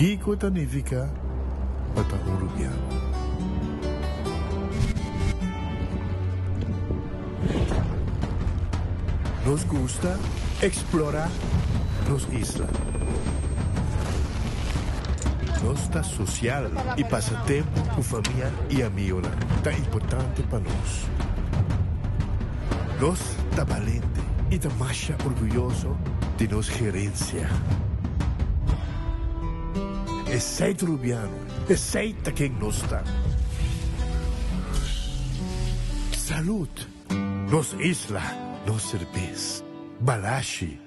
Kiko ta nifiká pa ta un rubiano? Nos gusta eksplorá nos isla. Nos ta sosial i pasa tempu ku famia i amigonan ta importante pa nos. Nos ta balente i ta masha orguyoso di nos gerensia. Esei ta Rubiano, esei ta ken nos ta. Salud! Nos isla, nos serbes. Balashi.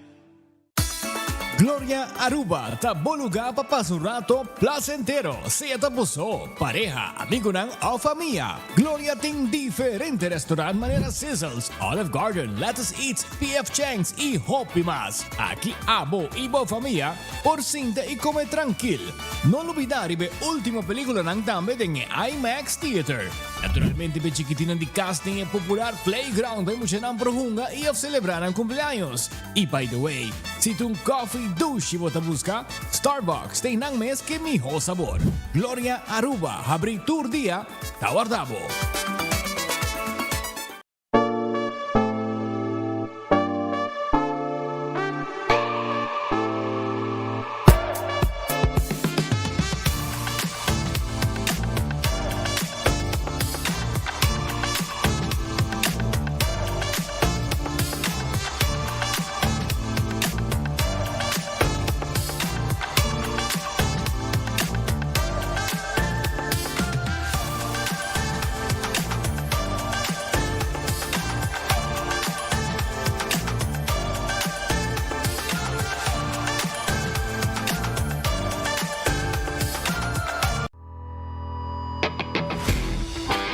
Gloria Aruba ta bo lugar pa pasa un rato placentero, sea ta bo so, pareha, amigonan of famia. Gloria tin diferente restaurant manera Sizzles, Olive Garden, Lettuce Eats, PF Chang's y hopi mas. Aki abo y bo famia por sinta y come trankil. No lubida riba e ultimo peliculanan tambe den e IMAX Theater. Naturalmente p'e chikitinnan di cas tin e popular playground pa e muchanan por hunga y of celebra nan cumpleaños. Y by the way, si ta un coffee dushi bo ta busca, Starbucks ta einan mes ke miho sabor. Gloria Aruba habri tur dia, ta warda bo.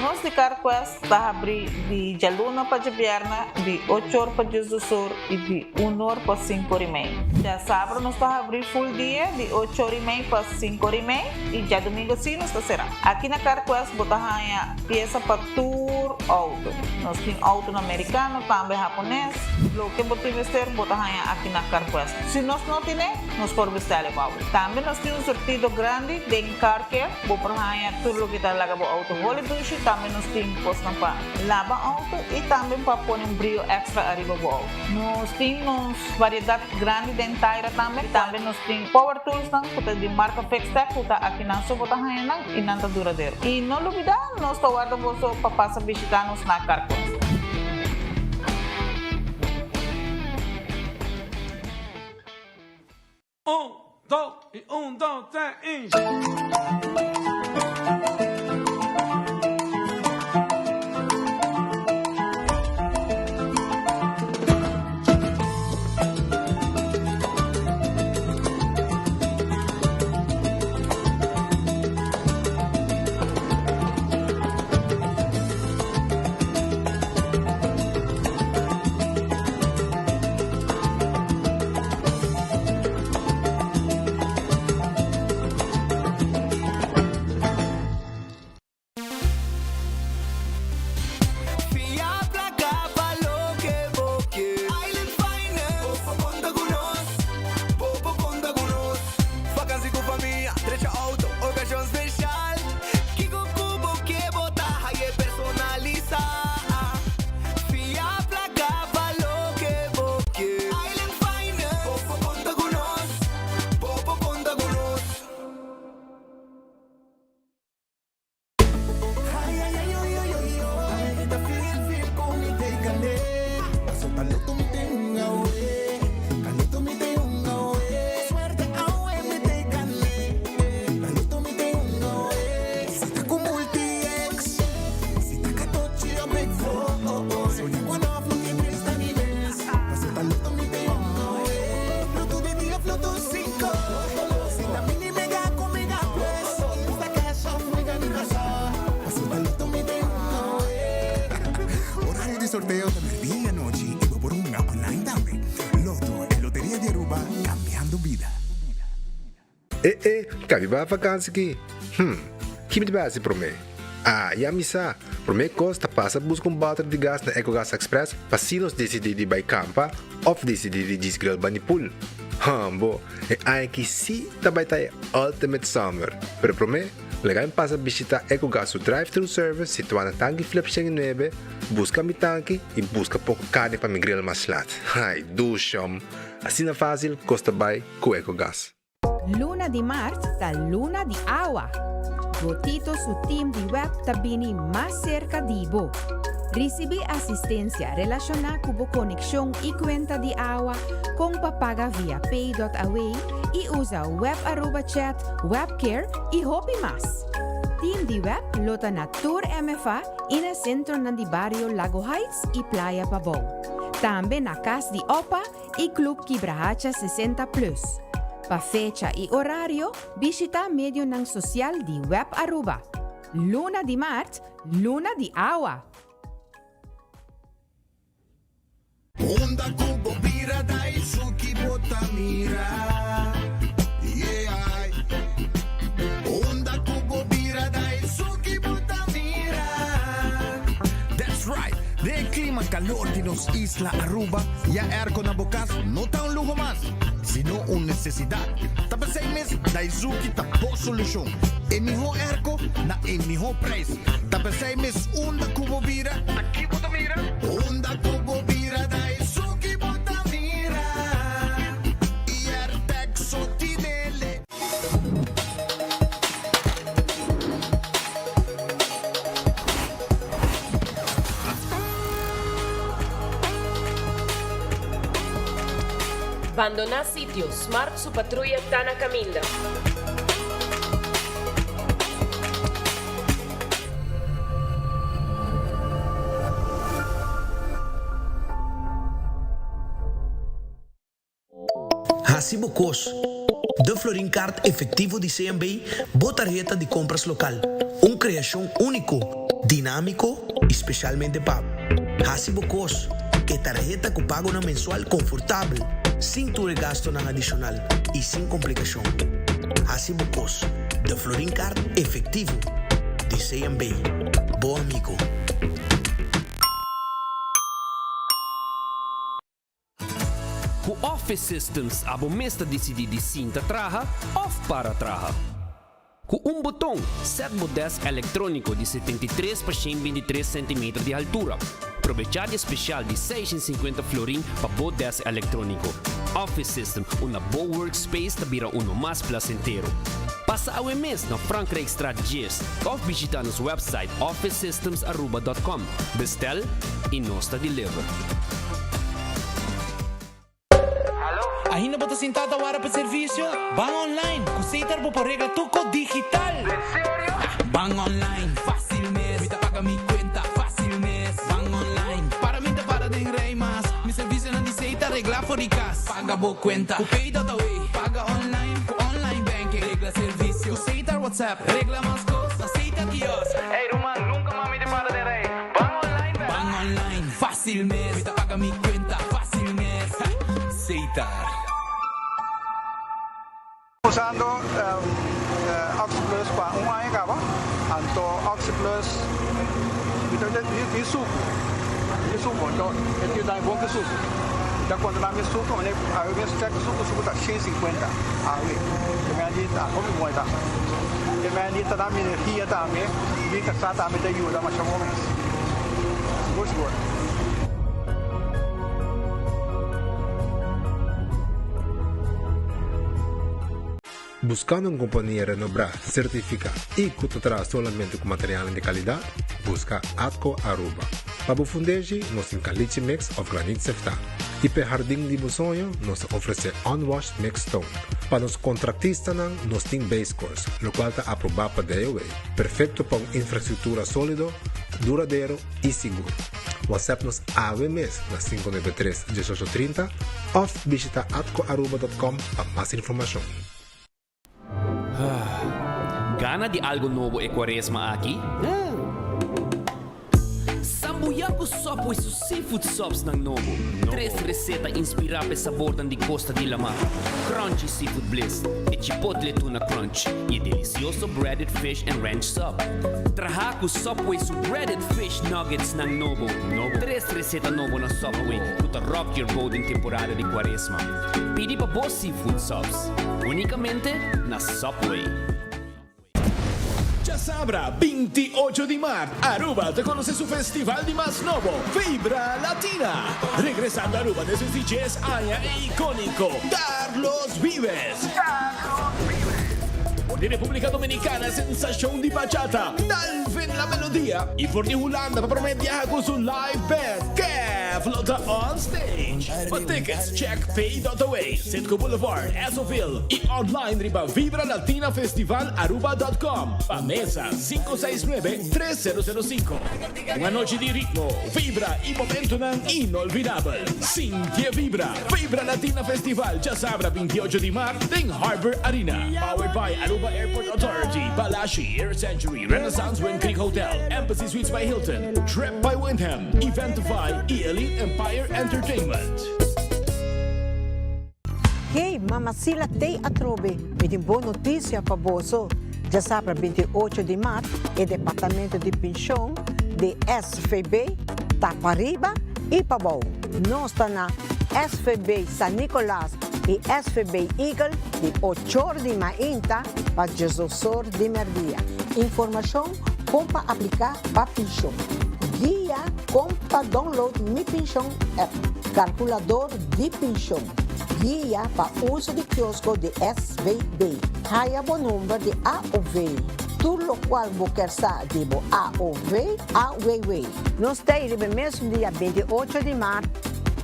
Nos di CarQuest ta habri di djaluna pa djabièrnè di ocho or pa diesdos or i di un or pa sinku or i mei. Djasabra nos ta habri full dia di ocho or i mei pa sinku or i mei i djadumingu si nos ta será. Aki na CarQuest bo ta haña piesa pa tur outo. Nos tin outonan merikano, tambe hapones. Loke bo tin mester bo ta haña aki na CarQuest. Si nos no tine, nos por bestèl e bou. Tambe nos tin un surtido grandi den car care. Bo por haña tur loke ta laga bo outo holi dushi. Tambe nos tin kosnan pa laba outo i tambe pa pone un brio èkstra ariba bo outo. Nos tin nos variedat grandi den taira tambe. Tambe nos tin power toolsnan ku ta di marka Fixtech ku ta akinan so bo ta haña nan i nan ta duradero. I no lubidá, nos ta warda boso pa pasa bishitá nos na Carquest. Un, dos i un, dos, tres i. Fia placa pa loke bo ke. Island Finance. Bo por conta cu nos. Bo por conta cu nos. Vakantie cu famia, drecha auto, ocasion special. Kico cu bo ke bo ta haye personalisa. Fia placa pa loke bo ke. Island Finance. Bo por conta cu nos. Bo por conta cu nos. Horario di sorteo ta merdia y anochi y bo por hunga online tambe. Lotto, e loteria di Aruba, cambiando bida. E e, kabi ba vakansi ki? Hm, ki mi ta bai hasi promé? Ah, ya mi sa! Promé kos ta pasa buska un bòter di gas na Ecogas Express pa si nos disidí di bai kampa òf disidí di djis grill bani pool. Hambo, e aña aki sí ta bai ta e ultimate summer! Pero promé, laga mi pasa bishitá Ecogas su drive-thru service situá na Tanki Flip 109, buska mi tanki i buska poko karni pa mi grill mas lat. Ai, dushom! Asina fásil kos ta bai ku Ecogas. Luna di mart ta luna di awa. Gotito su team di web ta bini mas serka di bo. Risibí asistensia relashoná ku bo konekshon i kuenta di awa, kon pa paga via pay.away i usa Web Aruba Chat, Webcare i hopi mas. Team di web lo ta na tur MFA i na sentronan di bario Lago Heights i Playa Pabou. Tambe na Kas di Opa i Club Kibrahacha 60 Plus. Pa fecha i orario, bishita medionan sosial di Web Aruba. Luna di maart, luna di awa! Unda ku bo bira dai su ki bo ta mira, yeah. Unda ku bo bira dai su ki bo ta mira. That's right! Den e clima calor di nos isla Aruba, ya airco na bo cas no ta un luho mas, sino un necesidad. Ta p'esey mes Daizuki ta bo solucion. E miho airco na e miho prijs. Ta p'esey mes unda cu bo bira, Aki bo ta mira. Unda cu bo bira Daizuki bo ta mira. Y Airtec so tinele. Bandoná sitio, Smart su patruya ta na kaminda. Hasi bo kos. De Florin Card Efectivo di CMB, bo tarheta di compras local. Un creacion unico, dinamico y specialmente pa bo. Hasi bo kos. E tarheta cu pagonan mensual confortabel, sin tur e gastonan adicional y sin complicacion. Hasi bo kos. De Florin Card Efectivo di CMB. Bo amigo. Ku Office Systems abo mes ta disidí di sinta traha òf para traha. Ku un boton, sèt bo dèsk elektróniko di 73 pa 123 sentimeter di haltura. Probechá di e spesial di 650 florin pa bo dèsk elektróniko. Office System, unda bo workspace ta bira uno mas plasentero. Pasa awe mes na Frankrijkstraat 10 òf bishitá nos wèpsait officesystemsaruba.com. Bestel i nos ta deliver. Ainda bo ta sintá ta wara pa servisio? Ban online! Ku Setar bo por regla tur kos digital! Ban online, fásil mes! Mi ta paga mi kuenta, fásil mes! Ban online, para mi ta para den rei mas! Mi servisionan di Setar reglá for di kas! Paga bo kuenta ku Pay.away! Paga online ku online banking! Regla servisio ku Setar WhatsApp! Regla mas kos na Setar Kiosk! Ey ruman, nunka mas mi ta para den rei! Ban online bek! Ban online, fásil mes! Mi ta paga mi kuenta, fásil mes! Setar. Usando Oxi Plus pa un aña caba, anto Oxi Plus mi ta di sucu, di sucu, anto e tin dai bon ki sucu. Mi ta controla mi sucu, mane awe mes check sucu, sucu ta 150 awe, e mei di ta hopi bon e ta. E mei di ta da mi energia tambe, mi casa tambe ta yuda masha bon mes. Sigur sigur. Buscando un compania renobrá, certificá y cu ta traha solamente cu materialnan di calidad? Busca Atco Aruba. Pa bo fundeshi, nos tin caliche mix of granit seftá. Y p'e hardin di bo soño, nos ta ofrece unwashed mixed stone. Pa nos contractistanan, nos tin base course, locual ta aprobá pa DOW, perfecto pa un infrastructura solido, duradero y sigur. WhatsApp nos awe mes na 593 1830 of bishita atcoaruba.com pa mas informacion. Gana di algo nobo e cuaresma aki? Shabuya ku Subway su seafood subsnan nobo. Tres reseta inspirá p'e sabornan di kosta di lamá, Crunchy Seafood Bliss, e Chipotle Tuna Crunch i e delisioso Breaded Fish and Ranch Sub. Traha ku Subway su Breaded Fish Nuggetsnan nobo. Tres reseta nobo na Subway ku ta rock your boat den temporada di kuaresma. Pidi pa bo seafood subs únikamente na Subway. Djasabra 28 di mart Aruba ta conoce su festival di mas nobo, Vibra Latina. Regresando Aruba despues di djes aña e iconico Carlos Vives. For di Republica Dominicana sensacion di bachata, Dalvin La Melodia y for di Hulanda pa prome biaha cu su live band, Kev lo ta on stage. Pa tickets check pay.away, Citgo Boulevard, Esoville y online riba vibralatinafestivalaruba.com. Pa mesa 569 3005. Un anochi di ritmo, vibra y momentonan inolvidabel. Sinti e vibra! Vibra Latina Festival djasabra 28 di mart den Harbor Arena. Powered by Aruba Airport Authority, Balashi, Air Century, Renaissance Wind Creek Hotel, Embassy Suites by Hilton, Trip by Wyndham, Eventify y Elite Empire Entertainment. Hey, Mama Sila tei atrobe, mi tin bon notisia pa boso. Djasabra 28 di mart e departamento di penshon di SVB ta pariba i pabou. Nos ta na SVB San Nicolas i SVB Eagle di ochor di mainta pa diesdosor di merdia. Informashon kon pa apliká pa penshon. Guia kon pa download Mi Penshon app. Kalkulador di penshon. Guia pa uso di kiosko di SVB. Haya bo number di AOV. Tur lokual bo ker sa di bo AOV, AWW. Nos ta ei riba e mesun dia 28 di mart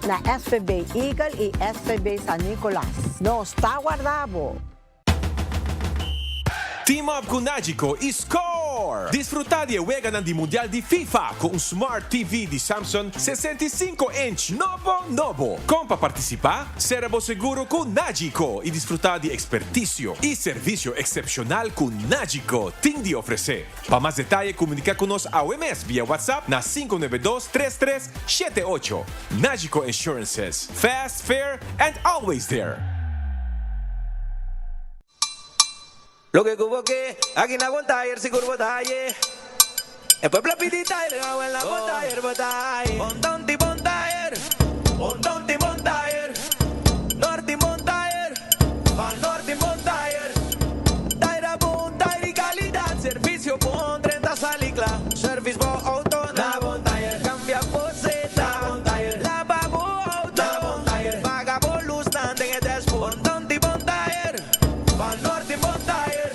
na SVB Eagle i SVB San Nicolas. Nos ta warda bo! Team up ku Nagico i score! Disfrutá di e weganan di Mundial di FIFA ku un Smart TV di Samsung 65 inch nobo nobo! Kon pa partisipá? Sera bo seguro ku Nagico i disfrutá di ekspertisio i servisio eksepshonal ku Nagico tin di ofresé. Pa mas detaye komuniká ku nos awe mes via WhatsApp na 592 33 78. Nagico Insurances, fast, fair and always there! Loke ku bo ke, aki na bon tayer sigur bo ta haye. E pueblo a pidi tayer, awel na bon tayer bo ta haye. Bon tonti bon tayer, bon tonti bon tayer, norti bon tayer, van norti bon tayer. Tayer a bon tayer di kalidat, servisio bon, drenta sali kla. Service bo auto na bon tayer, kambia bo seta na bon tayer, laba bo auto na bon tayer, paga bo lusnan den e dashboard. Bon tonti bon tayer. Pa Norte Bon Tire.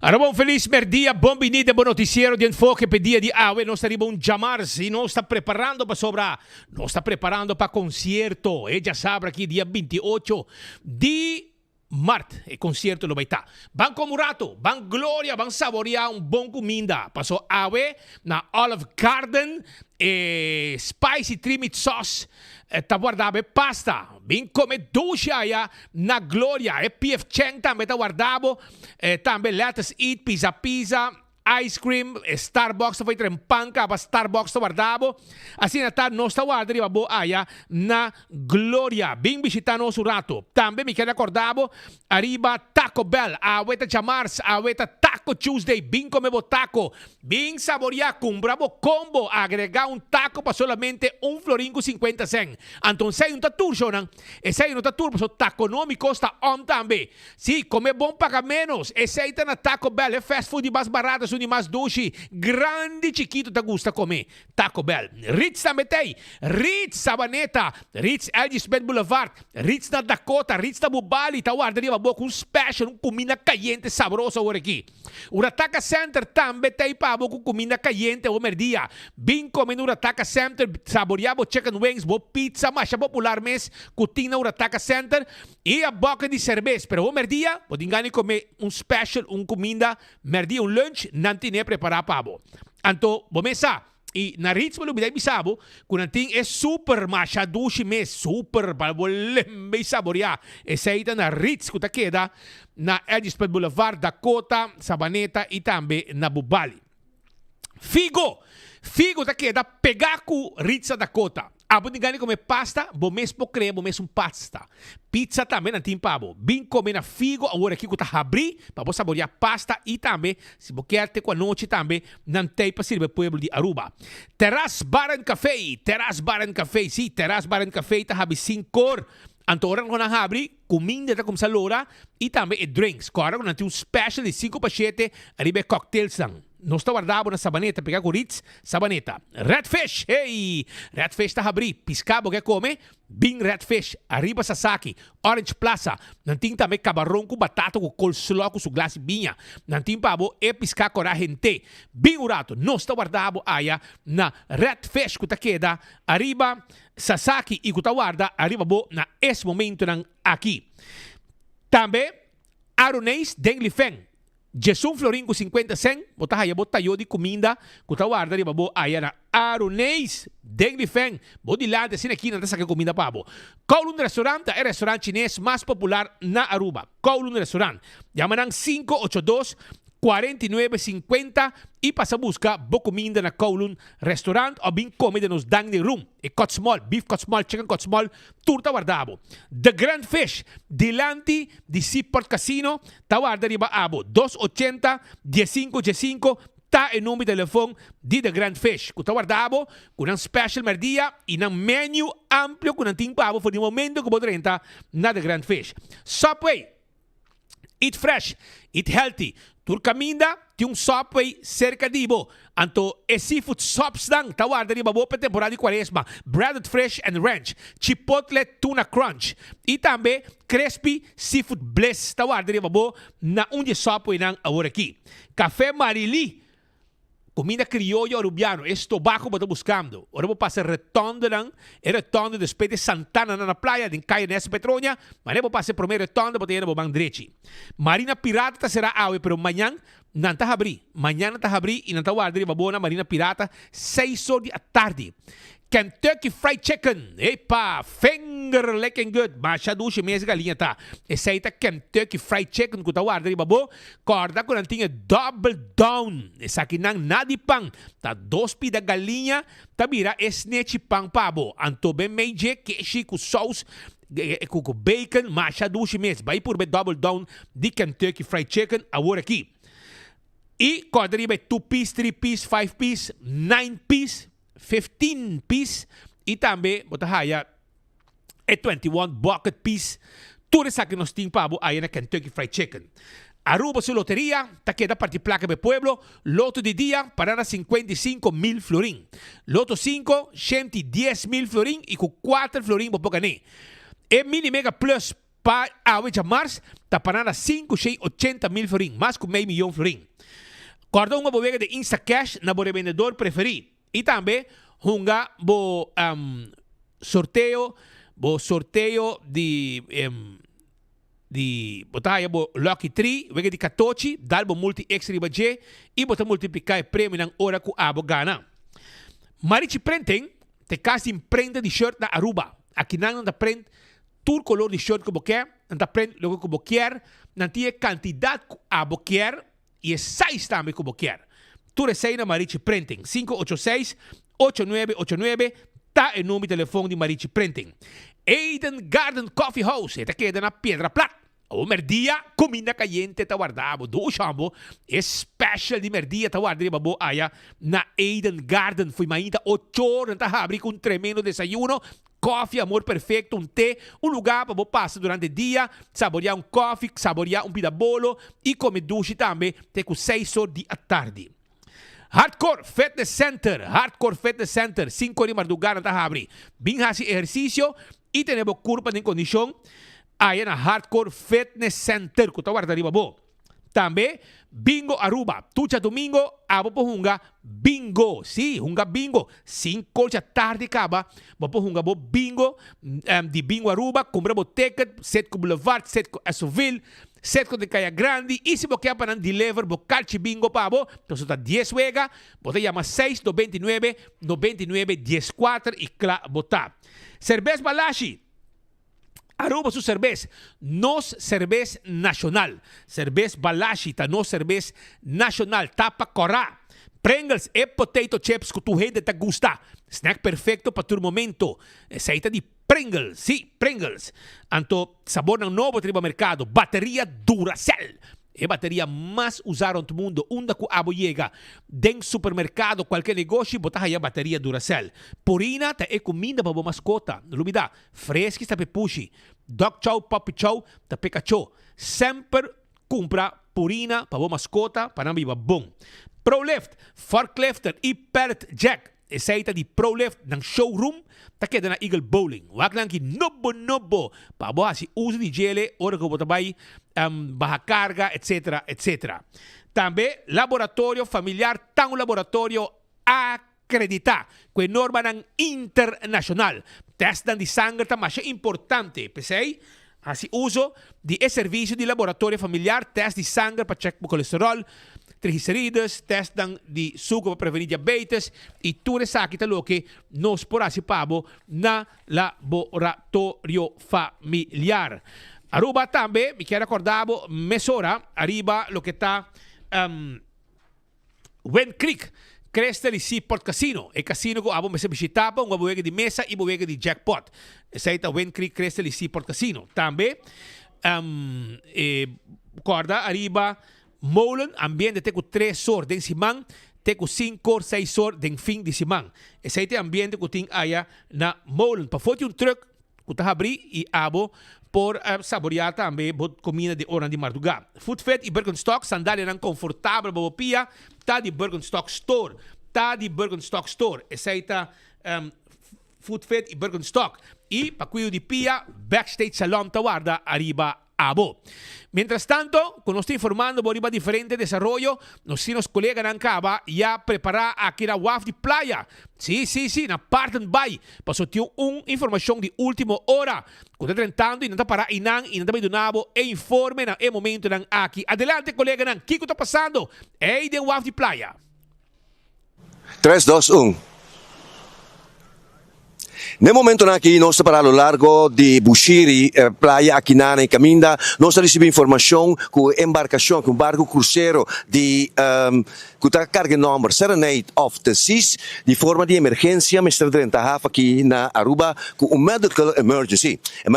Aruba un felis merdia, bon bini den bo noticiero di Enfoke p'e dia di awe. Nos ta riba un djamars y nos ta preparando pasobra nos ta preparando pa concierto e djasabra aki dia 28 di mart. E concierto lo bay ta. Ban come un rato, ban gloria, ban saborea un bon cuminda paso awe na Olive Garden e spicy three meat sauce ta warda bo e pasta. Bin come dushi aya na Gloria. E PF Chang tambe ta warda bo. Tambe Lettuce Eat, Pizza Pizza, Ice Cream, e Starbucks ta for traen pan caba, Starbucks ta warda bo. Asina ta nos ta warda riba bo aya na Gloria. Bin bishita nos un rato. Tambe mi kier acorda bo ariba Taco Bell. Awe ta djamars, awe ta Taco Tuesday. Bin come bo taco. Bin saboria, cumpra bo combo, agrega un taco pa solamente un florin cu 50 cent. Anto esey no ta tur shownan. Esey no ta tur pasobra taconomico sta on tambe. Si, come bon paga menos. Esey ta na Taco Bell, e fast food di mas barato esun di mas dushi. Grandi chikito ta gusta come Taco Bell. Ritz tambe t'ey. Ritz Sabaneta, Ritz LG Smith Boulevard, Ritz na Dakota, Ritz na Bubali ta warda riba bo cu un special, un cuminda cayente sabroso awor aki. Urataka Center tambe ta ei pa bo ku kuminda kayente awe merdia. Bin kome na Urataka Center, saboria bo chicken wings, bo pizza masha popular mes ku tin na Urataka Center i a boke di serbes. Pero awe merdia bo tin gana di kome un special, un kuminda merdia, un lunch, nan tine prepara pa bo. Anto bo mes sa. I na Ritz bo lubida bisa bo ku nan tin e super masha dushi mes, super pa bo lembe i saboreá. Esei ta na Ritz ku ta keda na Edgespet Boulevard, Dakota, Sabaneta i tambe na Bubali. Figo! Figo ta keda pegá ku Ritz na Dakota. Abo tin gana di kome pasta? Bo mes por krea bo mes un pasta. Pizza tambe nan tin pa bo. Bin kome na Figo awor aki ku ta habrí pa bo saboreá pasta i tambe si bo kier te ku anochi tambe nan tei pa sirbi e pueblo di Aruba. Terras Bar and Café, Terras Bar and Café, sí, Terras Bar and Café ta habri sinkor. Anto ora ku nan habri, kuminda ta kumsa lora i tambe e drinks. Kòrda ku nan tin un special di sinku pa shete ariba e cocktailsnan. Nos ta warda bo na Sabaneta, pega ku Ritz, Sabaneta. Red Fish! Hey! Red Fish ta habrí. Piská bo ke kome? Bin Red Fish. Ariba Sasaki, Orange Plaza. Nan tin tambe kabaron ku batata ku coleslaw ku su glas di biña. Nan tin pa bo e piská kòrá hent'é. Bin un rato. Nos ta warda bo aya na Red Fish ku ta keda ariba Sasaki i ku ta warda ariba bo na es momentonan aki. Tambe Aroneis den Lifen. Djesun florin ku sinkuenta sèn, bo ta haya bo tayó di kuminda ku ta warda riba bo aya na Aruneis, den Lifen. Bo dilanti asina aki nan ta saka e kuminda pa bo. Kowloon Restaurant ta e restaurant chines mas popular na Aruba. Kowloon Restaurant. Yama nan 582 49 50 i pasa buska bo kuminda na Kowloon Restaurant òf bin kome den nos dining room. E cut small, beef cut small, chicken cut small, tur ta warda bo. The Grand Fish, dilanti di Seaport Casino, ta warda riba abo. Dos ochenta, diesinco diesinco ta e number di telefon di The Grand Fish, cu ta warda abo cu nan special merdia y nan menu amplio cu nan tin pa abo for di momento cu bo drenta na The Grand Fish. Subway! Eat fresh, eat healthy. Tur caminda tin un Subway cerca di bo. Anto e seafood subsnan ta warda riba bo p'e temporada di cuaresma. Breaded Fresh and Ranch, Chipotle Tuna Crunch y tambe Crispy Seafood Bliss ta warda riba bo na un di e Subwaynan awor aki. Café Marily Cuminda crioyo arubiano, e stobá cu bo ta buscando. Ora bo pasa retondenan, e retonde despues di Santana na na playa, den Calle Ernesto Petronia, manera bo pasa e prome retonde bo ta yena bo man drechi. Marina Pirata ta cera awe, pero mañan nan ta habri. Mañan nan ta habri y nan ta warda riba bo na Marina Pirata seis or di atardi. Kentucky Fried Chicken, epa, finger licking good, masha dushi mes galiña ta. Esey ta Kentucky Fried Chicken cu ta warda riba bo. Corda cu nan tin e double down, esakinan na di pan, ta dos pida galiña ta bira e snechi pan pa bo. Anto ben mey dje keshi cu saus cu bacon, masha dushi mes. Bay purba e double down di Kentucky Fried Chicken awor aki. Y corda riba e two piece, three piece, five piece, nine piece. 15 piece y tambe bo ta haya e 21 bucket piece. Tur esaki nos tin pa bo aya na Kentucky Fried Chicken. Aruba su loteria ta keda parti placa pa e pueblo. Loto di dia para na 55 mil florin. Loto 5, 110 mil florin y cu 4 florin bo por gane. E Mini Mega Plus. Pa awe djamars ta pará na 580 mil florin, mas ku mei miyon florin. Kòrda hunga bo wega di Instacash na bo rebendedor preferí i tambe hunga bo sorteo bo sorteo di di bo ta haya bo lucky tree wega di katochi, dal bo multi extra riba dje i bo ta multipliká e premionan ora ku abo gana. Marichi Printing ta e kas di imprenta di shirt na Aruba. Akinan nan ta print Tur color di shirt cu bo ke, nan ta print loke cu bo kier, nan tin e cantidad cu abo kier y e size tambe cu bo kier. Tur esey na Marichi Printing. 586 8989 ta e number di telefon di Marichi Printing. Eden Garden Coffee House, e ta keda na Piedra Plat. Awor merdia, cuminda cayente ta warda bo. Dushi amo, e special di merdia ta warda riba bo aya na Eden Garden. Fo'i mainta ocho or nan ta habri cu un tremendo desayuno, koffie, amor perfecto, un te, un lugar pa bo pasa durante dia, saborea un koffie, saborea un pida bolo y come dushi tambe te cu seis or di atardi. Hardcore Fitness Center, Hardcore Fitness Center, cinco or di marduga nan ta habri. Bin haci ehercicio y tene bo curpa den condicion aya na Hardcore Fitness Center cu ta warda riba bo. Tambe Bingo Aruba, tur djadomingo abo por hunga bingo. Sí, hunga bingo. Cinco dja tardi caba bo por hunga bo bingo di Bingo Aruba, cumpra bo ticket, Setco Boulevard, Setco Esoville, Setco den Caya Grandi y si bo kier pa nan deliver bo carchi bingo pa bo, entonces ta dies wega, bo ta yama seis 99 99 dieskuater y cla bo ta. Cerbes Balashi. Aruba su cerbes, nos cerbes nacional. Cerbes Balashi ta nos cerbes nacional. Tapa cora. Pringles, e potato chips cu tur hende ta gusta. Snack perfecto pa tur momento. Esey ta di Pringles, si, Pringles. Anto sabornan nobo ta riba mercado. Bateria Duracell. E bateria mas usa rond mundo. Unda cu abo yega, den supermercado, cualke negoshi, bo ta haya bateria Duracell. Purina ta e cuminda pa bo mascota. No lubida, Friskies ta p'e pushi, Dog Chow, Puppy Chow ta p'e cachó. Semper cumpra Purina pa bo mascota pa nan biba bon. Prolift, Forklifter y Pallet Jack. Esey ta di Prolift nan showroom ta keda na Eagle Bowling. Wak nan ki nobo nobo pa bo haci uso di djele ora cu bo ta bay baha carga etc. Etc. Tambe Laboratorio Familiar ta un laboratorio acredita cu e normanan internacional. Testnan di sanger ta masha importante, p'esey haci uso di e servicio di Laboratorio Familiar, test di sanger pa check bo colesterol, triglicerides, testnan di suco pa preveni diabetes y tur esaki ta loke nos por haci pa bo na Laboratorio Familiar. Aruba tambe mi kier acorda bo mesora ariba loke ta Wind Creek, Crystal y Seaport Casino. E casino cu abo mester bishita pa hunga bo wega di mesa y bo wega di jackpot. Esey ta Wind Creek, Crystal y Seaport Casino. Tambe e corda ariba Molen, ambiente te cu tres or den siman, te cu cinco or, seis or den fin di siman. Esey ta e ambiente cu tin aya na Molen. Pafo tin un truck Ku ta habrí i abo por saboreá tambe bo komida den oranan di mardugá. Footfit i Birkenstock, sandalianan konfortabel pa bo pia, ta di Birkenstock Store. Ta di Birkenstock Store. Esei ta Footfit i Birkenstock. I pa kuido di pia, Backstage Salon ta warda ariba Abo. Mientras tanto, cu nos ta informando bo riba diferente desaroyo, nos tin nos coleganan caba ya prepara aki na waf di Playa. Si, si, si, na Paardenbaai, paso tin un informacion di ultimo ora cu ta drentando y nan ta para eynan y nan ta bay duna bo e informe na e momentonan aki. Adelante coleganan, kico ta pasando ey den waf di Playa? Tres, dos, un. N'e momentonan aki nos ta para lo largo di Bushiri, playa Akinana y caminda nos ta ricibi informacion cu e embarcacion, cu un barco crucero di cu ta carga e nomber Serenade of the Seas di forma di emergencia mester drenta haf aki na Aruba cu un medical emergency. E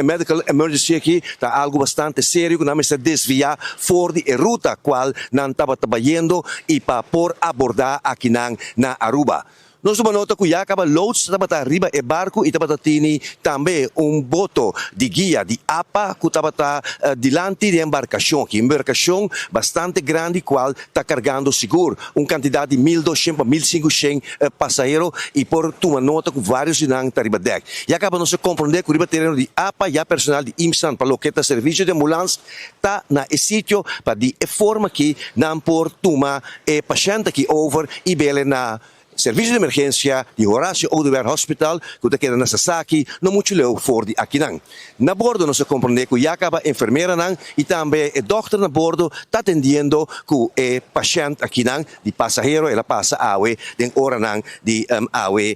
medical emergency aki ta algo bastante serio cu nan mester desvia for di e ruta cual nan tabata bayendo y pa por aborda akinan na Aruba. Nos tuma nota ku ya kaba loods tabata riba e barku i tabata tini tambe un boto di guia di apa ku tabata dilanti di e embarkashon aki. Embarkashon bastante grandi kual ta kargando sigur un kantidat di 1200 pa 1500 pasahero i por tuma nota ku vários di nan ta riba dèk. Ya kaba nos a komprondé ku riba tereno di apa ya personal di IMSAN pa loke ta servisio di ambulans ta na e sitio pa di e forma aki nan por tuma e pashènt aki over i bele na Servisio di emergensia di Horacio Oduber Hospital ku ta keda na Sasaki no muchu leu for di akinan. Na bordo nos a komprondé ku ya kaba enfermeranan i tambe e dòkter na bordo ta atendiendo ku e pashènt akinan di pasahero. El a pasa awe den oranan di awe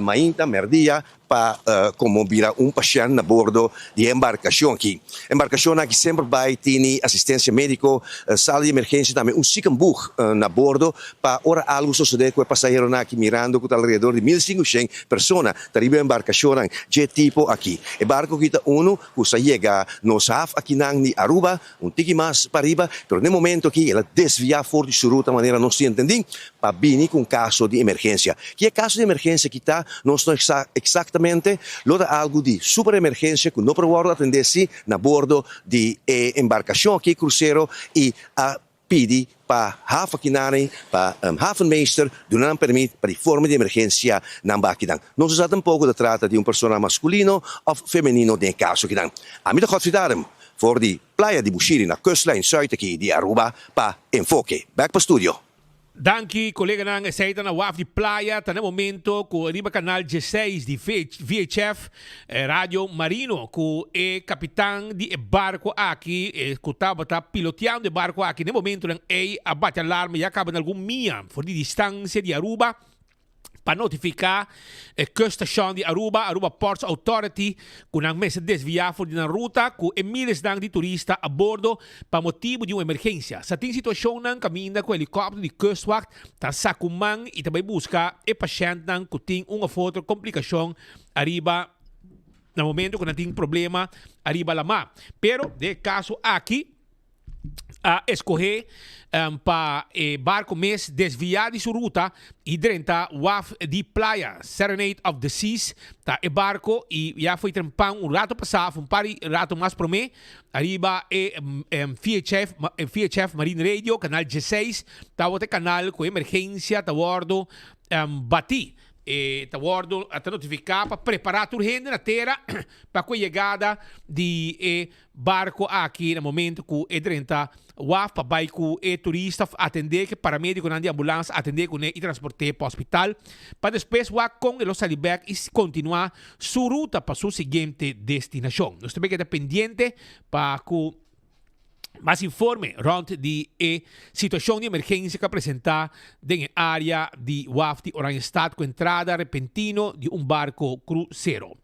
mainta, mèrdia, pa komo bira un pashènt na bordo di e embarkashon aki. Embarkashonnan aki semper bai tini asistensia médiko, sala di emergensia tambe un ziekenboeg na bordo pa ora algu sosodé ku e pasaheronan aki mirando ku ta alrededor di 1500 persona ta riba e embarkashonnan dje tipo aki. E barko aki ta unu ku sa yega nos haf akinan di Aruba Un tiki mas pariba, pero n'e momento aki el a desviá for di su ruta manera nos tin entendí, pa bini ku un kaso di emergensia. Ki e kaso di emergensia aki ta, nos no sa eksaktamente, lo ta algu di super emergensia ku no por wòrdu atendé si na bordo di e embarkashon aki, e krusero, i a pidi pa haf akinani, pa havenmeester duna nan permit pa di forma di emergensia nan ba akinan. Nos no sa tampoko ta trata di un persona maskulino òf femenino den e kaso akinan. Ami ta Godfried Arm, for di Playa di Bushiri na kustlijn zuid aki di Aruba pa Enfoke. Bek pa studio. Danki koleganan, esei ta na waf di Playa, ta na momento ku riba kanal 16 di VHF Radio Marino ku e kapitan di e barko aki ku tabata piloteando e barko aki na e momentonan ei a bati alarma ya kaba na algun mia for di distansia di Aruba pa notifiká e Kuststation di Aruba, Aruba Ports Authority, ku nan mester desviá for di nan ruta ku e mílesnan di turista a bordo pa motibu di un emergensia. Sa tin situashonnan kaminda ku helikòpter di Kustwacht ta saku man i ta bai buska e pashèntnan ku tin un òf otro komplikashon ariba na momento ku nan tin problema ariba lamá. Pero den e kaso aki, a escoge pa e barco mes desvia di su ruta y drenta waf di Playa. Serenade of the Seas ta e barco y ya foi trempan un rato pasa of un par di rato mas prome ariba e VHF, VHF Marine Radio canal 16 tabata e canal cu emergencia ta wordo bati. E ta wordo ta notifica pa prepara tur hende na tera pa cu e yegada di e Barco aki na momento cu e drenta waf pa bay cu e turista of atende cu e paramediconan di ambulans atende cune y transporte pa hospital pa despues wak con e lo sali bek y continua su ruta pa su siguiente destinacion. Nos tambe keda pendiente pa cu mas informe rond di e situacion di emergencia cu a presenta den e area di waf di Oranjestad cu entrada repentino di un barco crucero.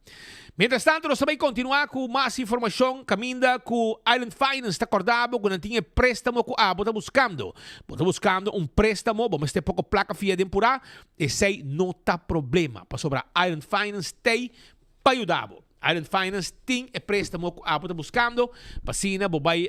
Mientras tanto nos ta bay continua cu mas informacion caminda cu Island Finance ta corda bo cu nan tin e prestamo cu abo ta buscando. Bo ta buscando un prestamo, bo mester poco placa fia den pura, esey no ta problema pasobra Island Finance t'ey pa yuda bo. Island Finance tin e prestamo cu abo ta buscando pa asina bo bay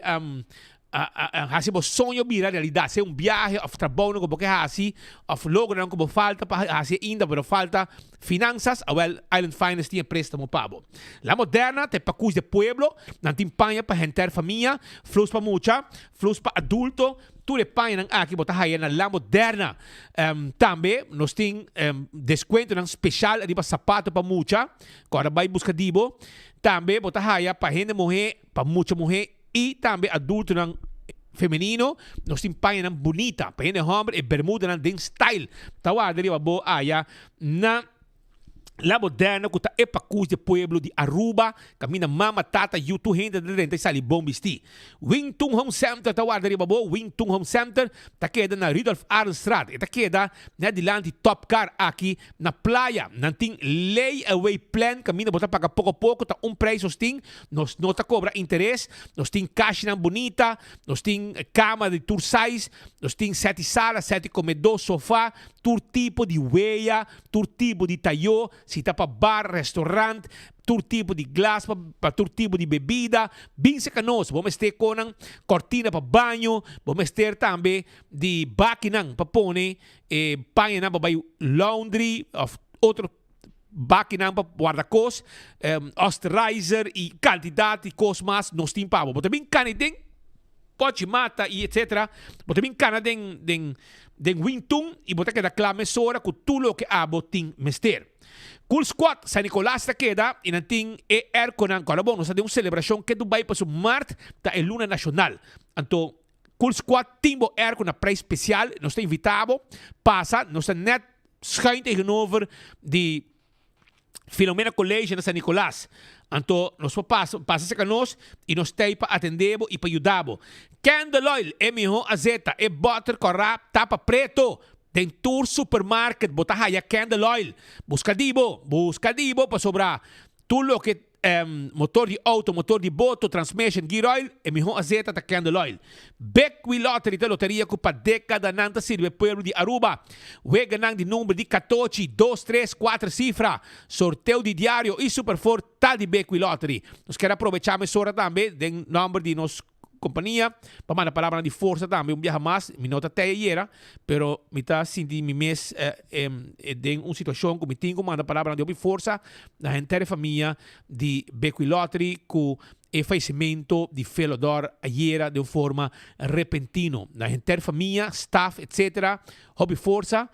Hasi bo soño bira realidat, sea un biahe òf trabounan ku bo ke hasi òf logronan ku bo falta pa hasi ainda pero falta finansas, awèl Island Finance tin e préstamo pa bo. La Moderna ta e pakus di e pueblo, nan tin paña pa henter famia, flus pa mucha, flus pa adulto, tur e pañanan aki bo ta haya na La Moderna. Tambe nos tin deskuentonan speshal riba sapato pa mucha, ku ora bai buska di bo. Tambe bo ta haya pa hende muhé, pa mucha muhé. I tambe adultonan femenino, nos tin pañanan bunita pa hende homber, e bermudanan den style ta warda riba bo aya na La Moderna cu ta e pacus di e pueblo di Aruba, caminda mama, tata, yu, tur hende ta drenta y sali bon bisti. Wing Tun Home Center ta warda riba bo, Wing Tun Home Center ta keda na Rudolf Arendstraat, e ta keda net dilanti Top Car aki na playa. Nan tin lay away plan caminda bo ta paga poco poco, ta un prijs nos tin. Nos no ta cobra interes, nos tin kashinan bunita, nos tin cama di tur size, nos tin seti sala, seti comedor, sofa, Tur tipo di wea, tur tipo di tayó, si ta pa bar, restaurant, tur tipo di glas pa pa tur tipo di bebida. Bin serka nos, bo mester konan kortina pa baño, bo mester tambe di bakinan pa pone e pañanan pa bai laundry of otro bakinan pa warda kos, osterizer y cantidad di kos mas nos tin pa bo. Bo ta bin cana den pochi mata y etcetera. Bo ta bin cana den den den Wintun y bo ta keda cla mesora cu tur loke abo tin mester. Cool Squad San Nicolas ta keda y nan tin e airconan. Cu alabon nos ta den un celebracion ke Dubai pasobra maart ta e luna nacional. Anto Cool Squad tin bo airco na prijs special. Nos ta invita bo pasa. Nos ta net schuin tegenover di Filomena College na San Nicolas. Anto nos por pasa, pasa cerca nos y nos ta ahí pa atende bo y pa yuda bo. Candle Oil, e miho azeta, e boter cora tapa preto. Den tur supermarket bo ta haya Candle Oil. Busca di bo, busca di bo pasobra tur loke Motor di auto, motor di boto, transmission, gear oil, e miho azeta ta candle oil. Big Wheel Lottery ta loteria cu pa decadanan ta sirbi e pueblo di Aruba. Weganan di number di catochi, dos, tres, cuater cifra, sorteo di diario y Super Four ta di Big Wheel Lottery. Nos kier aprobecha mesora tambe den nomber di nos Compania pa manda palabranan di forsa tambe un biaha mas. Mi no ta tei ayera, pero mi ta sinti mi mes den un situacion cu mi tin cu manda palabranan di hopi forsa na henter e famia di Bequi Lottery cu e fallecimento di Felodor ayera den un forma repentino. Na henter famia, staff etc. Hopi forsa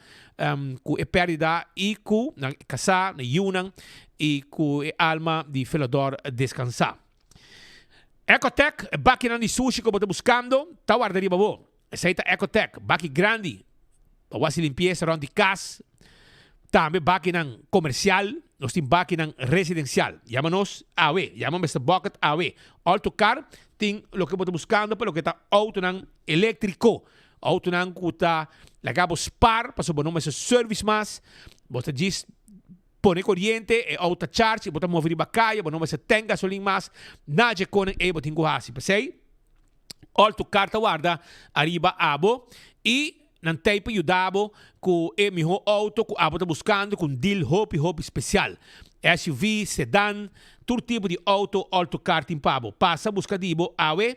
cu e perdida y cu nan casa, nan yiunan y cu e alma di Felodor descansa. Ecotec, e bakinan di sushi ku bo ta buskando, ta warda riba bo. Esei ta Ecotec, baki grandi pa bo hasi limpiesa rònt di kas. Tambe bakinan komersial, nos tin bakinan residensial. Yama nos awe, yama Mister Bucket awe. Alto Car tin loke bo ta buskando pa loke ta outonan eléktriko, outonan ku ta laga bo spar pasobra bo no mester service mas, bo ta djis Pone koriente, e auto ta charge i bo ta move riba kaya, bo no mester tank gasolin mas, na dje konen ei bo tin ku hasi. P'esei, Alto Car ta warda ariba abo i nan t'ei pa yuda bo ku e mihó auto ku abo ta buskando ku un deal hopi hopi spesial. SUV, sedan, tur tipo di auto Alto Car tin pa bo. Pasa buska di bo awe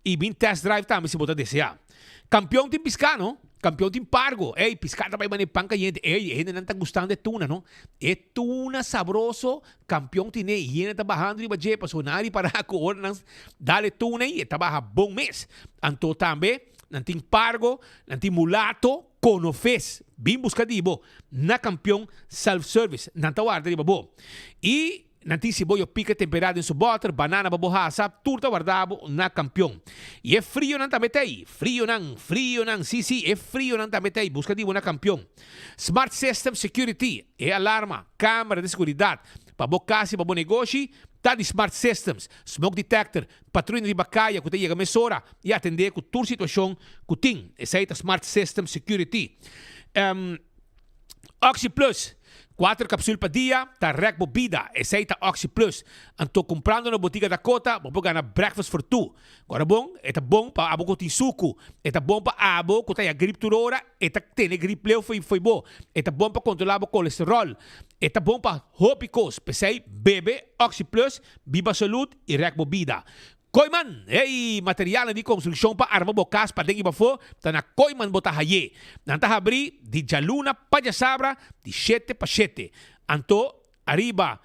i bin test drive tambe si bo ta deseá. Kampion tin piská no. Kampion tin pargo. Ey, piská ta bai manera pan kayente. Ey, e hendenan ta gustando e tuna no. E tuna sabroso kampion tine i hende ta bahando riba dje pasobra nan a ripará ku ora nan dal e tuna ei e ta baha bon mes. Anto tambe nan tin pargo, nan tin mulato, konofes. Bin buska di bo na Kampion Self Service. Nan ta warda riba bo. I. Nan tin siboyo pika temperá den su bòter, banana pa bo hasa, tur ta wardá bo na kampion. I e frionan tambe ta ei. Frionan, frionan, sí, sí, e frionan tambe ta ei. Buska di bo na kampion. Smart System Security, e alarma, kamera di seguridat pa bo kas i pa bo negoshi ta di Smart Systems. Smoke detector, patruya riba kaya ku ta yega mesora i atendé ku tur situashon ku tin. Esei ta Smart System Security. Oxi Plus, Kuater kapsul pa dia ta rèk bo bida. Esei ta Oxi Plus. Anto kumprando na Botica Dakota bo por gana breakfast for two. Kora bon, e ta bon pa abo ku tin suku. E ta bon pa abo ku ta ya grip tur ora, e ta tene grip leu fo'i fo'i bo. E ta bon pa kontrolá bo kolesteròl. E ta bon pa hopi kos. P'esei bebe Oxi Plus, biba salud i rèk bo bida. Kooiman, Hey, materialnan di konstrukshon pa arma bo kas paden i pafó ta na Kooiman bo ta hay'é. Nan ta habrí di djaluna pa djasabra di shete pa shete. Anto ariba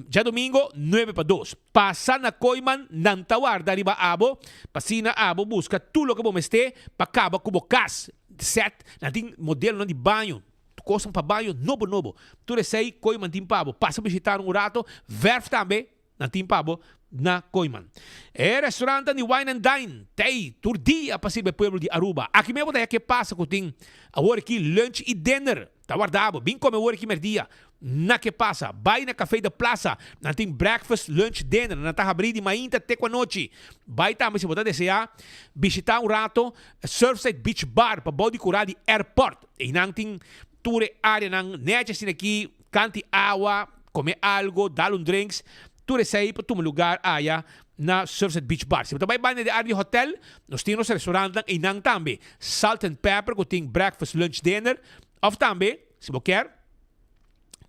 djadumingo nuebe pa dos. Pasa na Kooiman, nan ta warda riba abo pa asina abo buska tur loke bo mester pa kaba ku bo kas. Sèt, nan tin modelonan di baño, kosnan pa baño nobo nobo. Tur esei Kooiman tin pa bo. Pasa bishita nan un rato. Vèrf tambe. Nan tin pa bo na Kooiman. E restaurantnan di Wine and Dine t'ei tur dia pa sirbi e pueblo di Aruba. Aki mes bo ta haya ke pasa ku tin awor aki lunch i dinner ta warda bo. Bin kome awor aki merdia na ke pasa. Bai na Café de Plaza. Nan tin breakfast, lunch, dinner. Nan ta habri di mainta te ku anochi. Bai tambe si bo ta desea bishita un rato Surfside Beach Bar pa bou di kura di airport. Einan tin tur e areanan nechi asina aki. Kanti awa, kome algo, dal un drinks, tur esei por tuma lugar aya na Surfside Beach Bar. Si bo ta bai banda di area di hotel, nos tin nos restaurantnan einan tambe. Salt and Pepper ku tin breakfast, lunch, dinner. Of tambe, si bo kier,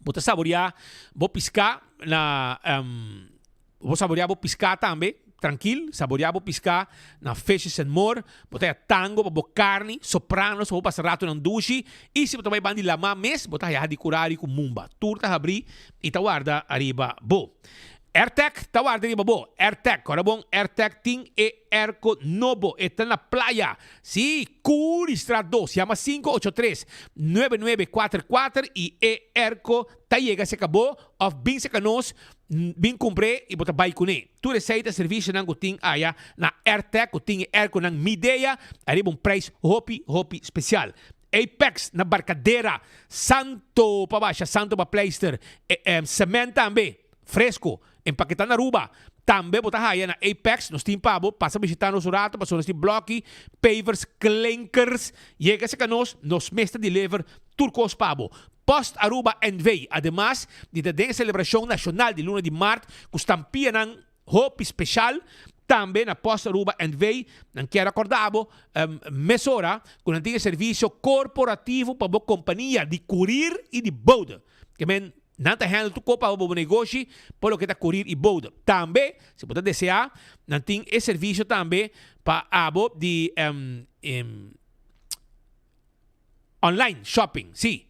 bo ta saborea bo pisca na bo saborea bo pisca tambe, trankil, saborea bo pisca na Fishes and More, bo ta haya tango pa bo carni, sopranos pa bo pasa ratonan dushi, y si bo ta bay banda di lama mes, bo ta haya hadicurari cu mumba. Tur ta habri y ta warda ariba bo. Airtec ta warda riba bo. Airtec, ora bon, Airtec tin e airco nobo. E ta na playa. Sí, Curistraat dos. Yama 583 9944 y e airco ta yega cerca bo of bin cerca nos, bin cumpr'e y bo ta bay cune. Tur esey ta servicionan cu tin aya na Airtec cu tin e airconan Midea ariba un prijs hopi, hopi special. Apex na Barcadera, Santo pa basha, Santo pa pleister, cement tambe. Fresco, empaketá na Aruba. Tambe bo ta haya na Apex, nos tin pa bo, pasa bishitá nos un rato pasobra nos tin bloki, pavers, klinkers. Yega serka nos, nos mes ta deliver tur kos pa bo. Post Aruba NV. Ademas di ta den e selebrashon nashonal di luna di mart ku stampianan hopi speshal, tambe na Post Aruba NV. Nan kier akorda bo mesora ku nan tin e servisio korporativo pa bo kompania di kurir i di bode. Ke men Nan ta handle tur kopa bo bo negoshi pa loke ta korir i bouda. Tambe, si bo ta deseá, nan tin e servisio tambe pa abo di online shopping. Sí,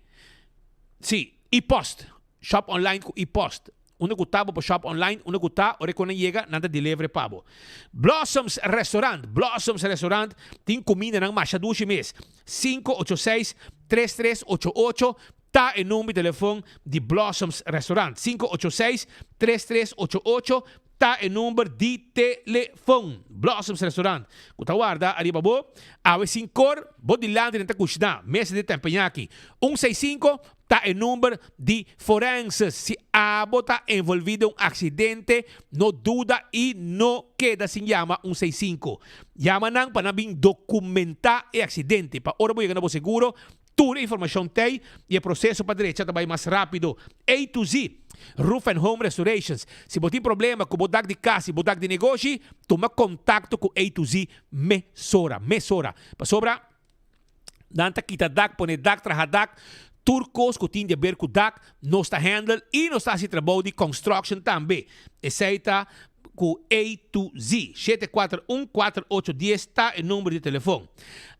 sí, e-post. Shop online ku e-post. Unda ku ta bo por shop online, unda ku ta, ora ku nan yega, nan ta deliver pa bo. Blossoms Restaurant, Blossoms Restaurant tin kumindanan masha dushi mes. 586 3388 Ta e number di telefon di Blossoms Restaurant. 586 3388 ta e number di telefon. Blossoms Restaurant ku ta warda ariba bo. Awe sin kor, bo dilanti nan ta kushina. Mesa di tempeñaki. Un seis sinku ta e number di forenses. Si abo ta envolvi den un aksidente, no duda i no keda sin yama un seis sinku. Yama nan pa nan bin dokumenta e aksidente. Pa ora bo yega na bo seguro, Tur e informacion t'ey y e proceso pa drecha ta bay mas rapido. A to Z, Roof and Home Restorations. Si bo tin problema cu bo dak di cas y bo dak di negoshi, tuma contacto cu A to Z mesora, mesora. Pasobra nan ta kita dak, pone dak, traha dak, tur cos cu tin di haber cu dak, nos ta handle y nos ta haci trabou di construction tambe. Esey ta cu A to Z. 741 4810 ta e number di telefon.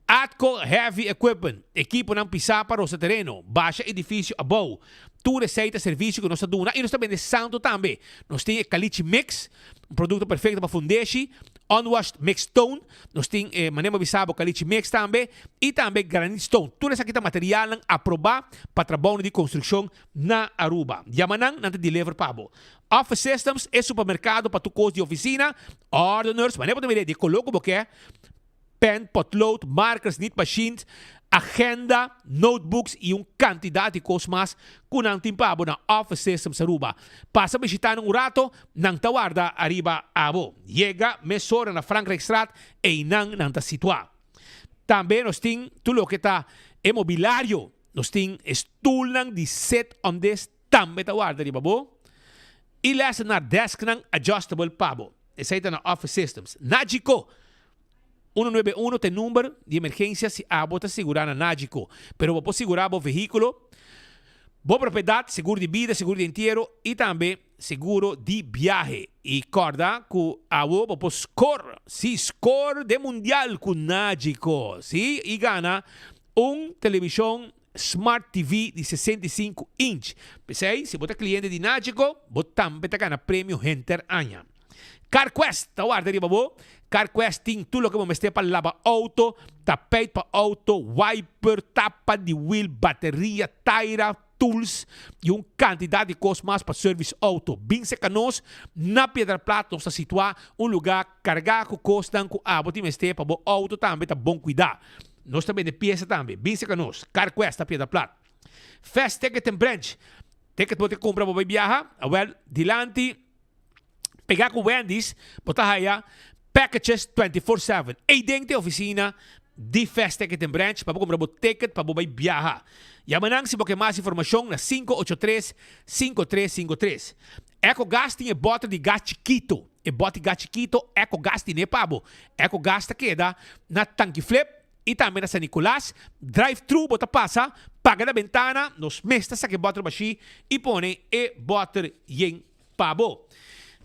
Atco Heavy Equipment, ekiponan pisá pa rosa tereno, basha edificio abou. Tur esei ta servicio cu nos ta duna y nos ta bende santo tambe. Nos tin e Caliche Mix, un producto perfecto pa fundeshi, Unwashed Mix Stone, nos tin e manera bo bisa bo Caliche Mix tambe y tambe Granite Stone. Tur esaki ta materialnan aproba pa trabounan di construccion na Aruba. Yama nan, nan ta deliver pa bo. Office Systems, e supermerkado pa tur kos di ofisina, ordeners, manera bo ta mira di e koló ku bo ke, pen, potlood, markers, nit machines, agenda, notebooks i un kantidat di kos mas ku nan tin pa bo na Office Systems Aruba. Pasa bishita nan un rato, nan ta warda ariba abo. Yega mesora na Frankrijkstraat, einan nan ta situá. Tambe nos tin tur loke ta e mobilario, nos tin e stulnan di sit on this Tambe ta warda riba bo i lesa na desknan adjustable pa bo. Esei ta na Office Systems. Nagico! 191 ta e number di emergencia si abo ta sigura na Nagico. Pero bo por sigura bo vehiculo, bo propiedad, seguro di bida, seguro di entiero i tambe seguro di biahe. I corda cu abo bo por score, si, score den mundial cu Nagico, si, i gana un television Smart TV di 65 inch. P'esei, si bo ta kliente di Nagico, bo tambe ta gana premio henter aña. CarQuest ta warda riba bo. CarQuest tin tur loke bo mester pa laba auto, tapijt pa auto, wiper, tapa di wiel, bateria, taira, tools y un cantidad di cos mas pa service auto. Bin cerca nos na Piedra Plat, nos ta situa un lugar carga cu cosnan cu abo tin mester pa bo auto tambe ta bon cuida. Nos ta bende piesa tambe. Bin serka nos. CarQuest ta Piedra Plat. Fast Ticket and Branch. Ticket bo ta kumpra bo bai biaha. Awel, dilanti pegá ku Wendy's bo ta haya packages 24/7. Ei den ta e ofisina di Fast Ticket and Branch pa bo kumpra bo ticket pa bo bai biaha. Yama nan si bo ke mas informashon na 583 5353. Ecogas tin e bòter di gas chikito. E bòt di gas chikito Ecogas tine pa bo. Ecogas ta keda na Tanki Flip. y tambe na San Nicolas. Drive thru bo ta pasa, paga na bentana, nos mes ta saca e boter bashi y pone e boter yen pa bo.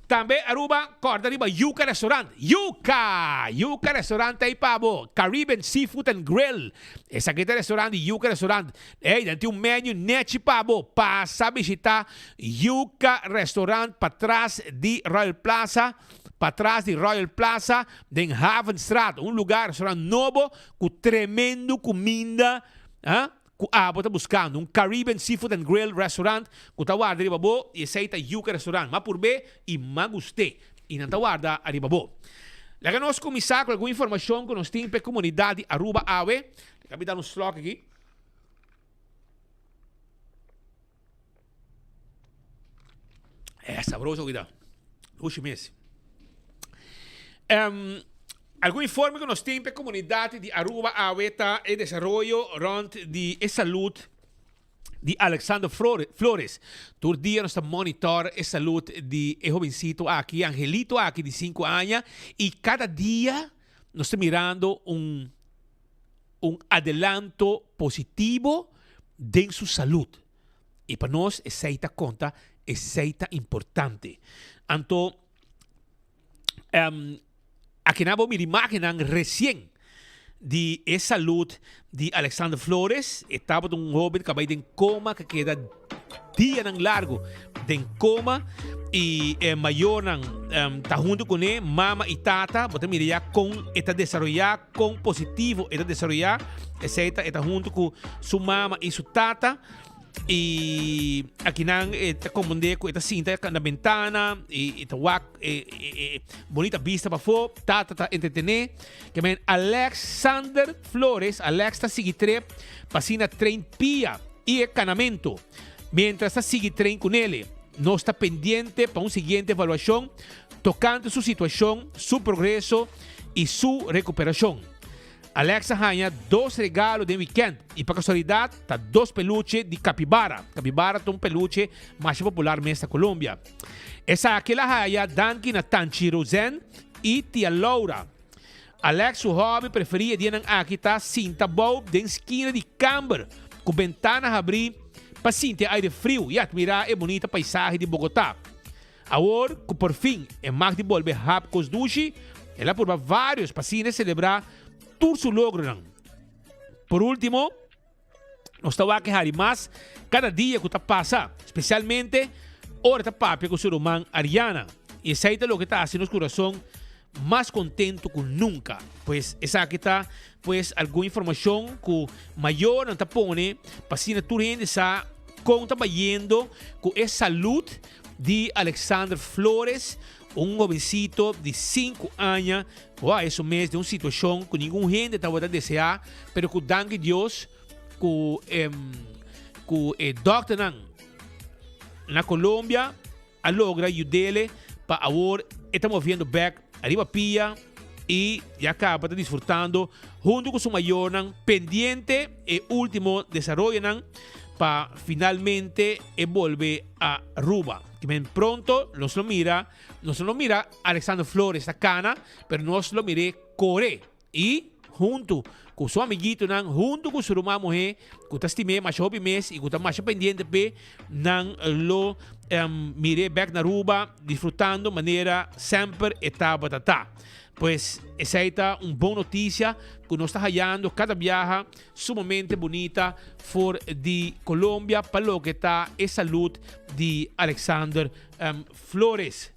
Tambe Aruba corda riba Yuca Restaurant. Yuca! Yuca Restaurant ta ey pa bo. Caribbean Seafood and Grill. Esaki ta e restaurant di Yuca Restaurant. Ey, nan tin un menu nechi pa bo. Pasa bishita Yuca Restaurant patras di Royal Plaza, patras di Royal Plaza den Havenstraat. Un lugar, restaurant nobo cu tremendo cuminda, ah. Ku abo ta buskando un Caribbean Seafood and Grill restaurant ku ta warda riba bo i esei ta Yuca Restaurant. M'a purb'é i m'a gust'é i nan ta warda ariba bo. Laga nos kuminsá ku algun informashon ku nos tin pa e komunidat di Aruba awe. Laga mi dal un slòk aki. E sabroso ki ta. Dushi mes. Um, algun informe ku nos tin pa e komunidat di Aruba awe ta e desaroyo rond di e salud di Alexander Flores. Tur dia nos ta monitor e salud di e hobencito aki, angelito aki di sinku aña i kada dia nos ta mirando un un adelanto positivo den su salud. I pa nos esei ta konta, esei ta importante. Anto, um, akinan bo mira imagennan resien di e salud di Alexander Flores. E tabata un hoben ku a bai den koma, ku a keda dianan largu den koma. I e mayornan um, ta huntu kuné, mama i tata. Bo ta mira ya kon e ta desaroyá, kon positivo e ta desaroyá. Esei ta, e ta huntu ku su mama i su tata. I akinan e ta komprendé ku e ta sinta na bentana i e ta wak e e bonita bista pafó. Tata ta entretené. Ke men Alexander Flores, Alex ta sigui trep pa asina train pia i e kanamentu. Miéntras ta sigui train ku Nele, nos ta pendiente pa un siguiente evaluashon tokante su situashon, su progreso i su rekuperashon. Alex a haña dos regalo den wikènt i pa kasualidat ta dos peluche di kapibara. Kapibara ta un peluche masha popular mes na Colombia. Esaki el a haya danki na Tanchi Roseanne i Tia Laura. Alex su hòbi preferí e dianan aki ta sinta bou den skina di kamber ku bentana habrí pa sinti e aire friu i atmirá e bunita paisahe di Bogotá. Awor ku por fin e mag di bolbe hap kos dushi, el a purba vários pa asina selebrá tur su logronan. Por último, nos ta wak e hari mas kada dia ku ta pasa, spesialmente ora e ta papia ku su ruman Ariana. I esei ta loke ta hasi nos kurason mas kontentu ku nunka. Pues esaki ta pues algun informashon ku mayornan ta pone pa asina tur hende sa kon ta bayendo ku e salud di Alexander Flores, un hobencito di sinku aña ku a haña su mes den un situashon ku ningun hende tabata deseá, pero ku danki Dios ku ku e dòkternan na Colombia a logra yud'ele pa awor e ta moviendo bek ariba pia y ya caba ta disfrutando hunto cu su mayornan pendiente e ultimo desaroyonan pa finalmente e bolbe Aruba. Kimen pronto nos lo mira, nos no lo mira Alexander Flores ta cana, pero nos lo mir'e core. I huntu ku su amiguitonan, huntu ku su ruman muhé ku ta stim'é masha hopi mes i ku ta masha pendiente p'e, nan lo mir'é bèk na Aruba disfrutando manera semper e tabata ta. Pues esei ta un bon notisia ku nos ta hayando kada biaha sumamente bunita for di Colombia pa loke ta e salud di Alexander Flores.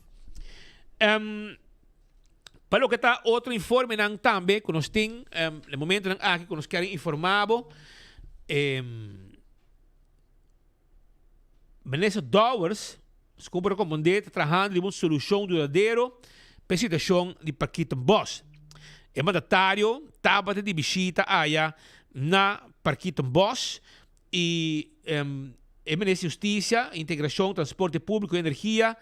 Pa loke ta otro informenan tambe ku nos tin na momentonan aki ku nos kier informa bo, Minister Dowers segun por a komprende ta trahando riba un solushon duradero pa e situashon di Parkietenbos. E mandatario tabata di bishita aya na Parkietenbos i e Minister di Hustisia, Integrashon, Transporte Públiko i Energia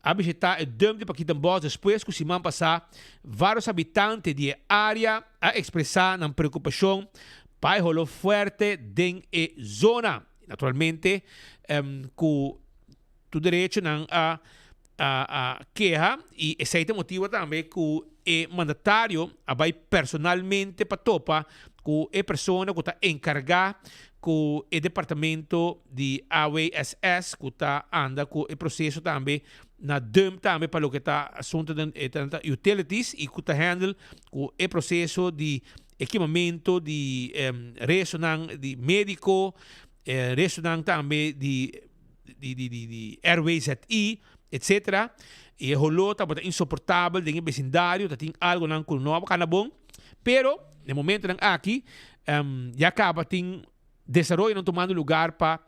a bishitá e dump di Parkietenbos despues ku siman pasá vários habitante di e área a ekspresá nan preokupashon pa e holó fuerte den e zona. Naturalmente ku tur derecho nan a a keha i esei ta motibu tambe ku e mandatario a bai personalmente pa topa. ku e persona ku ta enkargá ku e departamento di AWSS ku ta anda ku e proseso tambe na dump tambe pa loke ta asunto den e ta utilities i ku ta handle ku e proseso di e kimamento di restonan di mediko, restonan tambe di di di di di RWZI etcetera i e holó tabata insoportabel den e besindario ta tin algonan ku no a kana bon pero den momentonan aki ya kaba tin desaroyonan tumando lugar pa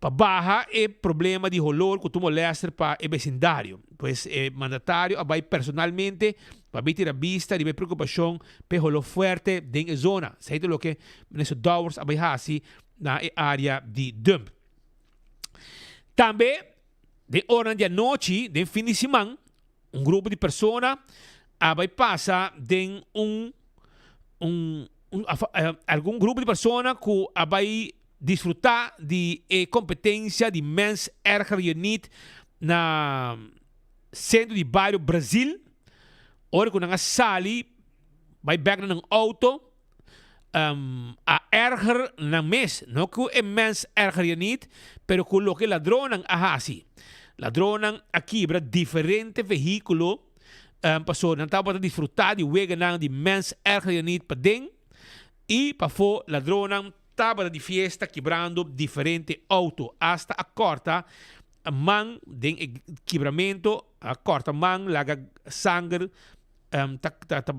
pa baha e problema di holor ku ta molester pa e besindario. Pues e mandatario a bai personalmente pa bin tira bista riba e preokupashon p'e holó fuerte den e zona. Esei ta loke Minister Dowers a bai hasi na e área di dump. Tambe den oranan di anochi den fin di siman un grupo di persona a bai pasa den un un algun grupo di persona ku a bai disfrutá di e kompetensia di Mens Erger Je Niet na sentro di bario Brazil. Ora ku nan a sali bai bèk na nan outo, a erger nan mes. No ku e mens erger je niet, pero ku loke ladronnan a hasi. Ladronnan a kibra diferente vehíkulo pasobra nan tabata disfrutá di weganan di mens erger je niet paden i pafó ladronnan Tabata di fiesta kibrando diferente auto, hasta a corta man den e kibramento, a corta man laga sanger ta ta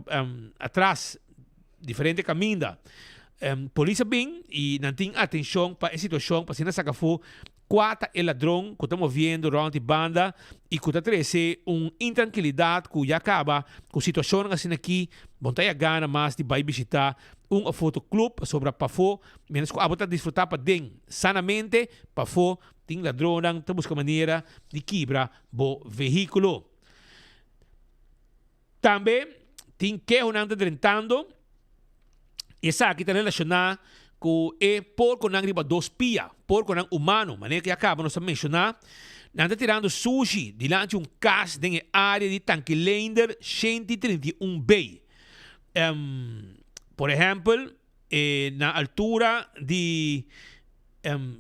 atras diferente caminda. Polis a bin y nan tin atencion pa e situacion pa asina saca afo cua ta e ladron cu ta moviendo rond di banda y cu ta trece un intrankilidad cu ya caba cu situacionnan asina aki bo no ta yagana mas di bay bishita un of otro club pasobra pafó mientras cu abo ta disfruta paden sanamente pafó tin ladronnan ta busca manera di kibra bo vehiculo. Tambe tin kehonan ta drentando y esaki ta relaciona cu e porconan riba dos pia, porconan humano, manera cu ya caba nos a menciona, nan ta tirando sushi dilanti un cas den e area di Tankileinder 131 B. Por ehempel, na altura di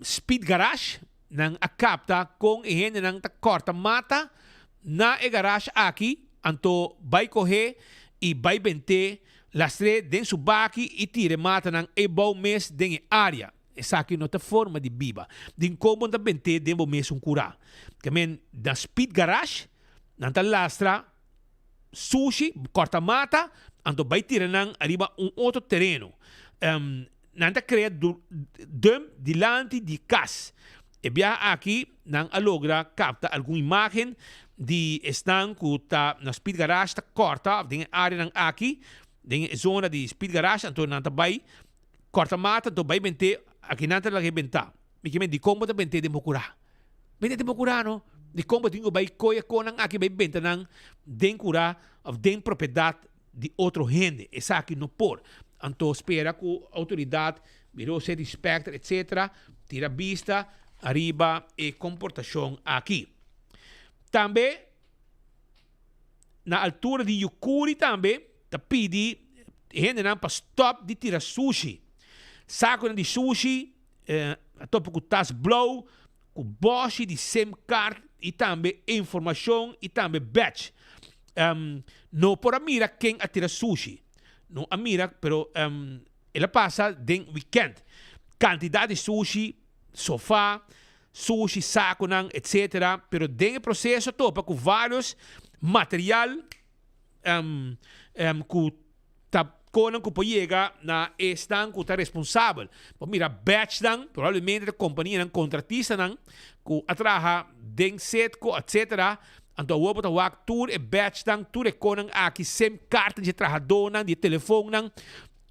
Speed Garage, nan a capta con e hendenan ta corta mata na e garage aki, anto bay coge y bay bente lastr'e den su baki y tira e matanan ebou mes den e area. Esaki no ta forma di biba. Din con bo ta bente den bo mes un cura? Ke men na Speed Garage nan ta lastra sushi, corta mata, anto bay tira nan ariba un otro tereno. Nan ta crea dump dilanti di cas. E biaha aki nan a logra capta algun imagen di esnan cu ta na Speed Garage ta corta of den e areanan aki, den e zona di Speed Garage, anto nan ta bay corta mata, anto bay bente, aki nan ta laga e benta. Mi ke men dikon bo ta bent'é den bo kurá? Bent'é den bo kurá no. Dikon bo tin ku bai kohe konan aki bai benta nan den kurá òf den propiedat di otro hende? Esaki no por. Anto spera ku outoridat, Bureau City Inspector etcetera tira bista ariba e komportashon aki. Tambe na altura di Yukuri tambe ta pidi hendenan pa stòp di tira sushi. Sakunan di sushi A topa ku tas blou, ku bòshi di sim card i tambe informashon i tambe badge. No por a mira ken a tira sushi. No a mira, pero el a pasa den wikènt. Kantidat di sushi, sofá, sushi, sakunan, etsetera, pero den e proseso a topa ku vários material ku Ta konan ku por yega na esnan ku ta responsabel. Por mira batchnan, probablemente ta kompanianan kontratistanan ku a traha den Setco etcetera. Anto awor bo ta wak tur e batchnan, tur e konan aki, sim kartnan di e trahadónan, di e telefonnan,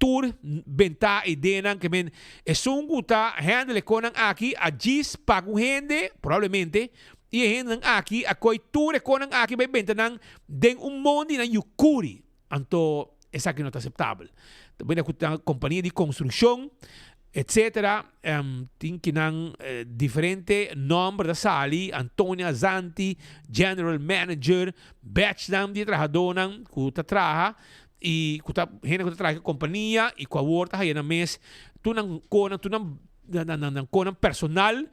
tur bentá e ideanan ke men esun ku ta handle e konan aki a djis paga un hende, probablemente, i e hendenan aki a koi tur e konan aki bai benta nan den un mondi nan yukuri. Anto esaki no ta aceptabel. Ta bini cu ta compania di construccion etcetera tin kinan diferente nomber ta sali, Antonia Zanti, general manager, batchnan di e trahadornan cu ta traha. y cu ta hende cu ta traha compania y cu awor ta haya nan mes tur nan conan tur nan nan conan personal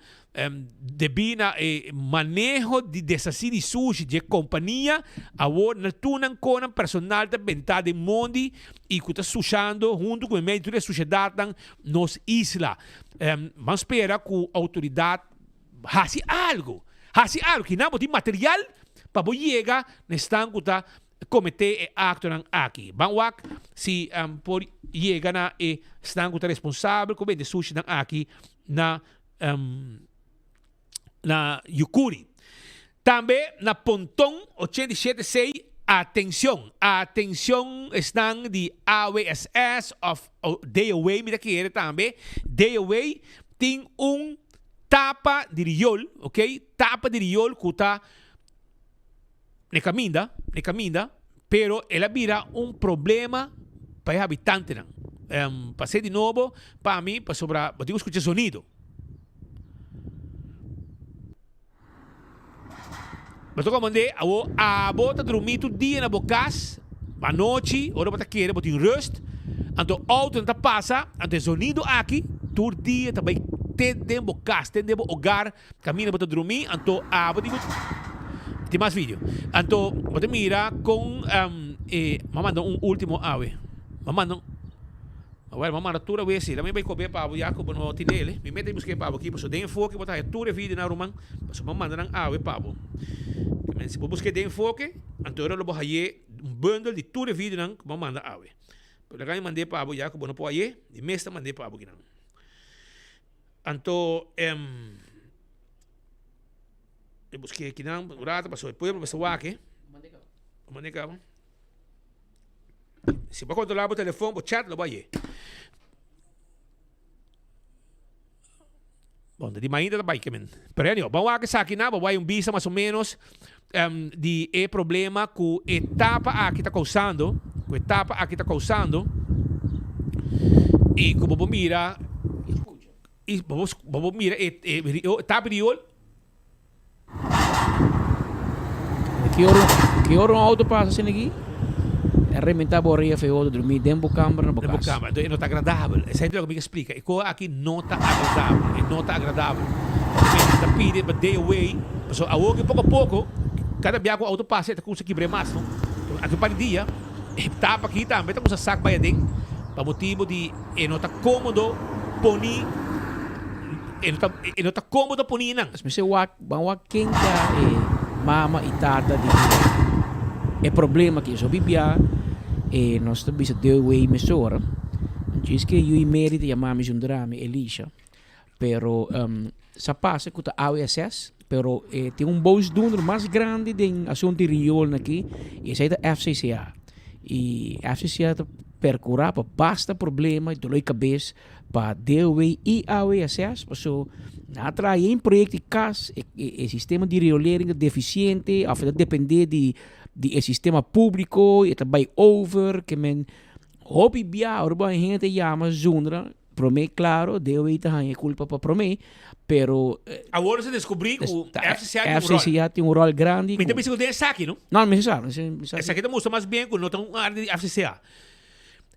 debi na e maneho di deshaci di sushi dje compania awor na tur nan conan personal ta benta den mondi y cu ta sushando hunto cu e medio tur e sushedadnan nos isla. Ban spera cu autoridad haci algo haci algo kinan bo tin material pa bo yega na esnan cu ta kometé e aktonan aki. Ban wak si por yega na e esnan ku ta responsabel ku bende sushinan aki na na Yukuri. Tambe na Ponton 87 C atencion, atencion esnan di AWSS of DOW mi ta kere tambe, DOW tin un tapa di riool, ok, tapa di riool ku ta Na e caminda, na e caminda, pero el a bira un problema pa e habitantenan. Um, pas'é di nobo pa mi, pasobra bo tin cu scucha e sonido. Bo ta comprende? Awo, abo ta drumi tur dia na bo cas, anochi, ora bo ta kere bo tin rust, anto autonan ta pasa, anto e sonido aki tur dia ta bay te den bo cas, te den bo hogar, Kaminda bo ta drumí, anto abo di bo Tin mas video. Anto bo ta mira kon e m'a manda un ultimo awe. M'a manda un Awel m'a manda tur awe si. Lami bai kobe pa abo ya ku bo no tin dele. Mi meta busk'é pa abo aki pasobra den enfoke bo ta haya tur e videonan ruman. Pasobra m'a manda nan awe pa bo. Si bo busk'é den enfoke, anto ora lo bo hay'é un bundel di tur e videonan ku m'a manda awe. Pero laga mi mand'é pa abo ya ku bo no por hay'é, mi mes ta mand'é pa abo kinan. Anto em e busk'é kinan un rato pasobra e pueblo mester wak e. Mande kaba. Si bo a kontrolá bo telefon bo chat lo bo haye. Bon, di mainta ta bai ke men. Pero anyhow, ban wak esaki nan, bo bai un bista mas o menos di e problema ku e tapa aki ta kousando, ku e tapa aki ta kousando, i ku bo por mira, i bo por mira e tapa di riol. Ki ora ki ora un auto pasa asina aki, e rementa bo orea feo ta drumi den bo kamber na bo Den bo kas. kamber, enton e no ta agradabel. Esei ta loke mi ke splika. E koe aki no ta agradabel, e no ta agradabel. Pasobra ta pidi pa day away, pasobra awor ki poko a poko, kada bia ku auto pasa e ta kumsa kibr'é mas, no. Aki un par di dia, e tapa aki tambe ta kumsa sak bai aden, pa motibu di e no ta komodo poni. E no ta, e no ta komodo poni nan. Nos mester wak, ban wak ken ta e mama i tata di e problema aki. So bibia e nos ta bisa deu wei mesora. Djis ke yu i Mary ta yama mi zundra mi Elisha. Pero sa pasa ku ta AWSS, pero e tin un boosdoener mas grandi den asuntu di rioolnan aki i esei ta FCCA. I FCCA ta perkura pa basta problema i dolor di kabes Pa DOW i AWSS, paso nan a traha yen proyecto di cas, e, e, e sistema di riolering ta deficiente, of e ta depende di, di e sistema publico, e ta bay over, ke men hopi bia ora bo hende ta yama zundra, prome claro, DOW ta haña e culpa pa prome, pero Awor nos a descubri cu FCCA tin un rol. FCCA tin un rol grandi. Mi ta bisa cu den esaki, no? No, mi sa, mi sa. Esaki ta mustra mas bien cu no ta un area di FCCA.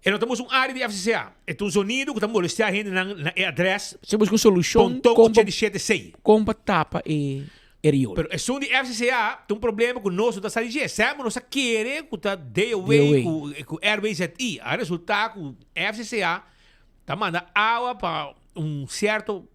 E no ta mustra un area di FCCA. E ta un zonido ku ta molestia hendenan na e adres. Se buska un solushon Ponton 87 C. kon pa tapa e e riool. Pero esun di FCCA ta un problema ku nos no ta sa di dje. Semper nos a kere ku ta DOW ku ku RWZI. A resulta ku FCCA ta manda awa pa un sierto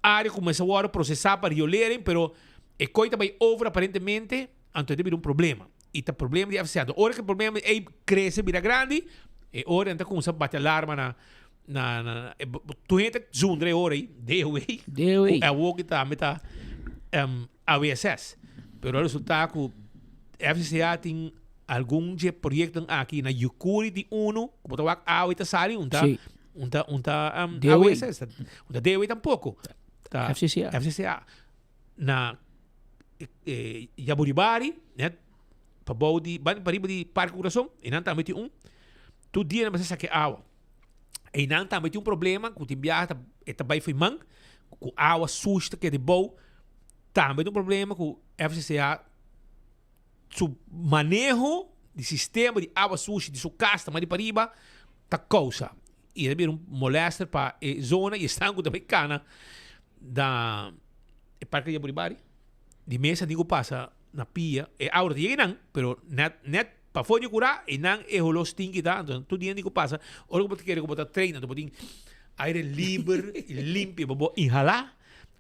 area ku mester wòrdu prosesá pa riolering, pero e koi ta bai over aparentemente, anto e ta bira un problema. I ta problema di FCA. Anto ora ku e problema ei krese bira grandi, e ora nan ta kuminsá bati alarma na na na tur hende ta zundra e ora ei, DOW, DOW. ku awor ki tambe ta AWSS. Pero a resultá ku FCCA tin algun dje proyektonan aki na Yukuri tin unu ku bo ta wak awa i ta sali un ta Sí. un ta un ta DOW. AWSS, un ta DOW tampoko. Ta FCCA. FCCA. Na Yaburibari, net pabou di, pariba di Parke Kurason, einan tambe tin un. Tur dia nan mester saka e awa. Einan tambe tin un problema ku tin biaha ta e ta bai fo'i man, ku awa sushi ta keda bou. Tambe tin un problema ku FCCA su maneho. di sistema di awa sushi di su cas ta mari pariba ta causa y ta bira un molester pa e zona y esnan cu ta bay cana na e parke di Jaburibari di mesa tin cu pasa na pia e awa no ta yega eynan pero net net pafo di cura eynan e holo stinky ta entonces tur dia tin cu pasa ora cu bo ta kere cu bo ta train anto bo tin aire liber y limpio pa bo inhala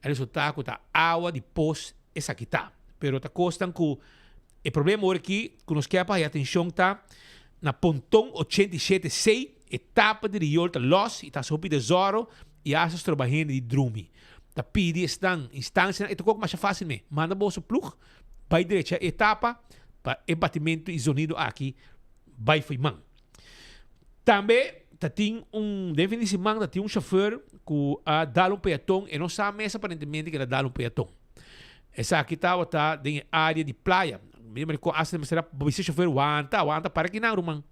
a resulta cu ta awa di pos esaki ta pero ta cosnan cu E problema ora aki ku nos kier pa haya atenshon ta na Ponton 87 C, e tapa di riool ta los i ta hasi hopi desòro i hasta stroba hende di drumi. Ta pidi esnan instansianan, e ta kok masha fásil me, manda boso plug bai drecha e tapa pa e batimentu i zonido aki bai fo'i man. Tambe ta tin un, den fin di siman ta tin un shofèr ku a dal un peaton, e no sa mes aparentemente ku el a dal un peaton. Esaki tabata den e área di playa. Mi mira kon hasta mester a bisa shofer wanta, wanta, para aki nan ruman.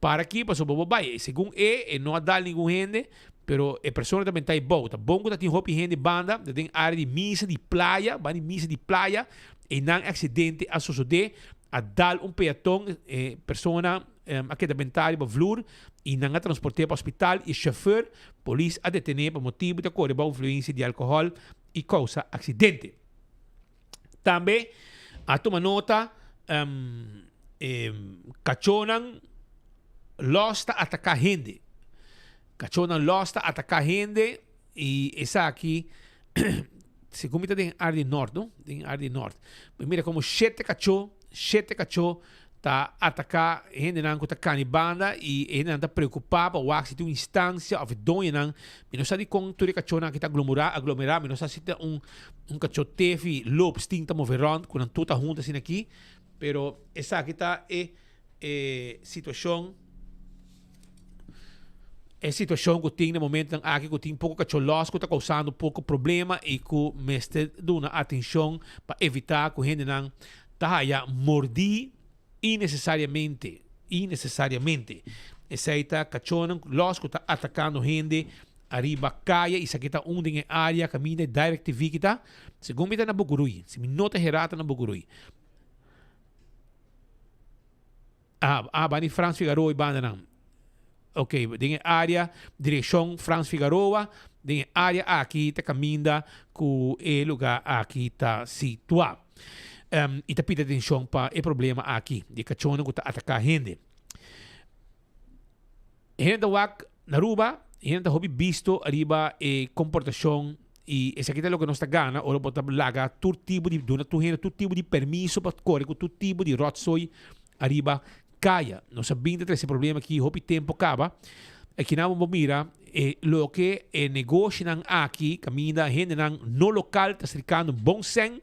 Para aki pasobra bo bai. Segun e, e no a dal ningun hende, pero e persona ta benta ei bou. Ta bon ku ta tin hopi hende banda, ta den área di misa di playa, banda di misa di playa, einan e aksidente a sosodé, a dal un peaton, e persona a keda bentá riba vloer i nan a transport'é pa hospital i e shofer, polis a detené pa motibu di a kore bou influensia di alkohòl. i kousa aksidente. Tambe a tuma nota e kachónan lòs ta ataká hende. Kachónan lòs ta ataká hende i esaki segun mi ta den área di nòrt no, den área di nòrt. Mi mira komo shete kachó, shete kachó ta ataká hendenan ku ta kani banda i e hendenan ta preokupá pa wak si tin un instansia òf e doñonan. Mi no sa dikon tur e kachónan aki ta aglomorá, aglomerá, mi no sa si ta un un kachó tefi, loop, stink ta move rònt ku nan tur ta huntu asina aki, pero esaki ta e e situashon e situashon ku tin na momentunan aki ku tin poko kachó lòs ku ta kousando poko problema i ku mester duna atenshon pa evitá ku hendenan ta haya mordí inesesariamente, inesesariamente. Esei ta kachónan lòs ku ta atakando hende ariba kaya i esaki ta un den e área kaminda e Direct TV ki ta. Segun mi ta na Bucuruy, si mi no ta herá ta na Bucuruy. Ah, ah, banda di Frans Figaroa i bandanan. Ok, den e área, direkshon Frans Figaroa, den e área aki ta kaminda ku e lugá aki ta situá. Um, i ta pidi atenshon pa e problema aki, di e kachónan ku ta ataká hende. Hende ta wak na Aruba, hende ta hopi bisto riba e komportashon i esaki ta loke nos ta gana ora bo ta laga tur tipo di, duna tur hende tur tipo di permiso pa kore ku tur tipo di rotzooi ariba kaya. Nos a bin ta trese problema aki hopi tempo kaba. Akinan bo mira e loke e negoshinan aki kaminda hendenan no lokal ta strikando bon sèn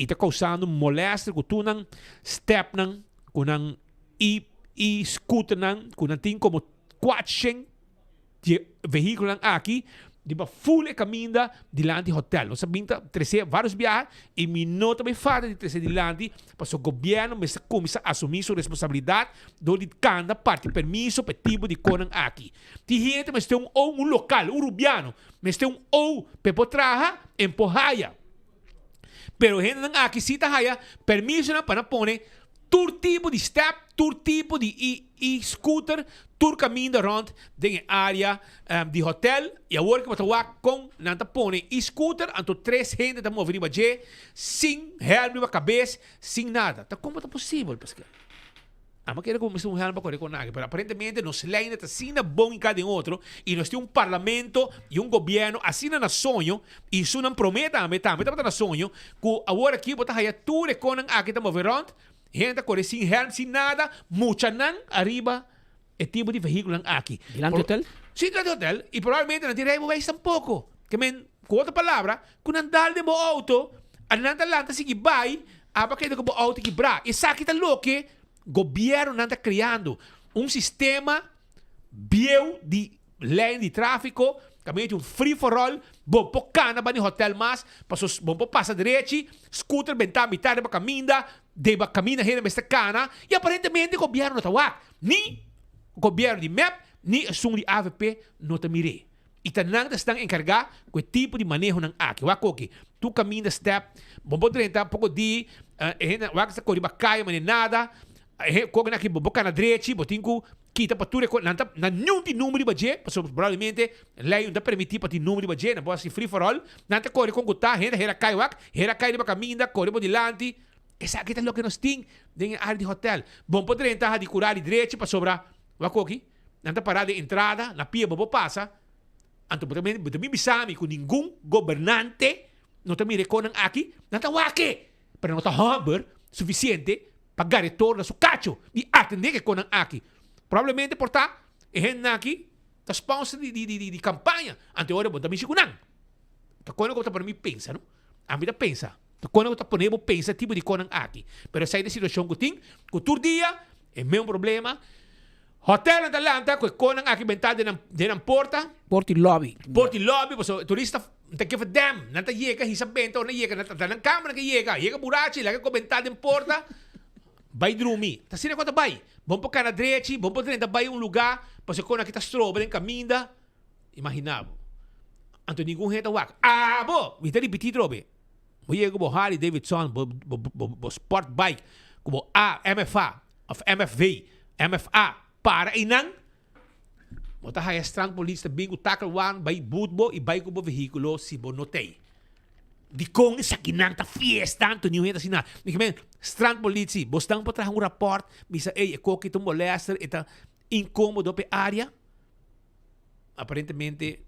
i ta kousando molèster ku tur nan stèpnan ku nan i i scooternan ku nan tin komo kuatshen di e vehíkulonan aki riba ful e kaminda dilanti hotel. Nos a bin ta trese vários biaha i mi no ta bai falta di trese dilanti pasobra gobièrnu mester kuminsá asumí su responsabilidat dor di kanda parti permiso pa e tipo di konan aki. Tin hende mester un ou, un lokal, un rubiano mester un ou pa e por traha en por haya. Pero hendenan aki si ta haya permisonan pa nan pone tur tipo di step, tur tipo di e-scooter, tur caminda rond den e area di hotel. Y awor cu bo ta wak con nan ta pone e-scooter, anto tres hende ta move riba dje sin helm riba cabes, sin nada. Ta como ta posibel, Pascal? Amo kere ku mester un helm pa kore kon aki, pero aparentemente nos leinan ta asina bon i kada den otro i nos tin un parlamento i un gobièrnu asina na soño i esunnan promé tambe tambe tabata na soño ku awor aki bo ta haya tur e konnan aki ta move rònt, hende ta kore sin helm sin nada, muchanan ariba e tipo di vehíkulonan aki. Dilanti hotel? Si, dilanti hotel i probablemente nan tin rijbewijs tampoko. Ke men, ku otro palabra, ku nan dal den bo outo, a nan ta lanta sigui bai, aba keda ku bo outo kibrá. Esaki ta loke Gobiernonan ta creando un sistema bieu di ley di trafico, caminda tin un free for all, bo por cana bani hotel mas, paso bo por pasa derechi, scooter benta mitad riba caminda, deba caminda hende mester cana, y aparentemente gobierno no ta wak, ni gobierno di mep, ni esun di avp no ta mir'é. I ta nan ta esnan enkargá ku e tipo di manehonan aki. Wak koki, tur kaminda stèp, bo por drenta poko di, e hende wak sa kore riba kaya manera nada. E kokinan aki bo bo kana drechi, bo tin ku kita pa tur e ko, nan ta nan niun tin number riba dje, pasobra probablemente lei no ta permití pa tin number riba dje, nan por hasi free for all, nan ta kore kon ku ta, hende hera kai wak, hera kai riba kaminda, kore bo dilanti, esaki ta loke nos tin den e área di hotèl. Bon por drenta ha di kura di drechi pasobra wak koki, nan ta pará den entrada, na pia bo por pasa, anto bo ta bo ta bin bisa mi ku ningun gobernante no ta mira e konan aki, nan ta wak e! Pero no ta hòmber sufisiente pa gara e toro na su kacho di atendé ku e konan aki. Probablemente por ta e hendenan aki ta sponsor di di di di kampaña, anto e ora bo ta mishi ku nan. Ta konan ku bo ta pone mi pensa no. Ami ta pensa, ta konan ku ta pone bo pensa tipo di konan aki. Pero esei ta e situashon ku tin, ku tur dia e meun problema. Hotelnan ta lanta ku e konan aki bentá den nan den nan porta. Porta i lobby. Porta i lobby pasobra e turista ta ke verdem. Nan ta yega hisa benta ora nan yega nan ta nan kamber nan ke yega. Yega burachi laga ku bentá den porta bai drumi. Ta asina ku ta bai. Bon por kana drechi, bon por drenta bai un lugá pasobra e konan aki ta stroba den kaminda. Imaginá bo. Anto ningun hende ta wak. Abo! Mi ta ripití trobe. Bo yega ku bo Harley Davidson, bo bo bo bo sport bike ku bo A, MFA of MFV, MFA, para einan, bo ta haya strandpolitie ta bin ku takelwan bai boet bo i bai ku bo vehíkulo si bo no t'ei. Dikon esakinan ta fiesta anto niun hende asina? Mi ke men, strandpolitie, bosnan por traha un rapòrt bisa ey e koki ta un molester, e ta inkómodo pa e área? Aparentemente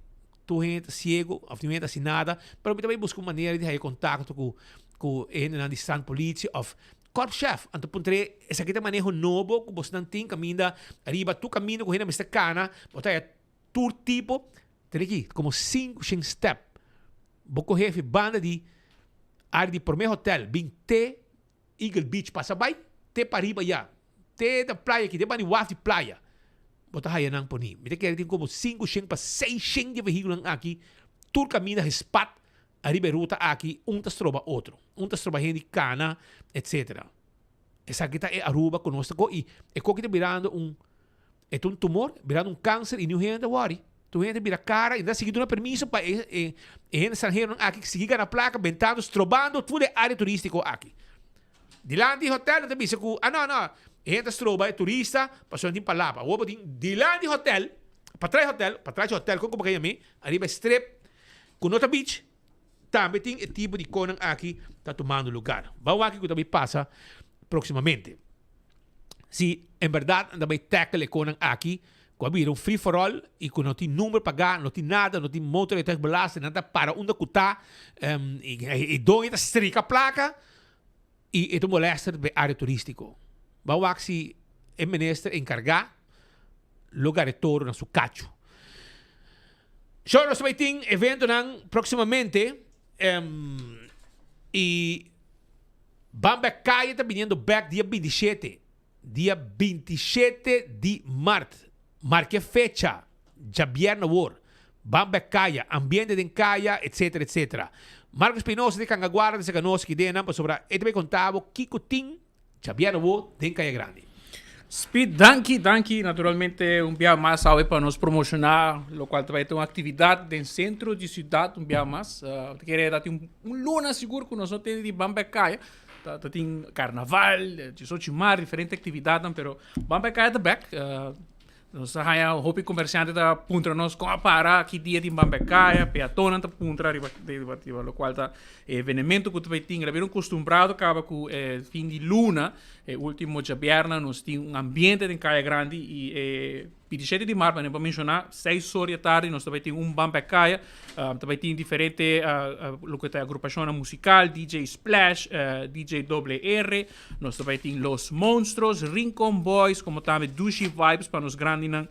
tur hende ta ciego of niun hende ta haci nada, pero mi ta bay busca un manera di haya contacto cu cu e hendenan di strandpolitie of korpschef. Anto puntr'é esaki ta maneho nobo cu bosnan tin caminda riba tur caminda cu hende mester cana, bo ta haya tur tipo, tene aki como cinco shen step bo coge fi banda di area di prome hotel bin te Eagle Beach pasa bai te pariba ya te na playa aki te banda di waf di playa bo ta haya nan poni. Mi ta kere tin como sinku shen pa seis shen di e vehiculonan aki tur caminda gespat ariba e ruta aki un ta stroba otro un ta stroba hende cana etcetera. Esaki ta e Aruba cu nos ta go y e koki ta birando un E ta un tumor, birando un kanser i niun hende ta wòri. Tur hende ta bira kara i nan ta sigui duna permiso pa e e hende stranheronan aki sigui gana plaka bentando, strobando tur e área turístiko aki. Dilanti di hotèl nan ta bisa ku, ah no, no, e hende ta stroba e turista pasobra nan tin palabra. Awor bo tin dilanti di hotèl, patras di hotèl, patras di hotèl, kon ku bo ka yam'é, ariba e strip ku no ta beach, tambe tin e tipo di konan aki ta tumando lugar. Ban wak ku ta bai pasa próksimamente. Si en berdad nan ta bai tackle e konan aki ku a bira un free for all i ku no tin number pagá, no tin nada, no tin motorrijtuigbelasting, nan ta para unda ku ta, e doño ta strika plaka i e ta un molester pa e área turístiko. Ban wak si e minister enkargá lo gara e toro na su kachu. Shor nos ta bai tin eventonan próksimamente i Ban Bek Kaya ta biniendo bek dia 27, dia 27 di mart. Marka e fecha, djabièrnè awor. Ban Bek Kaya, ambiente den kaya, etcetera, etcetera. Marco Espinosa di Kangaguara ta saka nos aki den nan pasobra e ta bai konta bo kiko tin djabièrnè awor den Kaya Grandi. Speed, danki, danki. Naturalmente un bia mas awe pa nos promociona locual ta bay ta un actividad den centro di ciudad un bia mas. Uh, ta kere dat un, un luna sigur cu nos no tene di ban bay caya. Ta, ta tin carnaval, 18 maart, diferente actividadnan, pero ban bay caya ta bek. Uh, nos a haya hopi comerciante ta puntra nos con a para ki dia tin ban bay caya, peatonnan ta puntra riba, riba, riba locual ta evenemento cu ta bay tin. Rabia un costumbrado caba cu eh, fin di luna. E ultimo djabièrnè nos tin un ambiente den Kaya Grandi i e 27 di mart, manera bo a menshoná, seis or di e tardi nos ta bai tin un ban pa e kaya. Ta bai tin diferente loke ta agrupashonnan musikal, DJ Splash, DJ Doble R, nos ta bai tin Los Monstruos, Rincon Boys, komo tambe Dushi Vibes pa nos grandinan.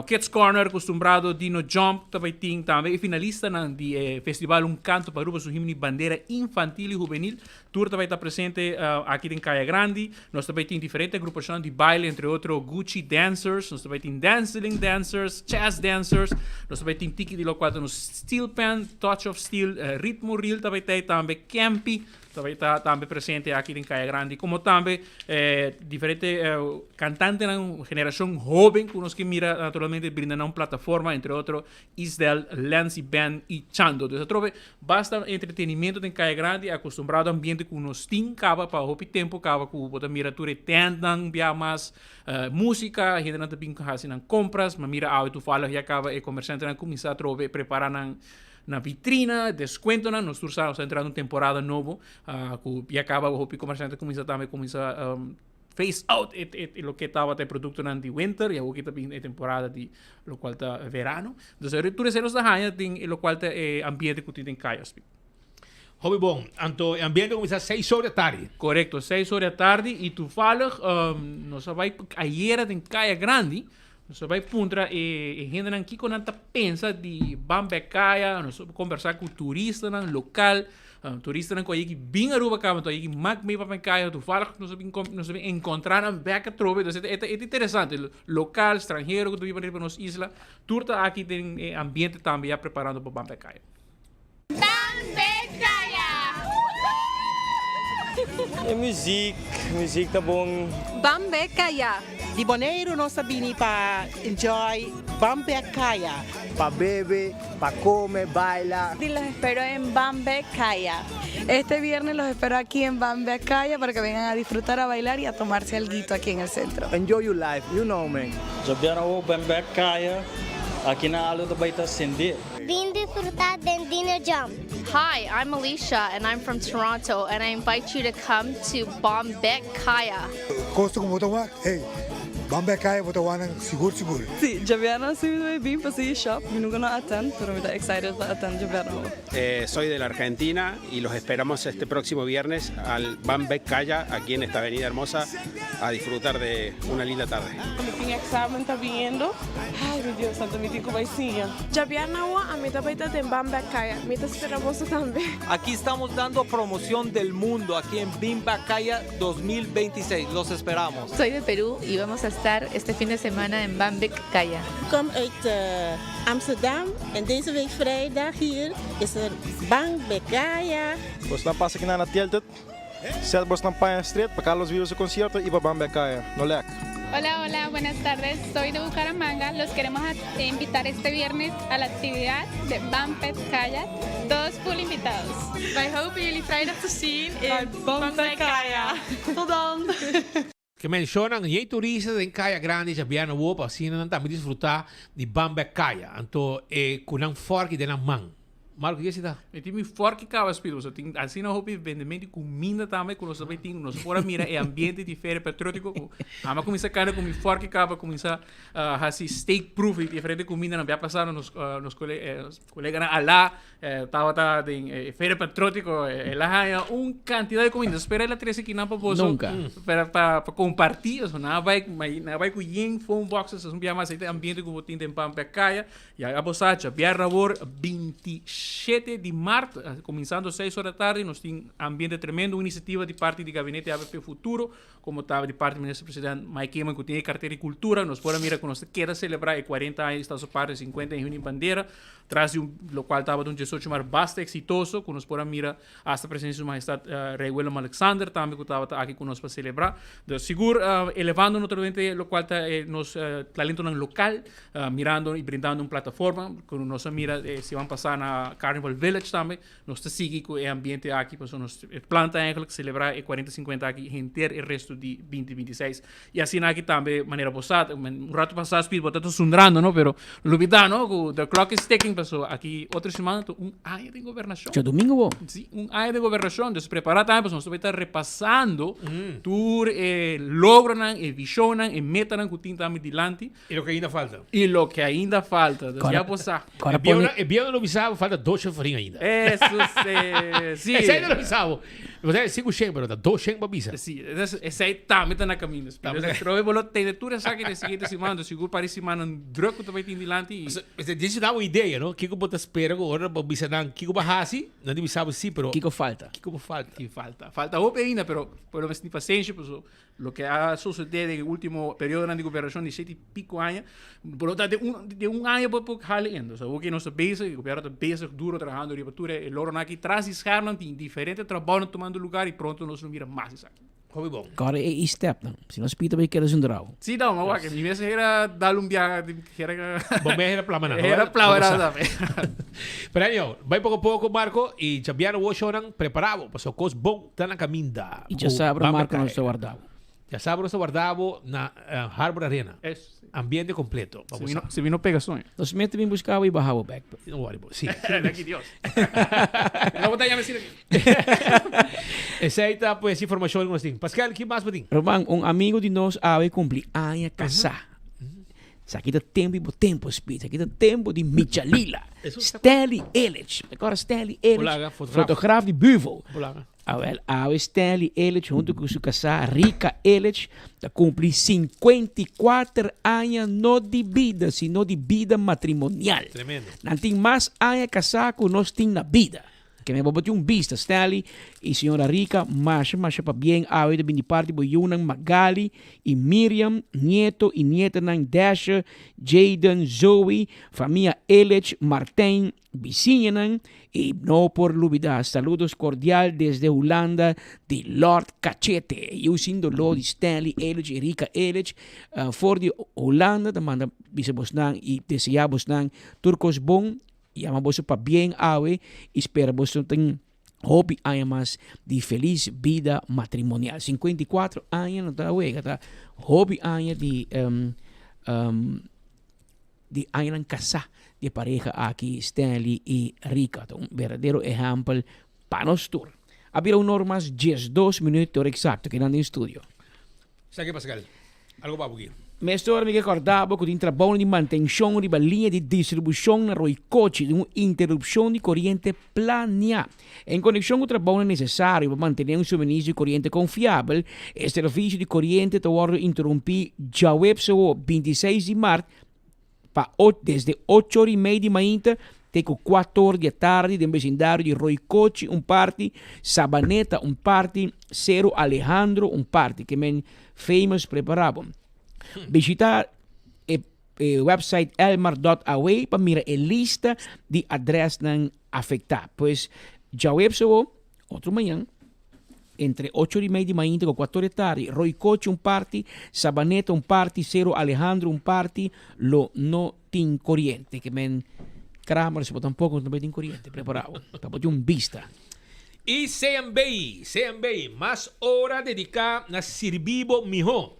Kids Corner, Acostumbrado, Dino Jump ta bai tin tambe e finalistanan di e festival Un Canto pa Aruba su himno di bandera infantil i hubenil. Tur ta bai ta presente aki den Kaya Grandi. Nos ta bai tin diferente agrupashon di baile, entre otro Gucci Dancers, nos ta bai tin Danceling Dancers, Chess Dancers, nos ta bai tin tiki di lokual ta nos Steel Pan, Touch of Steel, Ritmo Reel ta bai tei tambe, Kempi. Ta bay ta tambe presente aki den Caya Grandi. Como tambe eh, diferente eh, cantantenan, generacion hoben cu nos ke mira naturalmente brinda nan un plataforma, entre otro Isdel, Lancy Ben y Chando. Dus atrobe basta entretenimiento den Caya Grandi, acostumbrado ambiente cu nos tin caba pa hopi tempo caba cu bo ta mira tur e tentnan bia mas eh, musica, hendenan ta bin haci nan compras, ma mira awe toevallig ya caba e comerciantenan cuminsa atrobe prepara nan Na vitrina, descuentonan, nos tur sa nos ta entrando un temporada nobo, cu ya caba hopi comerciante cuminsa tambe cuminsa phase out e, e, e loke tabata e productonan di winter, y awoki ta bin e temporada di locual ta verano. Entonces, tur esei nos ta haña den e locual ta e ambiente cu tin den Caya Speed. Hopi bon. Anto e ambiente cuminsa seis or di atardi. Correcto, seis or di atardi y toevallig nos a bay ayera den Caya Grandi, Nos a bai puntra e hendenan kiko nan ta pensa di ban bek kaya, nos a kombersá ku turistanan lokal, turistanan ku a yegi bin Aruba kaba, anto a yegi mak mei pa ban kaya, toevallig nos a bin nos a bin enkontrá nan bek atrobe, entonces e ta e ta interesante, lokal, stranhero ku ta biba riba nos isla, tur ta aki den e ambiente tambe ya preparando pa ban bek kaya. Ban bek kaya! E muziek, muziek ta bon. Ban bek kaya! Di Boneiru nos a bini pa enjoy Ban bek kaya. Pa bebe, pa come, baila. Y los espero en Ban bek kaya. Este viernes los espero aquí en Ban bek kaya para que vengan a disfrutar, a bailar y a tomarse alguito aquí en el centro. Enjoy your life, you know man. Djabièrnè awor Ban bek kaya, aki na algo ta bai ta sende. Bin disfruta den Dinner Jump. Hi, I'm Alicia and I'm from Toronto and I invite you to come to Ban bek kaya. Kosto ku bo ta wak, hey, Ban bek kaya bo ta wak nan sigur sigur. Si, djabièrnè si mi ta bai bin pa sigui shop, mi nunka no a attend, pero mi ta excited pa attend djabièrnè awor. Eh, soy de la Argentina y los esperamos este próximo viernes al Ban bek kaya aquí en esta avenida hermosa a disfrutar de una linda tarde. Mi tin examen ta biniendo. Ay mi Dios santo mi tin cu bay siña. Djabièrnè awor ami ta bay ta den Ban bek kaya. Mi ta spera boso tambe. Aquí estamos dando promoción del mundo aquí en Bin Bek Kaya 2026. Los esperamos. Soy de Perú y vamos a estar este fin de semana en Ban bek Kaya. Ik kom uit Amsterdam en deze week vrijdag hier is er Ban bek Kaya. Bos nan pasa kinan na Tilted, Set bos nan Pine Street pa Carlos Vives su concierto y pa Ban bek Kaya. No lek! Hola, hola, buenas tardes. Soy de Bucaramanga. Los queremos invitar este viernes a la actividad de Ban bek Kaya. Todos full invitados. Wij hopen jullie vrijdag te zien in Ban bek Kaya. Tot dan! Ke menshonan yei turista den Kaya Grandi djabièrnè awor pa asina nan tambe disfrutá di Ban bek Kaya. Anto e ku nan fòrki den nan man. Marco, ke si ta? Mi tin mi fòrki kaba spit, pasobra tin asina hopi bendemento di kuminda tambe ku nos ta bai tin. Nos por a mira e ambiente di Feria Patriótiko ku ami a kuminsá kana ku mi fòrki kaba kuminsá hasi steak proof di diferente kumindanan. Bia pasá nos nos koleganan alá Tabata den e Feria Patriótico, el a haña un cantidad de comida. Spera el a trece kinan pa boso. Nunca. Para, pa, pa comparti. Eso, nan a bai, nan a bai cu yen phone boxes. Es un bia mas ambiente cu bo tin den Pampa Caya. Ya a bo sa, djabièrnè awor, 27 di maart, cuminsando seis ora tardi, nos tin ambiente tremendo. Un iniciativa di parti di Gabinete avp Futuro. Como ta di parti Minister President Mike Eman cu tin e cartera di cultura, nos por a mira cu nos ta keda celebra e 40 aña di Estado Aparte, 50 aña di Union Bandera, tras di un, locual tabata un 18 maart basta exitoso, cu nos por a mira hasta presencia di Su Majestad Rey Willem Alexander tambe cu tabata aki cu nos pa celebra. Dus sigur elevando naturalmente locual ta e nos talentonan local, mirando y brindando un plataforma cu nos a mira e siman pasa na Carnival Village tambe. Nos ta sigui ku e ambiente aki pasobra nos e plan ta eigenlijk selebrá e kuarenta sinkuenta aki henter e resto di binti binti seis. I asina aki tambe manera bo sa un ratu pasá speed bo ta ta sundrando no pero lubidá no ku the clock is ticking pasobra aki otro siman ta un aña den gobernashon. Djadumingu bo. Si un aña den gobernashon dus prepará tambe pasobra nos ta bai ta repasando tur e logronan e vishonnan e metanan ku tin tambe dilanti. I loke ainda falta. I loke ainda falta. Dus ya bo sa. E bieu e bieu no lo bisa bo falta dos shen florin ainda. Eso se, si. Esei no lo bisa bo. Bo sa sinku shen pero ta dos shen bo bisa. Si, esei tambe ta na kaminda. Pero trobe bo lo tene tur esaki den siguiente siman. Dus sigur par e simannan druk ku ta bai tin dilanti. Dje si ta un idea no. Kiko bo ta spera ku ora bo bisa nan kiko bo a hasi, nan di bisa bo si pero. Kiko falta. Kiko bo falta. Kiko falta. Falta hopi ainda pero por lo mes tin pasenshi paso. Loke a sosodé den e último periodonan di gobernashon di shete i piko aña, por lo tanto den un aña bo por hala in. Dus awor ke nos ta bezig, e gobierno ta bezig duro trahando riba tur e loronan aki. Tras di schermnan tin diferente trabounan tumando lugar i pronto nos lo mira mas esaki. Hopi bon. Kòrda e i-stepnan. Si no spita bo keda sin drau. Si no, ma wak, mi mes hera dal un biaha, hera. Bo mes hera plama nan. Hera plama nan tambe. Pero anyhow, bai poko poko Marco i djabièrnè wou shownan prepara bo pasobra kos bon ta na kaminda. I djasabra Marco nos ta warda bo. Djasabra nos ta warda bo na Harbor Arena. Ambiente completo. Pa bo sa. Si mi no pega sueño. Nos mester bin busca bo y baha bo bek. No worry bo. Si. Danki Dios. No bo ta yama asina aki. Esey ta pues informacion cu nos tin. Pascal, ki mas bo tin? Ruman, un amigo di nos awe cumpli aña casá. Esaki ta tempo di bo tempo, Speed. Esaki ta tempo di Michalila. Stanley Illich. Te acorda Stanley Illich? Bolaga, fotograaf. Fotograaf di Buvo. Bolaga. Awel, awe Stanley Illich hunto cu su casá Rika Illich ta cumpli 54 aña no di bida, sino di bida matrimonial. Tremendo. Nan tin mas aña casá cu nos tin na bida. Ke men bo tin un bista, Stanley y señora Rika, masha masha pabien awe ta bin di parti bo yunan Magali y Miriam, nieto y nietanan Dasher, Jayden, Zoe, famia Illich, Martijn, Bisiñanan y no por lubida saludos cordial desde Hulanda di Lord Cachete. Yu sin dolor di Stanley Elich y Rika Elich for di Hulanda ta manda bisa bosnan y desea bosnan tur cos bon. Yama boso pabien awe y spera boso tin hopi aña mas di feliz bida matrimonial. 54 aña no ta wega ta hopi aña di di añanan kasá di e pareha aki Stanley i Rika. Ta un berdadero ehèmpel pa nos tur. A bira un or mas 12 minuut ora eksakto kinan den studio. Sa ke Pascal? Algo pa bo ki. Mesora mi ke kòrda bo ku tin trabounan di mantenshon riba liña di distribushon na Roycochi den un interupshon di koriente planiá. En konekshon ku trabounan nesesario pa mantené un suministro di koriente konfiabel, e servisio di koriente ta wòrdu interumpí djaweps awo, 26 di mart, pa desde ocho or i mei di mainta te ku kuater or di atardi den besindario di Rooi Kochi un parti, Sabaneta un parti, Seru Alejandro un parti. Ke men famous prepará bo. Bishitá e e website elmar dot aw pa mira e lista di adresnan afektá. Pues djaweps awo, otro mañan, entre ocho di mei di mainta ku kuater di tardi, Rooi Kochi un parti, Sabaneta un parti, Seru Alejandro un parti lo no tin koriente. Ke men Kramer si bo tampoko no ta tin koriente, prepará bo pa bo tin un bista. I CMB, CMB, mas ora dediká na sirbi bo mihó.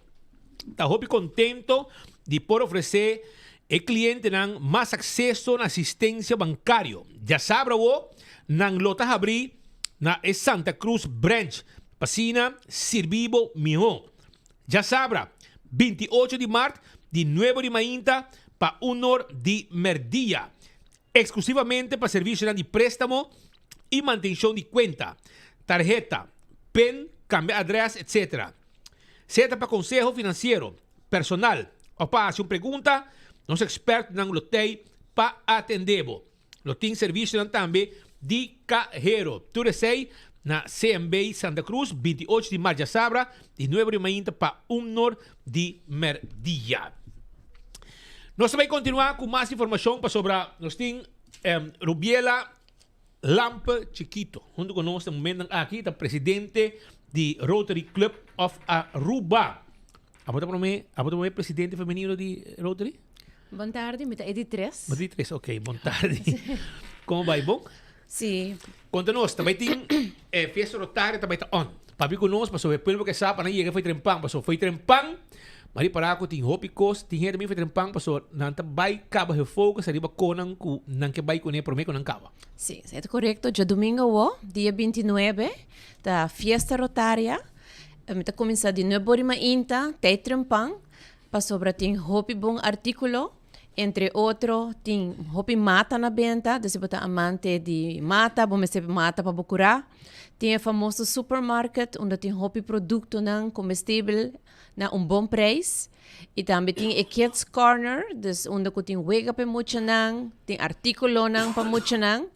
Ta hopi contento di por ofrece e clientenan mas acceso na asistencia bancario. Djasabra awo nan lo ta habri na e Santa Cruz branch pa asina sirbi bo miho. Djasabra, 28 di mart di nuebe di mainta pa unor di merdia. Exclusivamente pa servicionan di prestamo y mantencion di cuenta, tarheta, pin, cambia adres, etc. Sea ta pa konseho finansiero, personal òf pa hasi un pregunta, nos ekspertonan lo tei pa atendé bo. Lo tin servisionan tambe di kahero. Tur esei na CMB Santa Cruz, 28 di mart djasabra, di nuebe di mainta pa un nor di merdia. Nos ta bai kontinuá ku mas informashon pasobra nos tin Rubiela Lampe Chiquito hunto cu nos den momentonan aki ta presidente di Rotary Club of Aruba. Abo ta prome, abo ta prome presidente femenino di Rotary? Bon tardi, mi ta e di tres. Bo di tres, ok, bon tardi. Como bai, bon? Sí. Conta nos, ta bai tin eh, fiesta Rotaria ta bai ta on. Papia cu nos, pasobra e pueblo ke sa pa nan yega foi trempan, pasobra foi trempan Mari para ku tin hopi kos, tin hende mi trempan paso nan ta bai kaba he focus ariba konan ku nan ke bai kuné promé ku nan kaba. Sí, esei ta korekto. Djadumingu awo, dia 29, ta Fiesta Rotaria. Mi ta kuminsá di nuebe ora mainta te trempan pasobra tin hopi bon artíkulo. Entre otro tin hopi mata na benta, dus si bo ta amante di mata, bo mester mata pa bo kurá. Tin e famoso supermarket unda tin hopi produktonan komestibel na un bon prijs. Y tambe tin e kids corner, dus unda cu tin wega pa e muchanan, tin articulonan pa muchanan.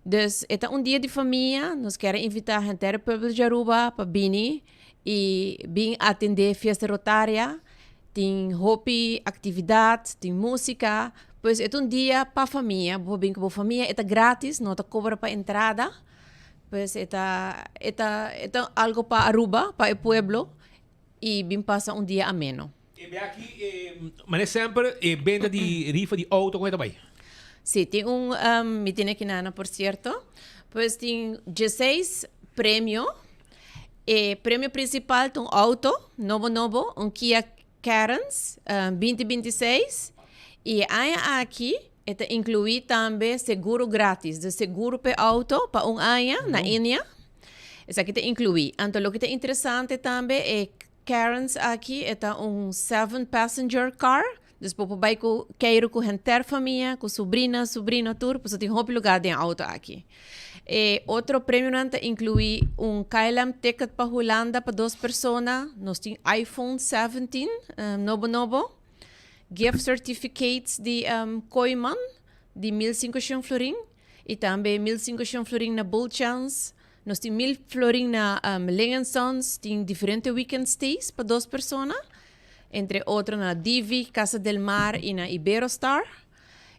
Dus e ta un dia di famia, nos kier a invita henter e pueblo di Aruba pa bini. Y bin atende Fiesta Rotaria, tin hopi actividad, tin musica, pues e ta un dia pa famia, bo por bin cu bo famia, e ta gratis, no ta cobra pa entrada, pues e ta e ta e ta algo pa Aruba, pa e pueblo y bin pasa un dia ameno. E be aki e mane semper e benta di rifa di auto con e ta bay? Si, tin un, mi tin aki nana por cierto, pues tin dieseis premio. E premio principal ta un auto nobo nobo, un Kia Carens binti 26 y e aña aki e ta inclui tambe seguro gratis, dus seguro p'e auto pa un aña na India. Esaki ta inclui. Anto loke ta interesante tambe e Carens aki e ta un seven passenger car, dus bo por bai ku keiru ku henter famia, ku subrina, subrino tur, pasobra tin hopi lugar den e auto aki. E otro premionan ta inclui un KLM ticket pa Hulanda pa dos persona, nos tin iPhone 17 nobo nobo, gift certificates di Kooyman di 1500 florin y tambe 1500 florin na Bullchance. Nos tin 1000 florin na Ling Sons, tin diferente weekend stays pa dos persona, entre otro na Divi, Casa del Mar y na Iberostar.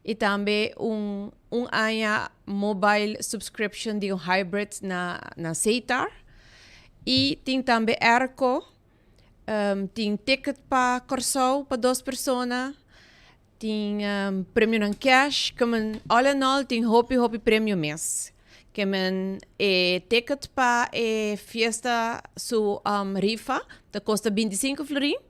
Y tambe un un aña mobile subscription di un hybrid na na Setar. Y tin tambe airco, tin ticket pa Kòrsou pa dos persona. Tin premionan cash, ke men all in all tin hopi hopi premio mes. Ke men e ticket pa e fiesta su rifa ta kosta 25 florin.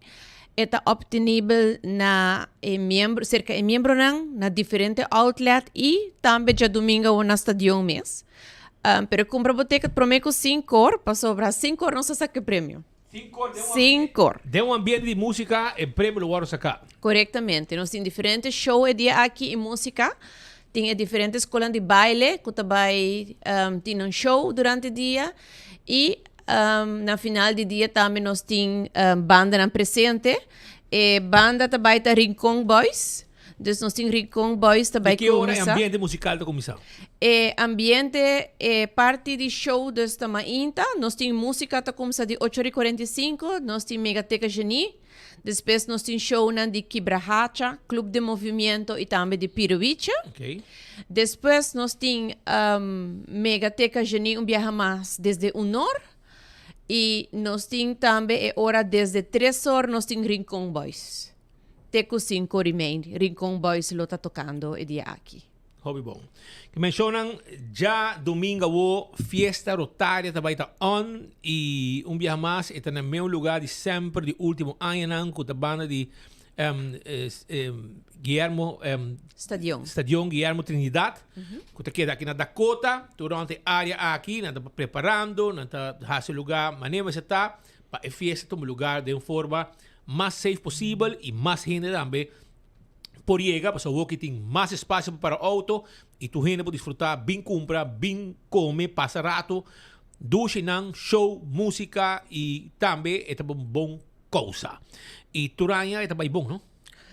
E ta obtenibel na e miembro, serka e miembronan na diferente outlet i tambe djadumingu awor na stadion mes. Pero kumpra bo ticket prome ku sinkor pasobra sinkor nos ta saka e premio. Sinkor. Den un ambiente di músika e premio lo wòrdu saká. Korektamente. Nos tin diferente show e dia aki i músika. Tin e diferente skolnan di baile ku ta bai tin nan show durante dia. I na final di dia tambe nos tin bandanan presente. E banda ta bai ta Rincon Boys. Dus nos tin Rincon Boys ta bai kuminsá. Di ki ora e ambiente musikal ta kuminsá? E ambiente, e parti di show dus ta mainta. Nos tin músika ta kuminsá di ocho ora i 45. Nos tin Megateca Genie. Despues nos tin shownan di Kibrahacha, Club de Movimiento i tambe di Piruwicha. Okay. Despues nos tin Megateca Genie un biaha mas desde un or. I nos tin tambe e ora desde 3 or nos tin Rincon Boys. Te ku 5 or i mei Rincon Boys lo ta tokando e dia aki. Hopi bon. Ke menshonan djadumingu awo fiesta Rotaria ta bai ta on i un biaha mas e ta na meu lugar di semper di ultimo añanan ku ta banda di Guillermo Stadion. Stadion Guillermo Trinidad ku ta keda aki na Dakota tur rond e area aki nan ta preparando nan ta hasi lugar manera mester ta pa e fiesta tuma lugar den forma mas safe posibel y mas hende tambe por yega pasobra awor ki tin mas espacio pa para auto y tur hende por disfruta bin cumpra bin come pasa rato dushi nan show musica y tambe e ta un bon causa y tur aña e ta bay bon no.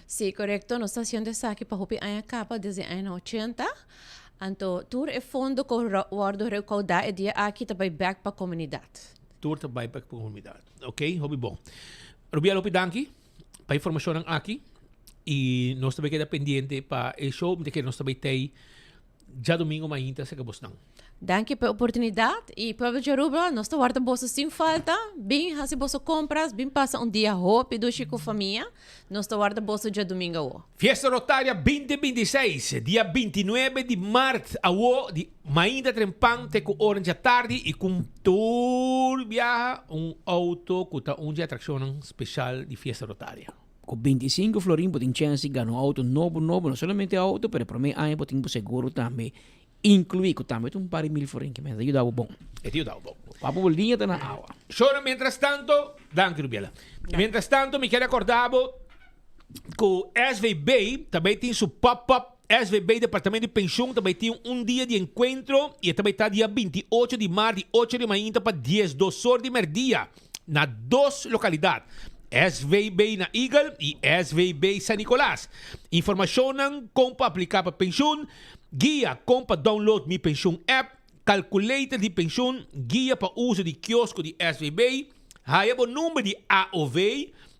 Sí, correcto. Nos ta haciendo esaki pa hopi aña caba, desde añanan 80. Anto, tur e fondo cu wordo recauda e dia aki ta bay bek pa comunidad. Tur ta bay bek pa comunidad. Ok, hopi bon. Rubiel, hopi danki pa e informacionnan aki. Y nos ta bay keda pendiente pa e show. Mi ta kere nos ta bay tey djadomingo mainta cerca bosnan. Danki pa e oportunidad y pueblo di Aruba nos ta warda boso sin falta. Bin haci boso compras, bin pasa un dia hopi dushi cu famia. Nos ta warda boso djadomingo awo. Fiesta Rotaria 2026, dia 29 di maart awo di mainta trempan te ku ora djatardi i ku tur biaha un auto ku ta un dje atraccionnan special di Fiesta Rotaria. Ku 25 florin bo tin chèns di gana un auto nobo nobo, no solamente auto pero e promé aña bo tin bo seguro tambe inclui ku tambe ta un par di mil florin ke mester yuda bo bon. E ta yuda bo bon. Papo bo liña ta na awa. Shona mientras tanto, danki Rubiela. Mientras tanto mi kere acorda bo ku SVB ta bay tin su pop up SVB Departamento di Pensioen ta bay tin un dia di encuentro y e ta bay ta dia 28 di maart di 8 di mainta pa 12 or di merdia na dos localidad, SVB na Eagle y SVB San Nicolas. Informacionnan con pa aplica pa pensioen, guia con pa download Mi Pensioen app, calculator di pensioen, guia pa uso di kiosco di SVB. Haya bo number di AOV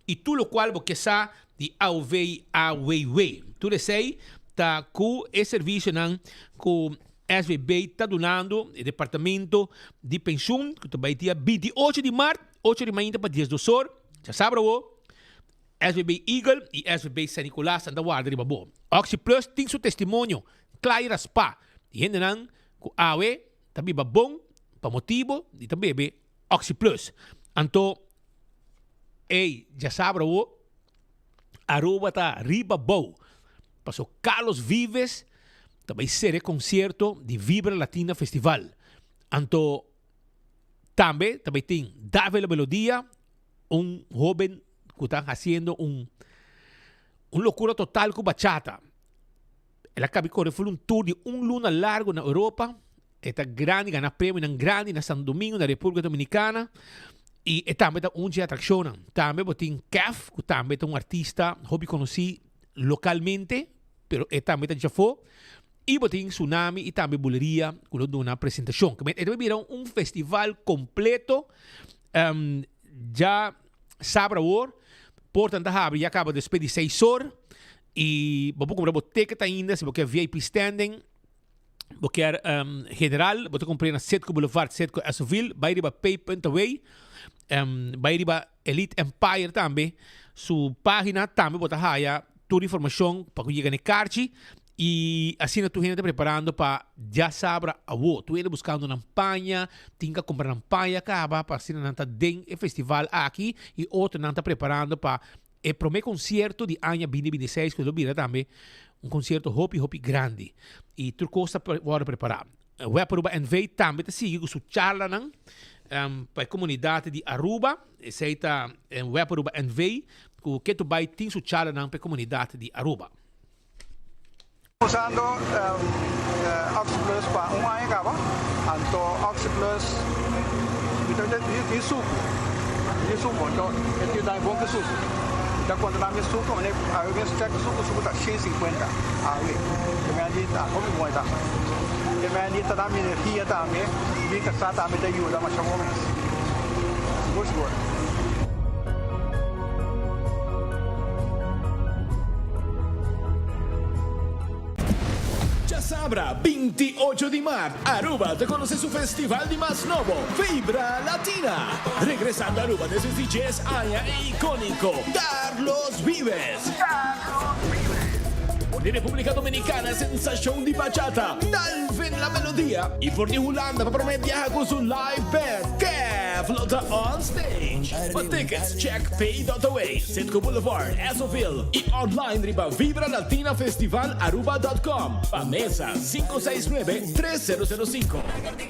y tur locual bo ke sa di AOV y AWW. Tur esey ta cu e servicionan cu SVB ta dunando e departamento di pensioen cu ta bay dia 28 di maart, ocho di mainta pa diesdos or, djasabra awo, SVB Eagle y SVB San Nicolas nan ta warda riba bo. Oxi Plus tin su testimonio cla y raspa di hendenan cu awe ta biba bon pa motibo di ta bebe Oxi Plus. Anto ey djasabra awo Aruba ta riba bou paso Carlos Vives ta bay ser e concierto di Vibra Latina Festival. Anto tambe ta bay tin Dave La Melodia, un hoben cu ta haciendo un un locura total cu bachata. El a cabi core full un tour di un luna largo na Europa. E ta grandi, gana premionan grandi na Santo Domingo, na República Dominicana. Y e tambe ta un dje atraccionnan. Tambe bo tin Kef, cu tambe ta un artista hopi conoci localmente, pero e tambe ta djafó. Y bo tin Tsunami y tambe Buleria cu lo duna presentacion. E ta bira un festival completo. Dja sabra awor, portanan ta habri ya caba despues di seis or. Y bo por cumpra bo ticket ainda si bo kier VIP standing. Bo kier general, bo ta cumpra na Citgo Boulevard, Citgo Esoville. Bay riba pay.away. Bay riba Elite Empire tambe. Su pagina tambe bo ta haya tur informacion pa cu yega na e karchi. Y asina tur hende ta preparando pa djasabra awo. Tur hende buscando nan paña, tin ka cumpra nan paña caba pa asina nan ta den e festival aki. Y otronan ta preparando pa e prome concierto di aña bini bini seis cu lo bira tambe un concierto hopi hopi grandi. Y tur cos ta wordo prepara. Web Aruba NV tambe ta sigui cu su charlanan pa e comunidad di Aruba. Esey ta Web Aruba NV cu ketu bay tin su charlanan pa e comunidad di Aruba. Usando OxyPlus pa un aña caba, anto OxyPlus mi ta tin sucu, mi tin sucu, anto e tin dami bon ki sucu. Mi ta conta dami sucu, mane awe mes check sucu, sucu ta shen sinkuenta awe. Te mea di ta hopi bon e ta. Te mea di ta dami energia tambe, mi casa tambe ta yuda masha bon mes. Sigur sigur. Djasabra 28 di mart Aruba ta conoce su festival di mas nobo, Vibra Latina. Regresando Aruba despues di djes aña e iconico Carlos Vives. For di Republica Dominicana sensacion di bachata, Dalvin La Melodia y for di Hulanda pa prome biaha cu su live band, Kev lo ta on stage. Pa tickets check pay.away, Citgo Boulevard, Esoville y online riba vibralatinafestivalaruba.com. Pa mesa 569 3005.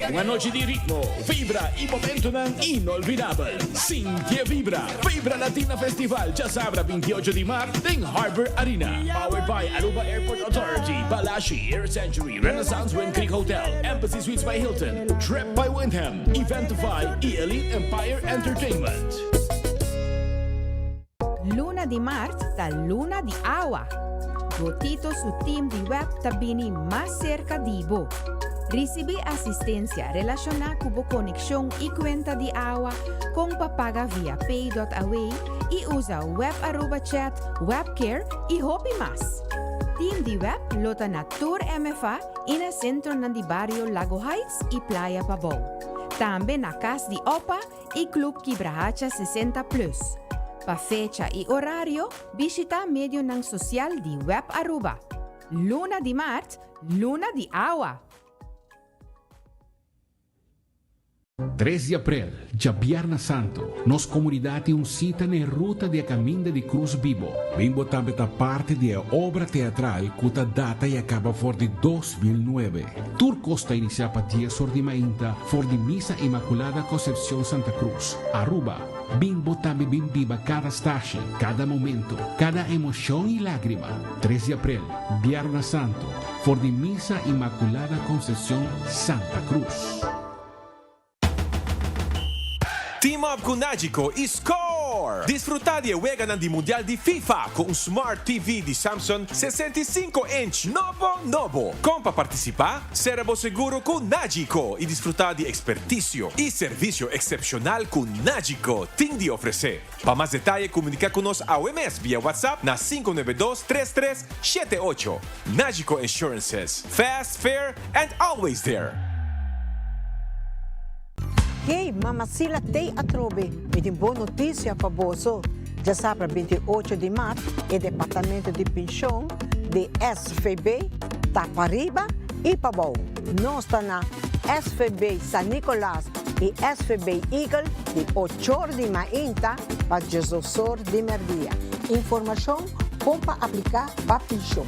Un anochi di ritmo, vibra y momentonan inolvidabel. Sinti e vibra! Vibra Latina Festival djasabra 28 di mart den Harbor Arena. Powered by Aruba Airport Authority, Balashi, Air Century, Renaissance Wind Creek Hotel, Embassy Suites by Hilton, Trip by Wyndham, Eventify y Elite Empire Entertainment. Luna di mart ta luna di awa. Gotito su team di web ta bini mas serka di bo. Risibí asistensia relashoná ku bo konekshon i kuenta di awa, kon pa paga via pay.away i usa Web Aruba Chat, Webcare i hopi mas. Team di web lo ta na tur MFA i na sentronan di bario Lago Heights i Playa Pabou. Tambe na Kas di Opa i Club Kibrahacha 60 Plus. Pa fecha i orario, bishita medionan sosial di Web Aruba. Luna di maart, luna di awa! Tres di aprel, djabièrnè santu, nos komunidat tin un sita na e ruta di e Kaminda di Krus Bibo. Bimbo tambe ta parti di e obra teatral ku ta data i a kaba for di 2009. Tur kos ta inisiá pa dies or di mainta for di Misa Inmaculada Concepcion Santa Cruz, Aruba. Bin bo tambe bin biba kada stashi, kada momento, kada emocion y lagrima. Tres di aprel, Bierna Santo, for di Misa Inmaculada Concepcion Santa Cruz. Team up cu Nagico y score! Score! Disfruta di e weganan di Mundial di FIFA cu un Smart TV di Samsung 65 inch nobo nobo. Con pa participa? Cera bo seguro cu Nagico y disfruta di experticio y servicio excepcional cu Nagico tin di ofrece. Pa mas detaye comunica cu nos awe mes via WhatsApp na 592 33 78. Nagico Insurances, fast, fair and always there! Hey, Mama Sila tei atrobe, mi tin bon notisia pa boso. Djasabra 28 di mart e departamento di penshon di SVB ta pariba i pabou. Nos ta na SVB San Nicolas i SVB Eagle di ochor di mainta pa diesosor di merdia. Informashon kon pa apliká pa penshon.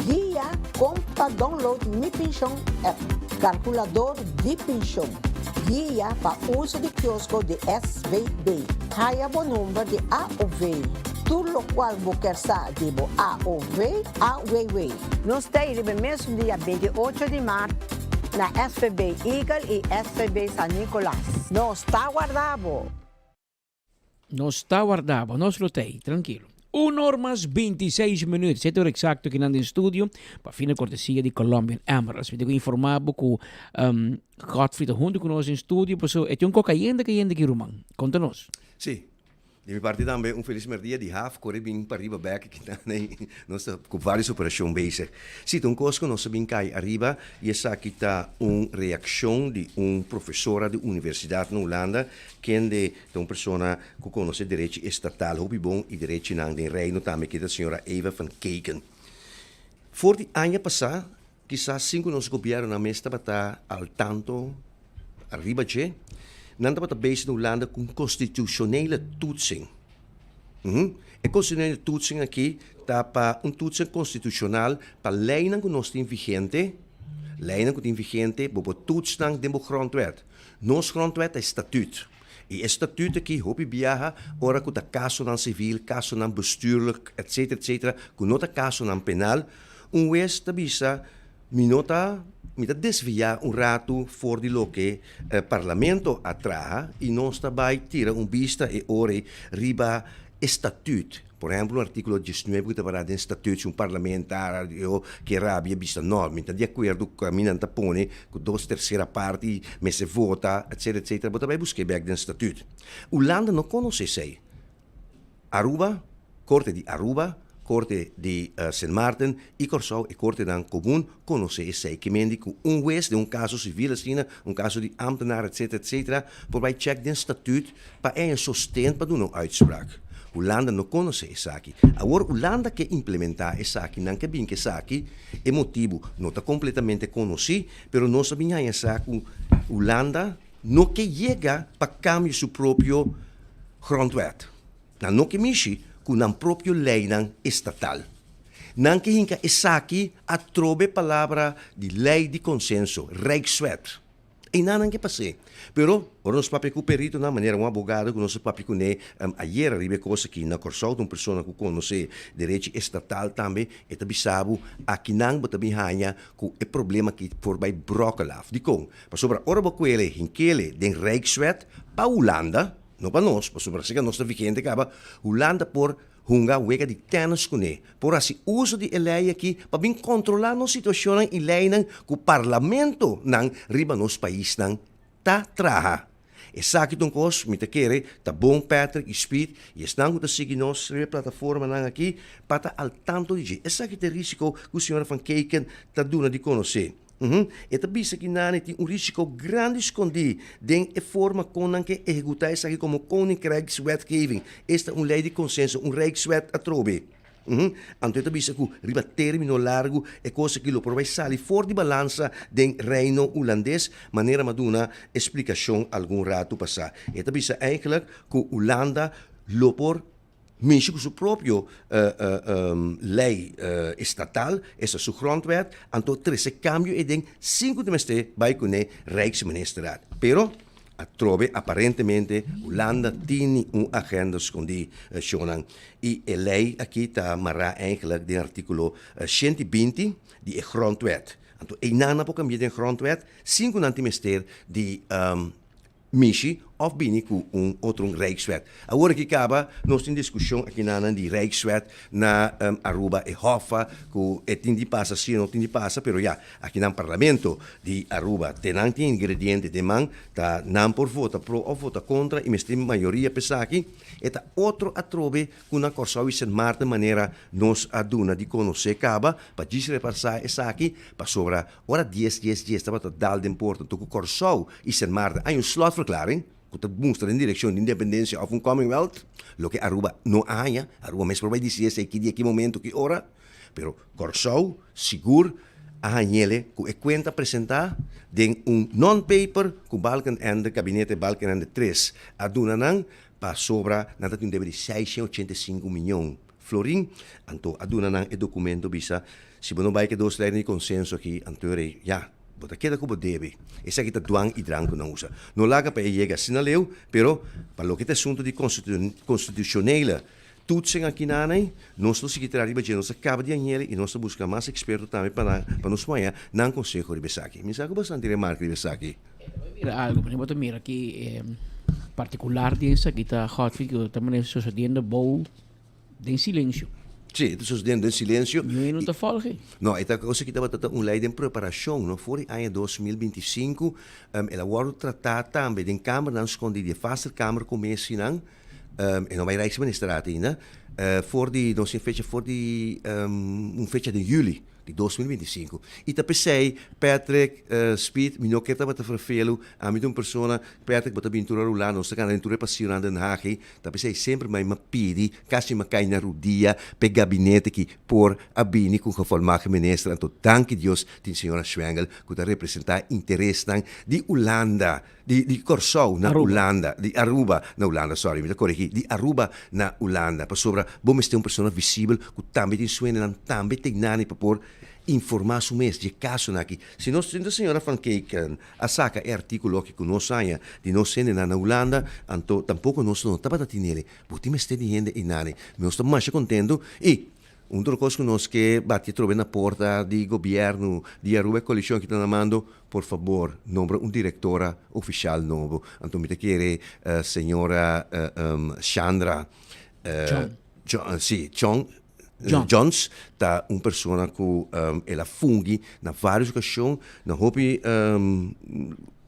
Guia kon pa download Mi Penshon app. Kalkulador di penshon. Guia pa uso di kiosko di SVB. Haya bo number di AOV. Tur lokual bo ker sa di bo AOV, AWW. Nos ta ei riba e mesun dia 28 di mart na SVB Eagle i SVB San Nicolas. Nos ta warda bo! Nos ta warda bo, nos lo t'ei, trankilo. Un or mas 26 minuut, sete ora exacto kinan den studio, pa fina cortesia di Colombian Emeralds. Mi ta ku informa bo ku um, Godfrey ta hunto ku nos den studio, paso e tin un ko kayente kayente ki ruman. Konta nos. Sí. Di mi parti tambe un felis merdia di haf kore bin pariba bek kinan nos ta ku varios operashon bezig. Sí, ta un kos ku nos a bin kai ariba i esaki ta un reakshon di un profesora di universidat na Hulanda kende Ta un persona ku konosé derechi estatal hopi bon i derechinan den Reino tambe ke ta señora Eva van Keken. For di aña pasá, kisas sin ku nos gobièrnunan mes tabata al tanto ariba dje, nan tabata bezig na Hulanda ku un konstitushonele toetsing. E konstitushonele toetsing aki ta pa un toetsing konstitushonal pa leinan ku nos tin vigente, leinan ku tin vigente, bo por toets nan den bo grondwet. Nos grondwet ta e statuut. I e statuut aki hopi biaha ora ku ta kasonan sivil, kasonan bestuurlijk, etcetera, etcetera, ku no ta kasonan penal, un wes ta bisa, mi no ta, mi ta desviá un ratu for di loke parlamento a traha i nos ta bai tira un bista e ora ei riba e statuut. Por ehempel un artíkulo diesnuebe ku ta pará den statuut si un parlamentario ke rabia bisa no, mi ta di akuerdo ku ami nan ta pone ku dos tersera parti mester vota etcetera etcetera bo ta bai busk'é bèk den statuut. Hulanda no konosé esei. Aruba, korte di Aruba, korte di Sint Maarten i Kòrsou e kortenan komun konosé esei. Ke mende ku un hues den un kaso sivil asina, un kaso di ámtenar etcetera etcetera por bai chèk den statuut pa e haña sosten pa duna un uitspraak. Hulanda no konosé esaki. Awor Hulanda ke implementá esaki, nan ke bin ku esaki, e motibu no ta kompletamente konosí, pero nos a bin haña sa ku Hulanda no ke yega pa kambia su propio grondwet. Nan no ke mishi ku nan propio leinan estatal. Nan ke hinka esaki atrobe palabra di lei di konsenso, Rijkswet. Einan nan ke pas'é. Pero, ora nos papia ku peritonan, manera un abogado ku nos a papia kuné ayera riba e kos aki na Kòrsou, ta un persona ku konosé derechi estatal tambe, e ta bisa bo, akinan bo ta bin haña ku e problema aki por bai bròkel af. Dikon? Pasobra ora bo kuele hinkele den Rijkswet pa Hulanda, no pa nos, pasobra asina nos ta vigente kaba, Hulanda por Hunga wega di tènis kuné. Por hasi uso di e lei aki pa bin kontrolá nos situashonnan i leinan ku parlamentonan riba nos paisnan ta traha. Esaki ta un kos mi ta kere ta bon Patrick i Speed i esnan ku ta sigui nos riba e plataformanan aki pa ta al tanto di dje. Esaki ta e risiko ku señora Van Keken ta duna di konosé. E ta bisa ki nani tin un risiko grandi skondí den e forma kon nan ke ehekutá esaki komo Koninkrijkswetgeving, esta un lei di konsenso, un Rijkswet atrobe. Anto e ta bisa ku riba término largu e kos aki lo por bai sali for di balansa den Reino Hulandes, manera m'a duna e splikashon algun ratu pasá. E ta bisa eigentlik ku Hulanda lo por Mishi ku su propio lei estatal, esta su grondwet, anto trese kambio eden sin ku ta mester bai kuné Rijksministerraad. Pero atrobe aparentemente Hulanda tini un agenda skondí, shonnan. I e lei aki ta mará eigenlijk den artíkulo 120 di e grondwet. Anto einan nan por kambia den grondwet sin ku nan tin mester di Mishi òf bini ku un otro un Rijkswet. Awor aki kaba nos tin diskushon akinanan di Rijkswet na Aruba e hòf ku e tin di pasa si o no tin di pasa pero ya akinan Parlamento di Aruba te nan tin ingrediente den man ta nan por vota pro òf vota kontra i mester tin mayoria pa esaki. E ta otro atrobe ku na Kòrsou i Sint Maarten manera nos a duna di konosé kaba pa djis repasá esaki pasobra ora dies dies dies tabata dal den porta anto ku Kòrsou i Sint Maarten hay un slotverklaring ku ta mustra den direkshon di independensia òf un Commonwealth loke Aruba no a haña. Aruba mes por bai disidí esei ki dia ki momento ki ora pero Kòrsou sigur a hañ'ele ku e kuenta presentá den un non-paper ku Balkenende gabinete Balkenende tres a duna nan Pasobra nan ta tin un debe di seishent ochenta i sinku miñon florin, anto a duna nan e dokumento bisa, si bo no bai ku e dos leynan di konsenso aki, anto e rei, ya, bo ta keda ku bo debe. Esaki ta duan i dran ku nan usa. No laga pa e yega asina leu, pero pa loke ta asuntu di konstitushonele toetsing aki nanai, nos lo sigui traha riba dje, nos a kaba di añele i nos ta buska mas eksperto tambe pa nan, pa nos haña nan konseho riba esaki. Mi sa ku bastante remarke riba esaki. Mira algo, por ejemplo, ta mira aki particular di esaki ta Godfrey ku ta manera sucediendo bou den silencio. Sí, e ta sucediendo den silencio. Niun no ta volge. No, e ta cosa ki tabata ta un ley den preparacion, no? For di aña 2025, el a wordo trata tambe den kamernan scondi di e vaste kamer comissienan, e no bai Rijksministerraad ainda, for di, no sin fecha, for di un fecha den juli. Di 2025. I ta p'esei, Patrick, Speed, mi no ke tabata ferfelu, ami ta un persona, Patrick, bo ta bin tur a rulá, nos ta gana den tur e pasionan Den Haag ei, ta p'esei semper mai m'a pidi, kasi m'a kai na rudia p'e gabinete ki por a bini ku gevolmagde minister, anto danki Dios tin señora Schwengle ku ta representá interesnan di Hulanda. Di di Kòrsou na Hulanda, di Aruba na Hulanda, sorry, mi ta koregí, di Aruba na Hulanda, pasobra bo mester un persona visibel ku tambe tin sueñonan, tambe tin nani pa por informá su mes di e kasonan aki. Si nos sinta señora Van Keken a saka e artíkulo aki ku nos haña di nos hendenan na Hulanda, anto tampoko nos no tabata tinele. Bo tin mester di hende ei nani. Nos ta masha kontentu i Un otro kos ku nos ke bati atrobe na porta di gobièrnu di Aruba e koalishon aki ta na mando, por fabor nombra un direktora ofishal nobo. Anto mi ta kere señora Shandra si Chong Jones ta un persona ku el a fungi na vários okashon na hopi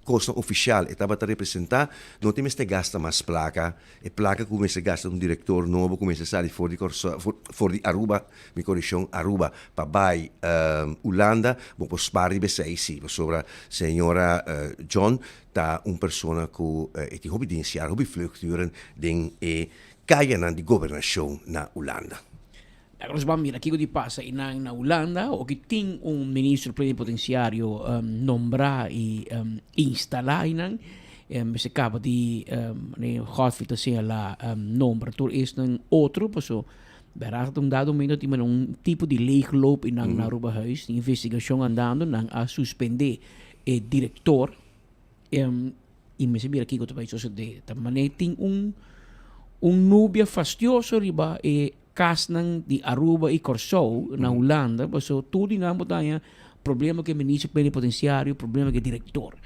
kosnan ofishal e tabata representá, no tin mester gasta mas plaka. E plaka ku mester gasta un direktor nobo ku mester sali for di Kòrsou, for di Aruba, mi korishon, Aruba pa bai Ulanda, bo por spar riba esei si, pasobra señora John ta un persona ku e tin hopi dienstjaren, hopi vlugturen den e kayanan di gobernashon na Ulanda. Laga nos ban mira kiko di pasa einan na Hulanda, oki tin un ministro plenipotenciario nombrá i instalá einan. Mester kaba di Godfrey ta señalá nombra tur esnan otro, paso bèrdat un dado momento tin un tipo di leegloop einan na Arubahuis, tin investigashon andando, nan a suspendé e direktor. I mester mira kiko ta bai sosodé. Ta manera tin un un nubia fastioso riba e kasnan di Aruba i Kòrsou na Hulanda, pasobra tur di nan bo ta haña problema ku e minister plenipotensiario, problema ku e direktor.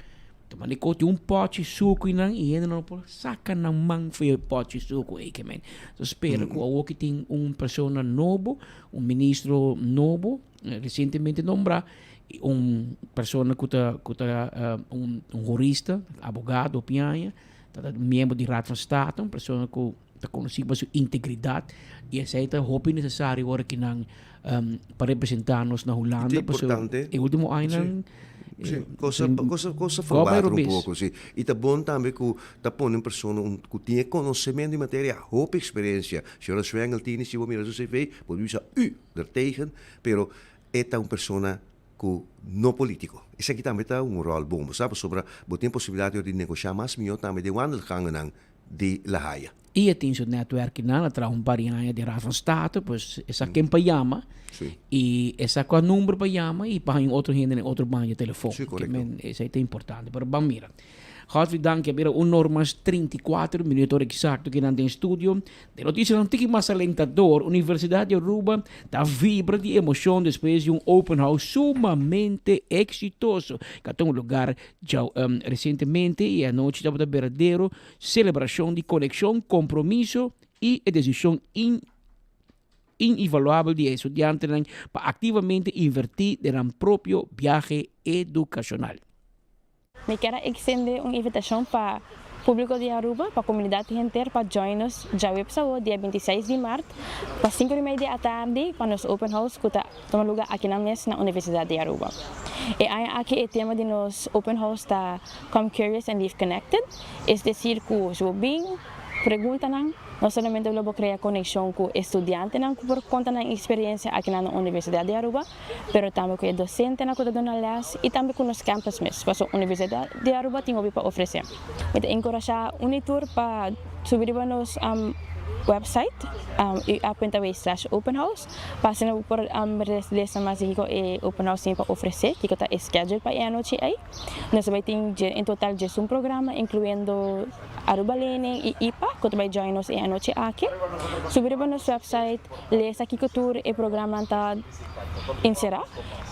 Ta manera ku tin un pòchi suku einan i hende no por saka nan man for e pòchi suku ei. Ke men ta spera ku awor ki tin un persona nobo, un ministro nobo, resientemente nombrá, un persona ku ta ku ta un un hurista, abogado hopi aña, ta ta miembro di Raad van State, un persona ku ta konosí pa su integridat i esei ta hopi nesesario ora ki nan pa representá nos na Hulanda Ta importante. e último añanan Sí, cosa, cosa, cosa verwater un poco, sí. I ta bon tambe ku ta pone un persona un ku tin e konosementu di materia, hopi eksperensia. Señora Schwengle tini, si bo mira su CV, bo bisa u der tegen, pero E ta un persona ku no politiko. Esaki tambe ta un ròl bon, bo sa, pasobra bo tin e posibilidat di negoshá mas mihó tambe den wandelgangennan di La Haya. I e tin su nètwèrkinan, a traha un par di aña den Raad van State, pues e sa ken pa yama i e sa kua number pa yama i pa haña un otro hende na e otro banda di telefòn. Sí, korekto. Esei ta importante. Pero ban mira. Godfrey danki a bira un or mas 34 minuut ora exacto kinan den studio. De noticianan tiki mas alentador, Universidad di Aruba ta vibra di emocion despues di un open house sumamente exitoso cu a tuma lugar djau recientemente y e anochi tabata berdadero celebracion di conexion, compromiso y e decision in inevaluabel di e estudiantenan pa activamente inverti den nan propio biahe educacional. Mi kier a extende un invitacion pa publico di Aruba, pa comunidad henter pa join nos djaweps awo dia 26 di maart pa cinco di media atardi pa nos open house cu ta tuma luga akinan mes na Universidad di Aruba. E aña aki e tema di nos open house ta Come Curious and Leave Connected, es decir cu si bo bin preguntanan, No solamente lo bo crea conexion cu e studiantenan cu por conta nan experiencia akinan na Universidad di Aruba, pero tambe cu e docentenan cu ta duna les y tambe cu nos campus mes, pasobra Universidad di Aruba tin hopi pa ofrece. Mi ta encourasha un y tur pa subi riba nos website ua.aw slash open house pa asina bo por lesa mas di kico e open house tin pa ofrece, kico ta e schedule pa e anochi ey. Nos ta bay tin en total diesun programa incluyendo Aruba Learning y ipa cu ta bay join nos e anochi aki. Subi riba nos website, lesa kico tur e programanan ta encera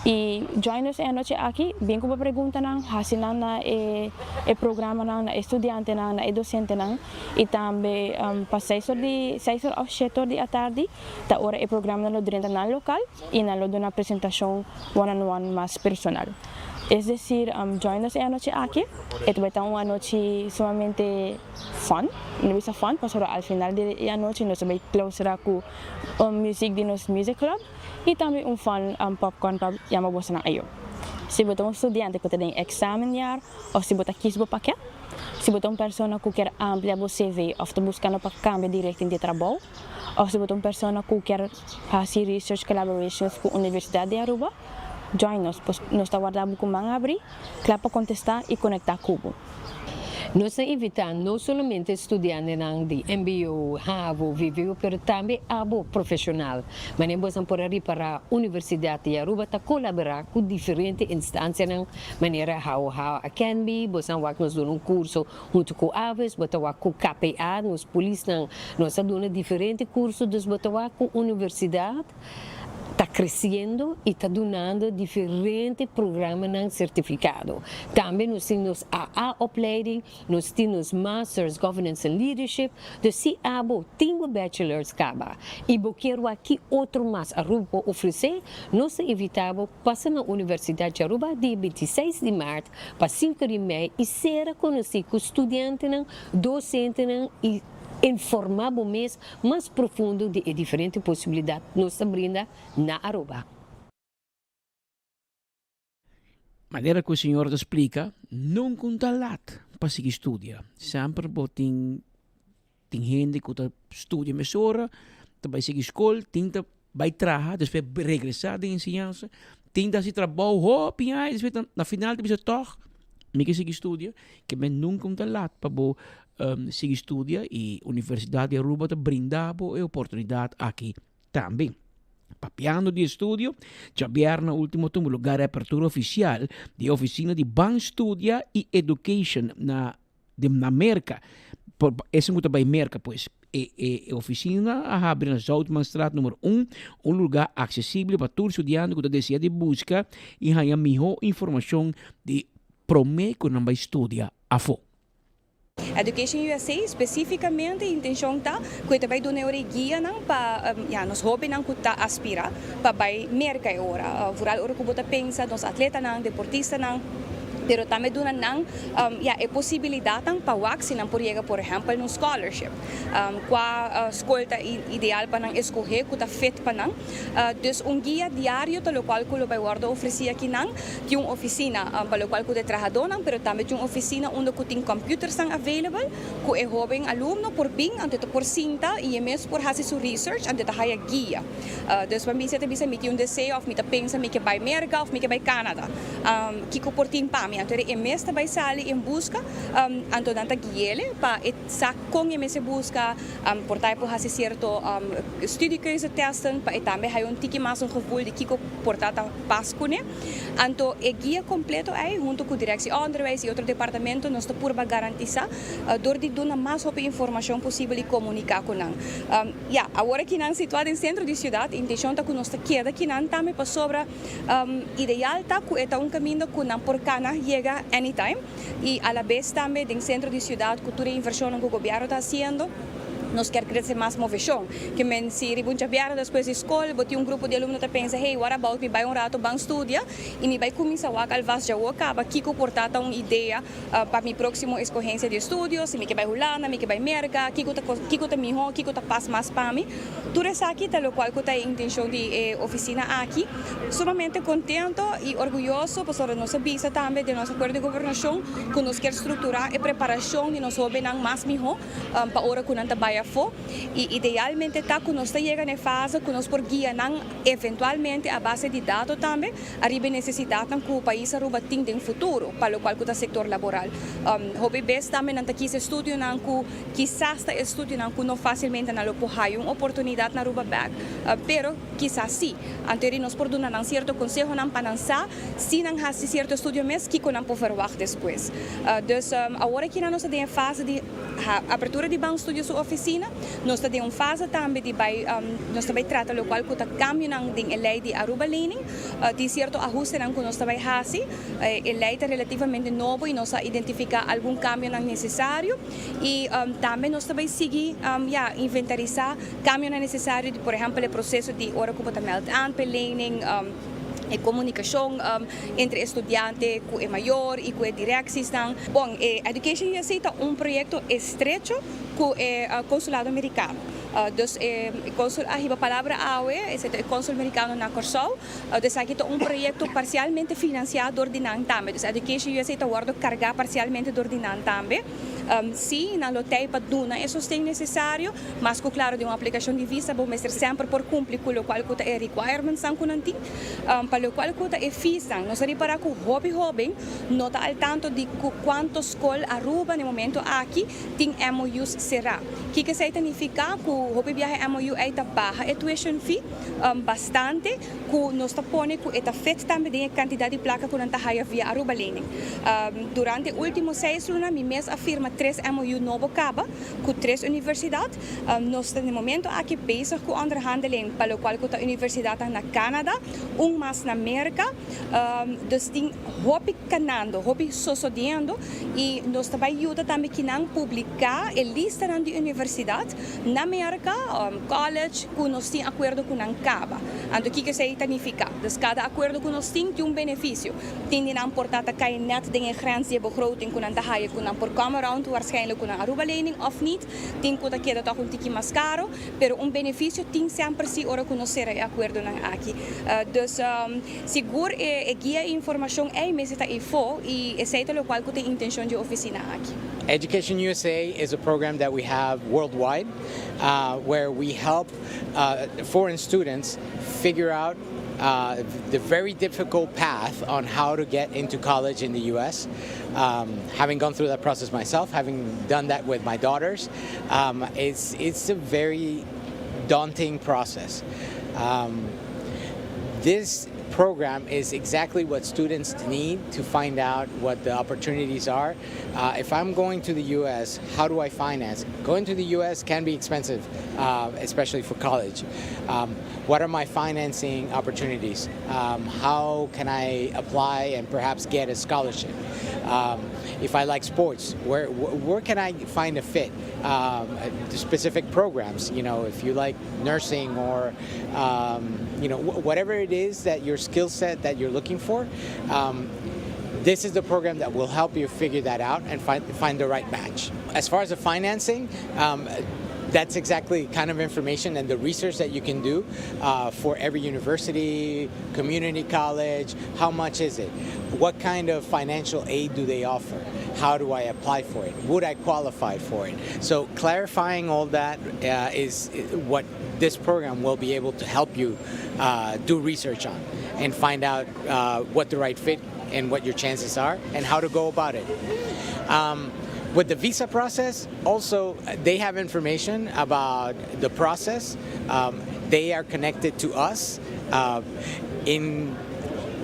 y join nos e anochi aki. Bin cu bo preguntanan, haci nan na e e programanan, na e studiantenan, na e docentenan y tambe pa seis or di seis or of shete or di atardi ta ora e programanan lo drenta nan local y nan lo duna presentacion one on one mas personal. Es decir, join nos e anochi aki. E ta bai ta un anochi sumamente fun. Mi no bisa fun pasobra al final di e anochi nos ta bai clausura cu music di nos music club y tambe un fun popcorn pa yama bosonan ayo. Si bo ta un studiante cu ta den examenjaar of si bo ta kies bo paket, si bo ta un persona cu kier amplia bo CV of ta buscando pa cambia di richting di trabou of si bo ta un persona cu kier haci research collaborations cu Universidad di Aruba, Join nos, pues nos ta warda bo ku man abri, kla pa kontestá i konektá ku bo. Nos ta invitá no solamente studiantenan di mbo, havo, vwo, pero tambe abo profesional. Manera bosan por a ripará Universidad di Aruba ta kolaborá ku diferente instancianan manera HOH Academy, bosan wak nos duna un kurso huntu ku Aves, bo ta wak ku KPA, nos polisnan, nos a duna diferente kurso, dus bo ta wak ku universidad ta creciendo y ta dunando diferente programanan certificado. Tambe nos tin nos AA opleiding, nos tin nos Masters Governance and Leadership, dus si abo tin bo bachelors caba y bo kier wak ki otro mas Aruba por ofrece, nos ta invita bo pasa na Universidad di Aruba dia 26 di maart pa cinco di mei y cera conoci cu studiantenan, docentenan y Informá bo mes mas profundo di e diferente posibilidat nos ta brinda na Aruba. Manera ku e señora ta splika, nunka un ta lat pa sigui studia. Semper bo tin tin hende ku ta studia mesora, ta bai sigui skol, tin ta bai traha, despues regresá den enseñansa, tin ta hasi trabou hopi aña, despues na final ta bisa tòg mi ke sigui studia, ke men nunka un ta lat pa bo sigui studia y Universidad di Aruba ta brinda bo e oportunidad aki tambe. Papiando di estudio, djabièrnè ultimo tuma lugar e apertura oficial di e oficina di Ban Studia y Education na na Merca. Esun cu ta bay Merca pues. E e oficina a habri na Zoutmanstraat numero un, un lugar accesible pa tur studiante cu ta desea di busca y haya miho informacion di prome cu nan bay studia afo. Education USA specificamente e intencion ta cu e ta bay duna e ora e guianan pa ya nos hobennan cu ta aspira pa bay Merca e ora. Vooral ora cu bo ta pensa nos atletanan, deportistanan, pero tambe duna nan ya e posibilidadnan pa wak si nan por yega por ehempel na un scholarship. Cua scol ta ideal pa nan escoge cu ta fit pa nan. Dus un guia diario ta locual cu lo bay wordo ofreci akinan. Tin un oficina pa locual cu ta e trahadornan, pero tambe tin un oficina unda cu tin computersnan available cu e hoben alumno por bin anto ta por sinta y e mes por haci su research anto ta haya guia. Dus pa mi si e ta bisa mi tin un deseo of mi ta pensa mi ke bay Merca of mi ke bay Canada, kico por tin pa mi? mi. Anto e mes ta bai sali en buska, anto nan ta gui'ele pa e sa kon e mester buska, por ta e por hasi sierto studiekeuzetesten pa e tambe haya un tiki mas un gevoel di kiko por ta ta pas kuné. Anto e guia kompleto ei hunto ku Directie Onderwijs i otro departamento nos ta purba garantisá dor di duna mas hopi informashon posibel i komuniká ku nan. Ya, awor aki nan situá den sentro di siudat, intenshon ta ku nos ta keda kinan tambe pasobra ideal ta ku e ta un kaminda ku nan por kana yega anytime i alabes tambe den sentro di siudat ku tur e invershonnan ku gobièrnu ta hasiendo nos kier krese mas moveshon. Ke men si riba un djabièrnè despues di skol bo tin un grupo di alumno ta pensa hey what about mi bai un rato ban studia i mi bai kuminsá wak alvast djawo kaba kiko por ta ta un idea Pa mi próksimo eskohensia di estudio, si mi ke bai Hulanda, mi ke bai Merka, kiko ta kiko ta mihó, kiko ta pas mas pa mi. Tur esaki ta lokual ku ta e intenshon di e ofisina aki. Sumamente kontento i orguyoso pasobra nos a bisa tambe den nos akuerdo di gobernashon ku nos kier strukturá e preparashon di nos hóbennan mas mihó pa ora ku nan ta bai afó. I idealmente ta ku nos ta yega na e fase ku nos por guia nan eventualmente a base di dato tambe ariba e nesesidatnan ku pais Aruba tin den futuro pa lokual ku ta sektor laboral. Hopi bes tambe nan ta kisa estudionan ku kisas ta estudionan ku no fasilmente nan lo por haya un oportunidat na Aruba bek, pero kisas si. Anto eri nos por duna nan sierto konsehonan pa nan sa si nan hasi sierto estudio mes kiko nan por verwagt despues. Dus awor aki nan nos ta den e fase di apertura di Ban Studio su ofisina. Nos ta den un fase tambe di bai nos ta bai trata lokual ku ta kambionan den e lei di Aruba Lening. Tin sierto ahustenan ku nos ta bai hasi. E lei ta relativamente nobo i nos a identifiká algun kambionan nesesario. I tambe nos ta bai sigui ya inventarisá kambionan nesesario di por ehèmpel e proseso di ora ku bo ta mèld aan p'e lening, e komunikashon entre e studiante ku e mayor i ku e direksisnan. Bon, e Education USA ta un proyekto estrecho ku e konsulado merikano. Dus e konsul a hiba palabra awe, esei ta e konsul merikano na Kòrsou. Esaki ta un proyekto parsialmente finansiá dor di nan tambe. Dus Education USA ta wòrdu kargá parsialmente dor di nan tambe. Sí, nan lo tei pa duna e sosten nesesario, mas ku klaro den un aplikashon di visa bo mester semper por kumpli ku lokual ku ta e requirementsnan ku nan tin. Pa lokual ku ta e feesnan, nos a ripará ku hopi hóben no ta al tanto di ku kuantu skol Aruba na e momento aki tin MOU's será. Kiko esei ta nifiká? Ku hopi biaha e MOU ei ta baha e tuition fee bastante, ku nos ta pone ku e ta fit tambe den e kantidat di plaka ku nan ta haya via Aruba Lening. Durante e último seis luna mi mes a firma tres MOU nobo kaba ku tres universidat. Nos ta na e momento aki bezig ku onderhandeling pa lokual ku ta universidatnan na Canada, un mas na Merka. Dus tin hopi kanando, hopi sosodiendo i nos ta bai yuda tambe kinan publiká e listanan di universidat na Merka, college, ku nos tin akuerdo ku nan kaba. Anto kiko esei ta nifiká? Dus kada akuerdo ku nos tin tin un benefisio. Tin di nan por ta ta kai nèt den e grens di e begroting ku nan ta haya ku nan por come around waarschijnlijk ku nan Aruba lening òf nit. Tin ku ta keda tòg un tiki mas karo, pero un benefisio tin semper si ora ku nos sera e akuerdonan aki. Dus sigur e guia i informashon ei mester ta eifó i esei ta lokual ku ta e intenshon di e ofisina aki. Education USA is a program that we have worldwide where we help foreign students figure out the very difficult path on how to get into college in the US. Having gone through that process myself, having done that with my daughters, it's, it's a very daunting process. This program is exactly what students need to find out what the opportunities are. If I'm going to the US, how do I finance? Going to the US can be expensive, especially for college. What are my financing opportunities? How can I apply and perhaps get a scholarship? If I like sports, where can I find a fit? The specific programs, if you like nursing or whatever it is that your skill set that you're looking for, this is the program that will help you figure that out and find the right match. As far as the financing, that's exactly kind of information and the research that you can do for every university, community college. How much is it? What kind of financial aid do they offer? How do I apply for it? Would I qualify for it? So clarifying all that is what this program will be able to help you do research on and find out what the right fit and what your chances are and how to go about it. Um, with the visa process, also they have information about the process. Um, they are connected to us uh, in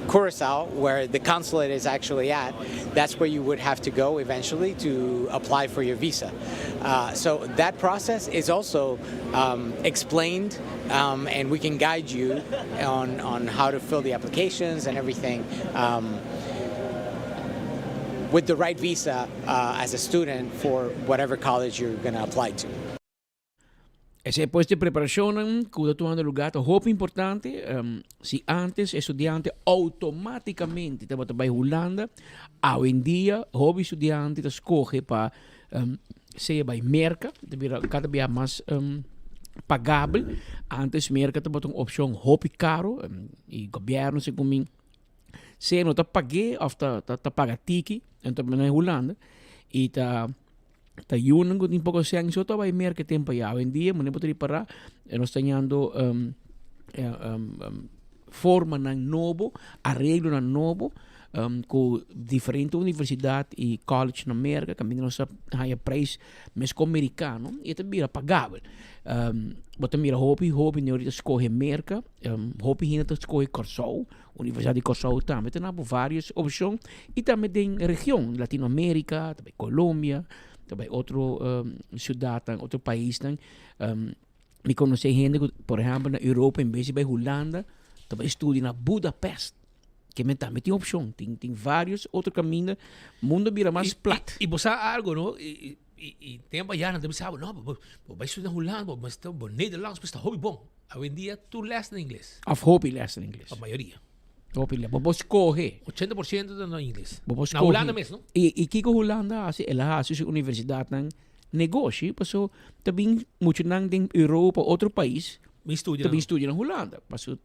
Curacao, where the consulate is actually at. That's where you would have to go eventually to apply for your visa. Uh, so that process is also um, explained, um, and we can guide you on, on how to fill the applications and everything. Um, with the right visa uh, as a student for whatever college you're going to apply to. Esei pues di preparashonnan ku ta tumando lugá ta hopi importante. Si antes e studiante outomátikamente tabata bai Hulanda, awendia hopi studiante ta skohe pa sea bai Merka, ta bira kada bia mas pagabel. Antes Merka tabata un opshon hopi karo i gobièrnu segun mi sea no ta pag'é òf ta ta paga tiki, anto na Hulanda i ta Ta yunan ku tin poko sèn so ta bai merka tempu ayá. Awendia manera bo ta ripará e nos ta hañando formanan nobo, areglonan nobo ku diferente universidat i college na Merka kaminda nos ta haña preis meskos merikano i e ta bira pagabel. Bo ta mira hopi hopi hende ta skohe Merka, hopi hende ta skohe Kòrsou. Universidad di Kòrsou tambe ta na bo varios opshon i tambe den region Latinoamerica, ta bai Colombia, ta bai otro siudatnan, otro paisnan. Mi konosé hende ku por ehèmpel na Europa en bes di bai Hulanda ta bai studia na Budapest. Ke men tambe tin opshon, tin tin varios otro kaminda, mundo a bira mas plat. I bo sa algo no, i tempu ayá nan ta bisa bo no bo bai studia na Hulanda bo mester bo Nederlands mester hopi bon. Awendia tur les na ingles. Of hopi les na ingles. Of mayoria. Hopi les. Bo por scoge. 80% ta na ingles. Bo por scoge. Na Hulanda mes, no? I, i kiko Hulanda hasi? El a hasi su universidadnan negoshi, paso ta bin muchanan den Europa, otro pais, Bin studia ta bin studia na Hulanda. Pa su,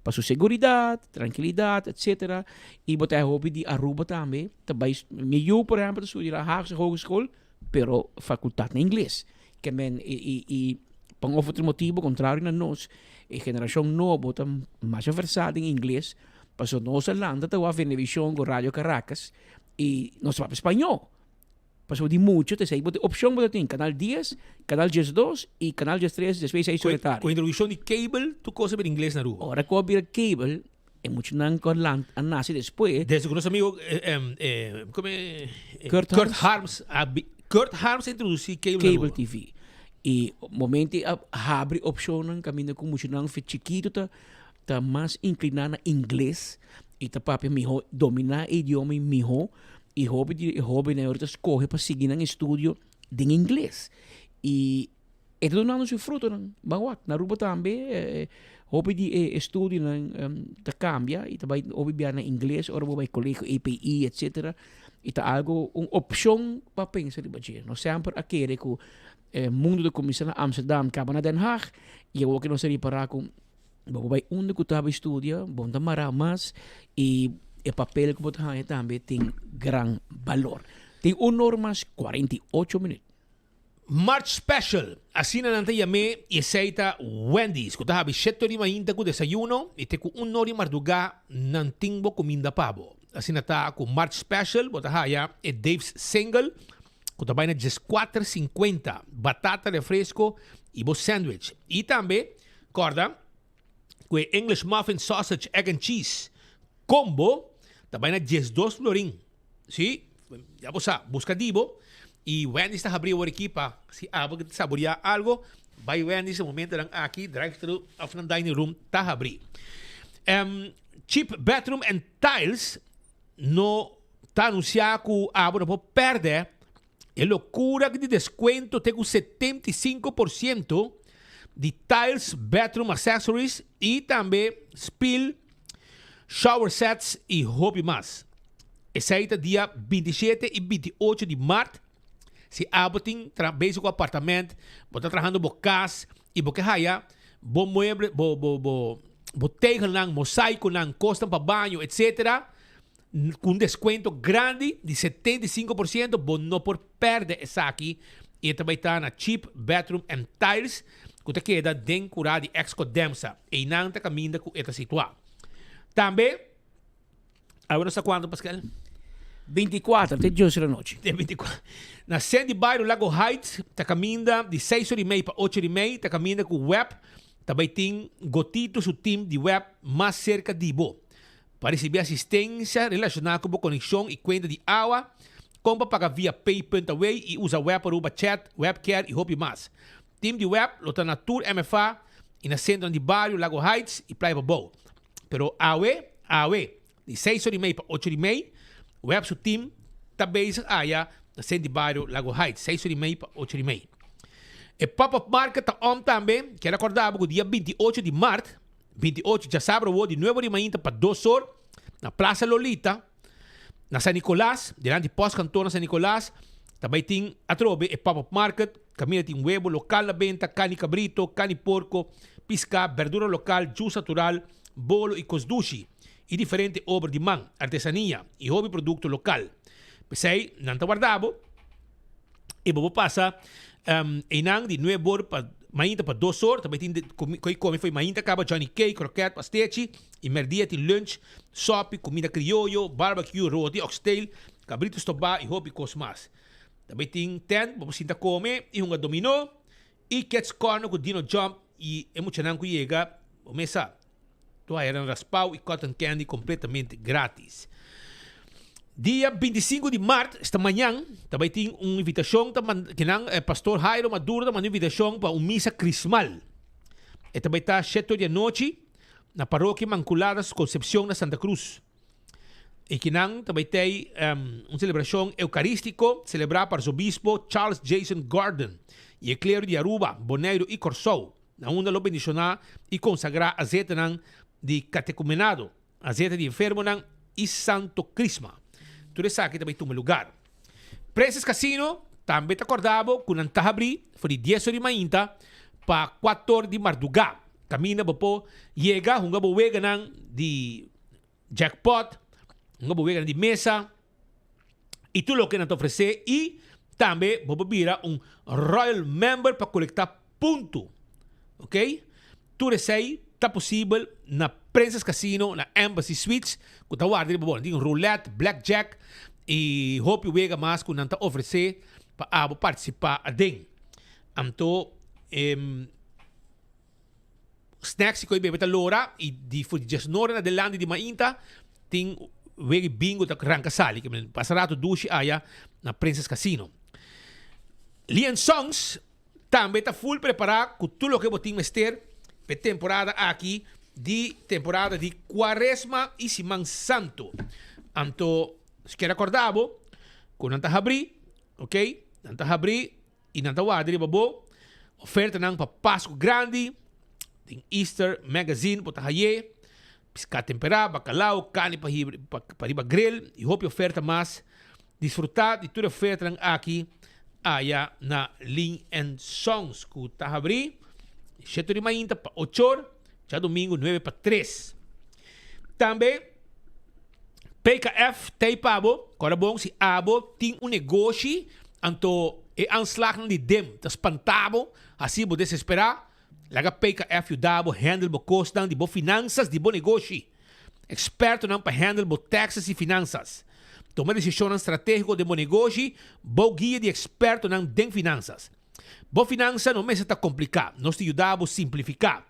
pa su seguridad, trankilidad, etcetera. I bo ta hay hopi di Aruba tambe, ta bai, mi yu por ehempel ta studia na Haagse Hogeschool, pero facultad na ingles. Ke men i i i pa un of otro motibo contrario na nos e generacion nobo ta masha versa den ingles pasobra nos a lanta ta wak Venevisión ku Radio Caracas i nos ta papia spañó pasobra di mucho ta esei bo tin opcion bo ta tin canal dies, canal diesdos i canal diestres despues seis ora tardi. Ku introduccion di cable tur cosa bira ingles na Aruba. Ora ku a bira cable e muchanan ku a lanta a nase despues. Desde ku nos amigo kome Kurt Kurt Harms a Kurt Harms a introduci cable na Cable TV. I momento a habri opcionnan kaminda ku muchanan fe chikito ta ta mas inclina na ingles i ta papia miho domina e idioma miho i hopi di e hobennan ahorita skohe pa sigui nan estudio den ingles i E ta dunando su frutonan. Ban wak, na Aruba tambe hopi di e estudionan ta cambia y ta bay hopi bia na ingles ora bo bay colegio EPI etcetera y ta algo un opcion pa pensa riba dje. No semper a kere cu e mundo ta cuminsa na Amsterdam caba na Den Haag y awor cu nos a ripara cu bo por bay unda cu ta bay studia bo no ta mara mas y e papel cu bo ta haya tambe tin gran balor. Tin un or mas 48 minuut. March Special, asina nan ta yam'é i esei ta Wendy's ku ta habi shete ora di mainta ku desayuno i te ku un ora di mardugá nan tin bo kuminda pa bo. Asina ta ku March Special bo ta haya e Dave's Single ku ta bai na dieskuater sinkuenta, batata, refresko i bo sandwich. I tambe kòrda ku e English Muffin Sausage Egg and Cheese Combo ta bai na diesdos florin. Sí, ya bo sa, busca di bo. Y Wendy's ta habri awor aki pa si abo ke ta saborea algo, bai Wendy's e momentonan aki, drive thru of nan dining room ta habri. Em, Cheap Bathroom and Tiles no ta anuncia cu abo no por perde e locura di descuento te cu 75% di tiles, bathroom accessories y tambe spiel, shower sets y hopi mas. Esey ta dia 27 y 28 di maart. Si abo tin tra bezig cu apartament, bo ta trahando bo cas y bo ke haya bo mueble, bo bo bo bo tegelnan, mosaiconan, cosnan pa baño, etc. Cu un descuento grandi di 75%, bo no por perde esaki y e ta bay ta na Cheap Bathroom and Tiles cu ta keda den cura di Exco Demsa. Eynan ta caminda cu e ta situa. Tambe. Awe nos ta cuanto, Pascal? 24, te dios di anochi. Te 24. Na Sandy Bairro Lago Heights ta caminda di 6 ora y mei pa 8 ora y mei ta caminda cu web ta bay tin Gotito su team di web mas cerca di bo. Pa ricibi asistencia relaciona cu bo conexion y cuenta di awa, con pa paga via pay.away y usa web Aruba Chat, Webcare y hopi mas. Team di web lo ta na tur MFA y na centronan di bario Lago Heights y Playa Pabou. Pero awe, awe, di seis ora y mei pa ocho ora y mei, web su team ta bezig aya na centro di bario Lago Heights, seis ora y mei pa ocho ora y mei. E pop-up market ta on tambe, kier acorda bo cu dia 28 di maart, 28 djasabra awo di nuebe ora y mainta pa dos or, na Plaza Lolita, Na San Nicolas, dilanti postkantoor na San Nicolas, ta bai tin atrobe e pop-up market, kaminda tin webo lokal na benta, kani kabrito, kani porko, piská, berdura lokal, jus natural, bolo i kos dushi, i diferente obra di man, artesania, i hopi produkto lokal. P'esei nan ta warda bo i bo por pasa einan di nuebe or pa mainta pa dos or, ta bai tin koi kome fo'i mainta kaba johnny cake, kroket, pastechi, i merdia tin lunch, Sopi, kumida krioyo, barbecue, roti, oxtail, kabritu stobá i hopi kos mas. Tambe tin tent pa bo sinta kome i hunga dominó i kids corner ku dino jump i e muchanan ku yega bo mesa tur haya nan raspao i cotton candy kompletamente gratis. Dia 25 di mart, esta mañan, ta bai tin un invitashon ta manda kinan Pastor Jairo Maduro ta manda un invitashon pa un misa krismal. E ta bai ta shete or di anochi. Na Parokia Inmaculadas Concepcion na Santa Cruz. Ekinan ta bai tei un celebracion eucaristico celebra pa Arzobispo Charles Jason Gordon y e clero di Aruba, Boneiru y Corsou, na unda lo bendiciona y consagra azetanan di catecumenado, azeta di enfermonan y Santo Crisma. Tur esaki ta bai tuma lugar. Princess Casino tambe ta corda bo cu nan ta habri for di dies or di mainta pa cuator di marduga. Caminda bo por yega hunga bo weganan di jackpot, hunga bo weganan di mesa y tur loke nan ta ofrece y tambe bo por bira un Royal Member pa colecta punto. Ok, tur esey ta posibel na Princess Casino na Embassy Suites cu ta warda riba bo. Nan tin roulette, blackjack y hopi wega mas cu nan ta ofrece pa abo participa aden. Anto e snacks y coy bebe ta lora y di for di diesnora na adelante di mainta tin wega y bingo ta ranca sali. Pasa rato dushi aya na Princess Casino. Lee and Sons Tambe ta full prepara cu tur loke bo tin mester p'e temporada aki di temporada di Cuaresma y Siman Santo. Anto si kier acorda bo cu nan ta habri, ok, nan ta habri y nan ta warda riba bo ofertanan pa Pascu Grandi, den Easter Magazine bo ta haye, pisca tempera, bacalao, carni pa pa riba grill y hopi oferta mas. Disfruta di tur e ofertanan aki aya na Lin and Sons ku ta habrí shete di mainta pa ochor, djadumingu nuebe pa tres. Tambe PKF ta ei pa bo, kòrda bon si abo tin un negoshi anto e aanslagnan di dem ta spanta bo, hasi bo desesperá, laga PKF yuda bo handle bo kosnan di bo finansas di bo negoshi. Expertonan pa handle bo taxes y finansas. Tuma decisionnan strategico den bo negoshi bou guia di expertonan den finansas. Bo finansa no mester ta complica, nos ta yuda bo simplifica.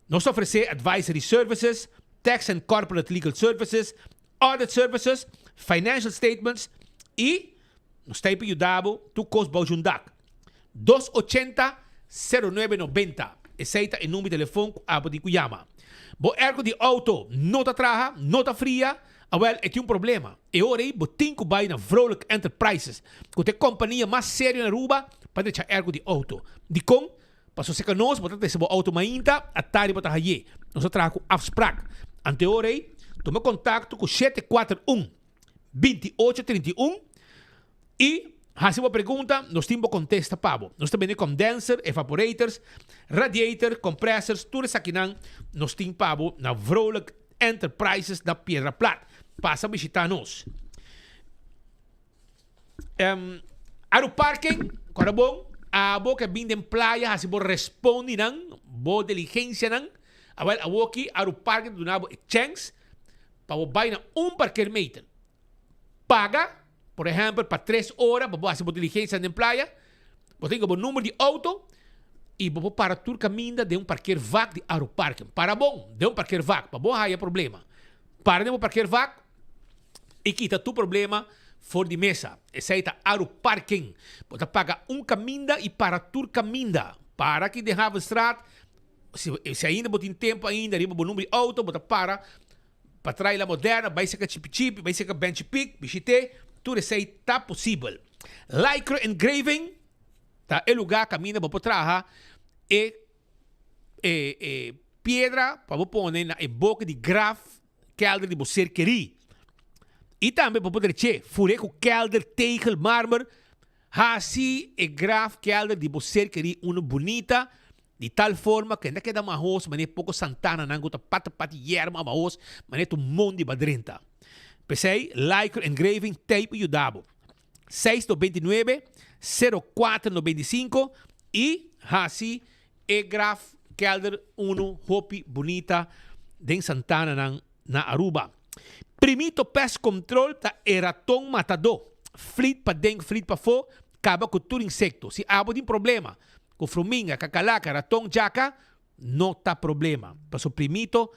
Nos ta ofrece advisory services, tax and corporate legal services, audit services, financial statements y nos ta ahí pa yuda bo tur cos bou djun dak. Dos ochenta, sero nuebe nobenta. Esei ta e number di telefon ku abo tin ku yama. Bo airco di auto no ta traha, no ta fria? Awel, e tin un problema. E ora ei bo tin ku bai na Vrolijk Enterprises, ku ta e kompania mas serio na Aruba pa drecha airco di auto. Dikon? Pasobra seka nos bo ta trese bo auto mainta, atardi bo ta haye. Nos ta traha ku afsprak. Anto e ora ei, tuma kontakto ku 741 28 31 i hasi bo pregunta, nos tin bo kontesta pa bo. Nos ta bende condenser, evaporators, radiator, compressors, tur esakinan nos tin pa bo na Vrolijk Enterprises na Piedra Plat. Pasa bishita nos. Um, Aru Parking, kòrda bon, abo ke bin den playa hasi bo respondinan, bo diligensianan, awel awoki Aru Parking ta duna bo e chèns. pa bo bai na un parkeermeter. Paga, por ehempel, pa tres ora pa bo hasi bo diligencia den playa, bo tin bo number di auto y bo por para tur caminda den un parkeervak di Aruparken. Para bon den un parkeervak pa bo haya problema. Para den bo parkeervak y kita tur problema for di mesa. Esey ta Aruparken. Bo ta paga un caminda y para tur caminda. Para aki den Havenstraat, si si ainda bo tin tempo ainda riba bo number di auto, bo ta para pa trae La Moderna, bai seka Chipi Chipi, bai seka Benchi Pik, bishit'é, tur esei ta posibel. Lycra Engraving ta e lugá kaminda bo por traha e e e piedra pa bo pone na e boka di graf kelder di bo ser kerí. I tambe bo por dreché fur'é ku kelder, tegel, marmer, hasi e graf kelder di bo ser kerí unu bunita Di tal forma ku e ta keda mahos manera poko santananan ku ta pata pati yerba mahos manera ta un mondi ba drenta. P'esei Lycra Engraving t'ei pa yuda bo. 699 0495 i hasi e graf kelder unu hopi bunita den santananan na Aruba. Primito Pest Control ta e raton matadó. Flit paden flit pafó kaba ku tur insekto. Si abo tin problema Ku fruminga, kakalaka, raton, djaka, no ta problema. Paso Primito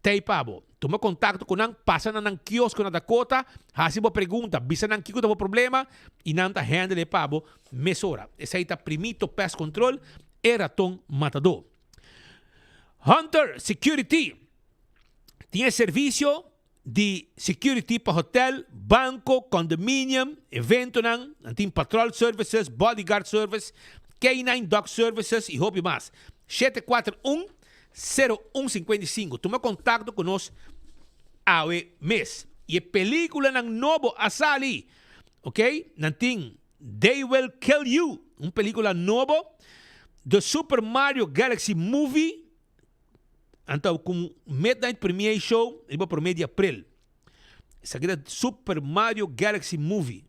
t'ei pa bo. Tuma kontakto ku nan, pasa na nan kiosko na Dakota, hasi bo pregunta, bisa nan kiko ta bo problema i nan ta handle e pa bo mesora. Esei ta Primito Pest Control, e raton matadó. Hunter Security tin e servisio di security pa hotel, banco, condominium, eventonan, nan tin patrol services, bodyguard service, K-nine dog services y hopi mas. 741 0155. Tuma contacto cu nos awe mes. Y e peliculanan nobo a sali. Ok, nan tin They Will Kill You, un pelicula nobo, The Super Mario Galaxy Movie, Anto ku Midnight Premiere Show riba prome di april. Esaki ta Super Mario Galaxy Movie.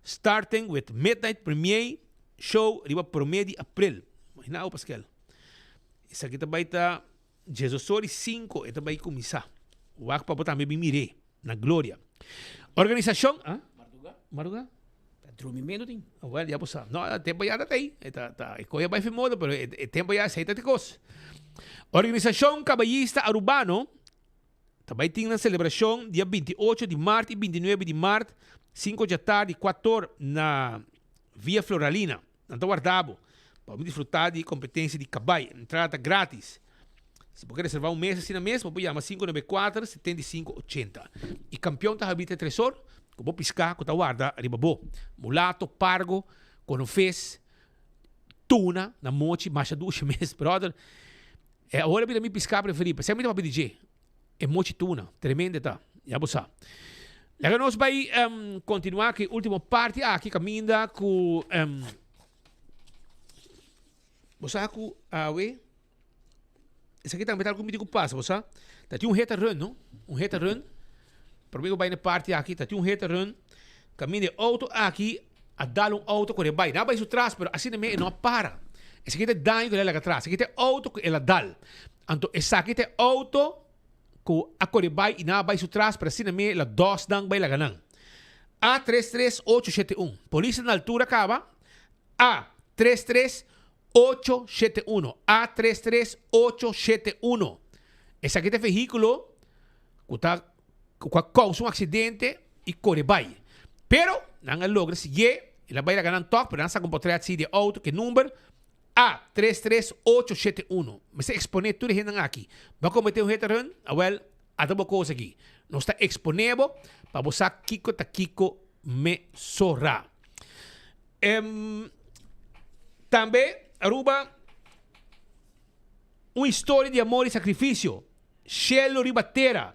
Starting with Midnight Premiere Show riba prome di april. Imagina bo Paskel. Esaki ta bai ta diesosor i sinku e ta bai kuminsá. Wak pa bo tambe bin mir'é na Gloria. Organisashon, ah? Marduga? Ta drumimento tin. Well, ya bo sa. No, e tempo ya ta tei. E ta, ta, e koe a bai fin moda, pero e, e tempo ya esei ta te kos. Organisashon Kabayista Arubano ta bai tin nan selebrashon dia 28 di mart i 29 di mart, 5 djatardi, 4 or na Via Floralina. Nan ta warda bo pa bo disfrutá di e kompetensia di kabai. Entrada ta grátis. Si bo ke reservá un mesa asina mes, bo por yama 594 75 80. E kampion ta habita e tresor ku bo piská ku ta warda riba bo. Mulato, pargo, konofes, tuna na mochi, masha dushi mes, brother. E awor a bira mi piská preferí. P'esei mi ta papia di dje. E mochi tuna, tremendo e ta. Ya bo sa. Laga nos bai um, continua ku e ultimo parti aki kaminda ku um, bo sa ku awe esaki tambe ta algu mi tin ku pasa, bo sa. Ta tin un hit and run, no? Un hit and run. Prome ku bai na e parti aki, ta tin un hit and run. Kaminda e auto aki a dal un auto ku e bai. Na bai su tras, pero asina me e no a para. Esaki ta e daño ku el a laga atras. Esaki ta e auto ku el a dal. Anto esaki ta e auto ku a kore bai i nan a bai su tras, pero asina me la dòs nan bai laga nan. A 33871. Polis ta na altura kaba. A 33871. A 33871. Esaki ta e vehíkulo ku ta ku a kousa un aksidente i kore bai. Pero nan a logra siguié, el a bai laga nan tòg, pero nan a saka un potrèt si di e outo ku e number. A, 33871. Mester eksponé tur e hendenan aki. Bo a kometé un hit and run? Awèl, ata bo kos aki. Nos ta eksponé bo pa bo sa kiko ta kiko mesora. Em, tambe, Aruba, un historia di amor i sakrifisio. Shelu riba tera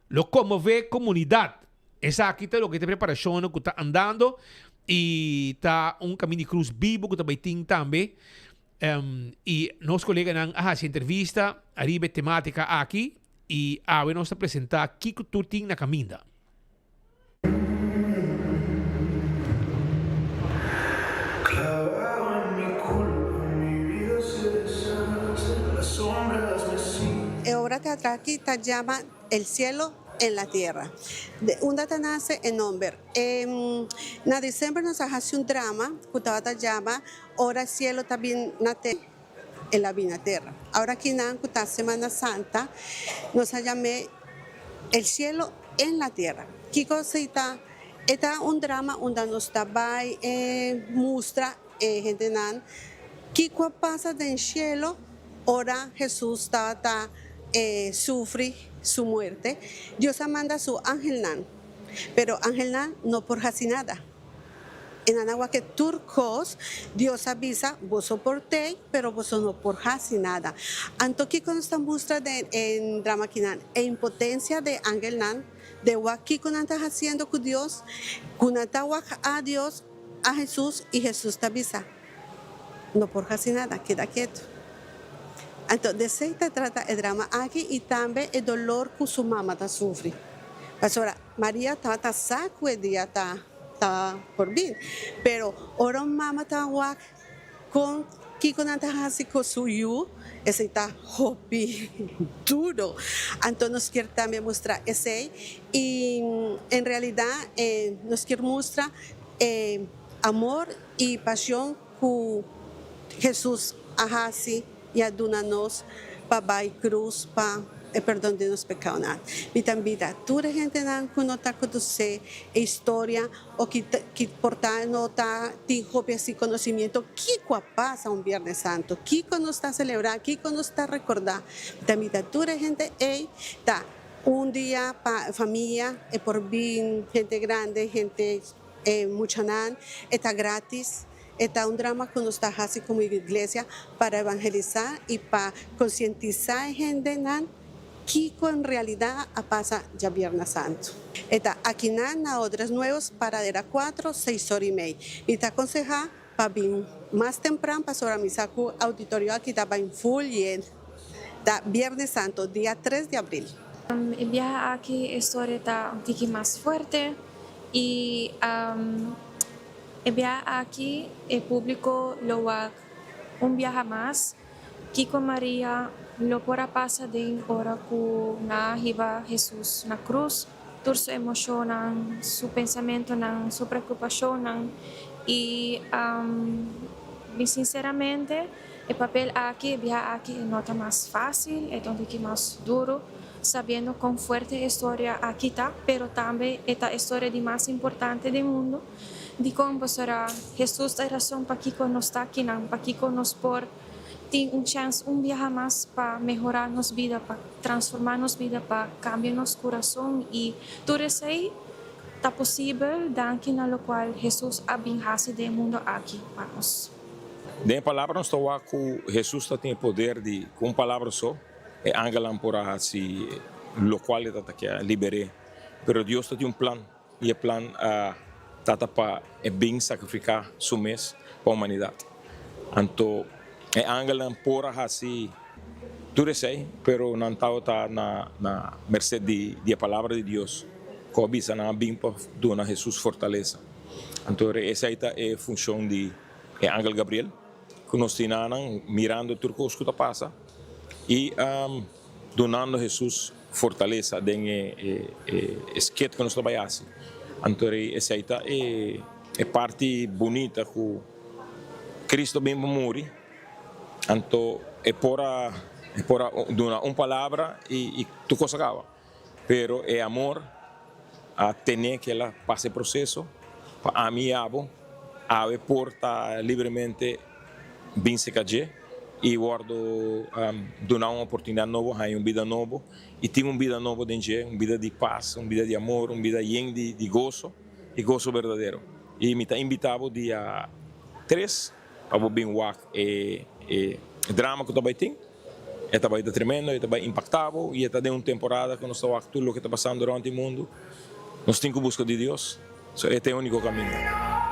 lo konmové komunidat. Esaki ta loke ta e preparashonnan ku ta andando i ta un Kamin di Krus bibu ku ta bai tin tambe. I nos koleganan a hasi entrevista ariba e tematika aki i awe nos ta presentá kiko tur tin na kaminda. E obra teatral aki ta yama El cielo. en la Tierra. De unda ta nace e nomber? Na december nos a haci un drama cu tabata yama Ora Cielo ta bin na Tera, el a bin na Tera. Ahora akinan cu ta Semana Santa nos a yam'e El Cielo en la Tierra. Kico si ta? E ta un drama unda nos ta bay mustra e hendenan kico a pasa den cielo ora Jesus tabata sufri su muerte. Dios a manda su angelnan, pero angelnan no por haci nada. E nan a wak tur cos, Dios a bisa, Boso por tei, pero boso no por haci nada. Anto kico nos ta mustra den e drama akinan? E impotencia de angelnan, de wak kico nan ta haciendo cu Dios, cu nan ta wak a Dios, a Hesus y Hesus ta bisa, No por haci nada, keda ketu. Anto de esey ta trata e drama aki y tambe e dolor cu su mama ta sufri. Pasobra Maria tabata sa cu e dia ta ta por bin, pero ora un mama ta wak con kico nan ta haci cu su yu, esey ta hopi duro. Anto nos kier tambe mustra esey y en realidad nos kier mustra E amor i pasion ku Hesus a hasi i a duna nos pa bai krus pa e perdon di nos pekaunan. Mi ta bida tur e hendenan ku no ta konosé e historia o ki ki por ta no ta tin hopi asi konosimiento kiko a pasa un Biernes Santo, kiko nos ta selebrá, kiko nos ta rekordá. Mi ta bida tur e hende ei ta Un dia pa famia e por bin hende grande, hende muchanan, e ta gratis. E ta un drama ku nos ta hasi komo iglesia para evangelisá i pa konsientisá e hendenan kiko en realidat a pasa djabièrnè santu. E ta akinan na Odres Nuevos, Paradera kuatro, seis ora i mei. Mi ta konsehá pa bin mas tempran pasobra mi sa ku auditorio aki ta bai full yen. Ta Biernes Santo, dia tres di abril. E biaha aki e storia ta un tiki mas fuerte y e biaha aki e publico lo wak un biaha mas kico Maria lo por a pasa den ora cu nan a hiba Jesus na cruz, tur su emocionnan, su pensamentonan, su preocupacionnan y mi sinceramente E papel aki, e biaha aki e no ta mas fácil, e ta un tiki mas duru, sabiendo kon fuerte e historia aki ta, pero tambe e ta e storia di mas importante den mundu. Dikon? Pasobra Hesus ta e rason pakiko nos ta akinan, pakiko nos por tin un chèns un biaha mas pa mehorá nos bida, pa transformá nos bida, pa kambia nos kurason i tur esei ta posibel danki na lokual Hesus a bin hasi den e mundu aki pa nos. Den e palabra nos ta wak ku Hesus ta tin e poder di ku un palabra so e angelnan por a hasi lokual e ta ta ke liber'é. Pero Dios ta tin un plan i e plan ta ta pa e bin sakrifiká su mes pa humanidat. Anto e angelnan por a hasi tur esei pero nan tabata na na merset di di e palabra di Dios ku a bisa nan a bin pa duna Hesus fortalesa. Anto esei ta e funshon di e angel Gabriel ku nos tin anan mirando tur kos ku ta pasa i dunando Hesus fortalesa den e sket ku nos ta bai hasi. Anto esei ta e parti bunita ku Cristo bin pa muri anto e por a e por a duna un palabra i tur kos a kaba. Pero e amor a tene ku el a pasa e proseso pa ami i abo awe por ta libremente bin serka dje i wòrdu duna un oportunidat nobo, haña un bida nobo i tin un bida nobo den dje, un bida di pas, un bida di amor, un bida yen di goso i goso berdadero. I mi ta invitá bo dia tres pa bo bin wak e drama ku ta bai tin. E ta bai ta tremendo, e ta bai impacta bo y e ta den un temporada cu nos ta wak tur loke ta pasando rond di mundo. Nos tin cu busca di Dios, so e ta e unico caminda.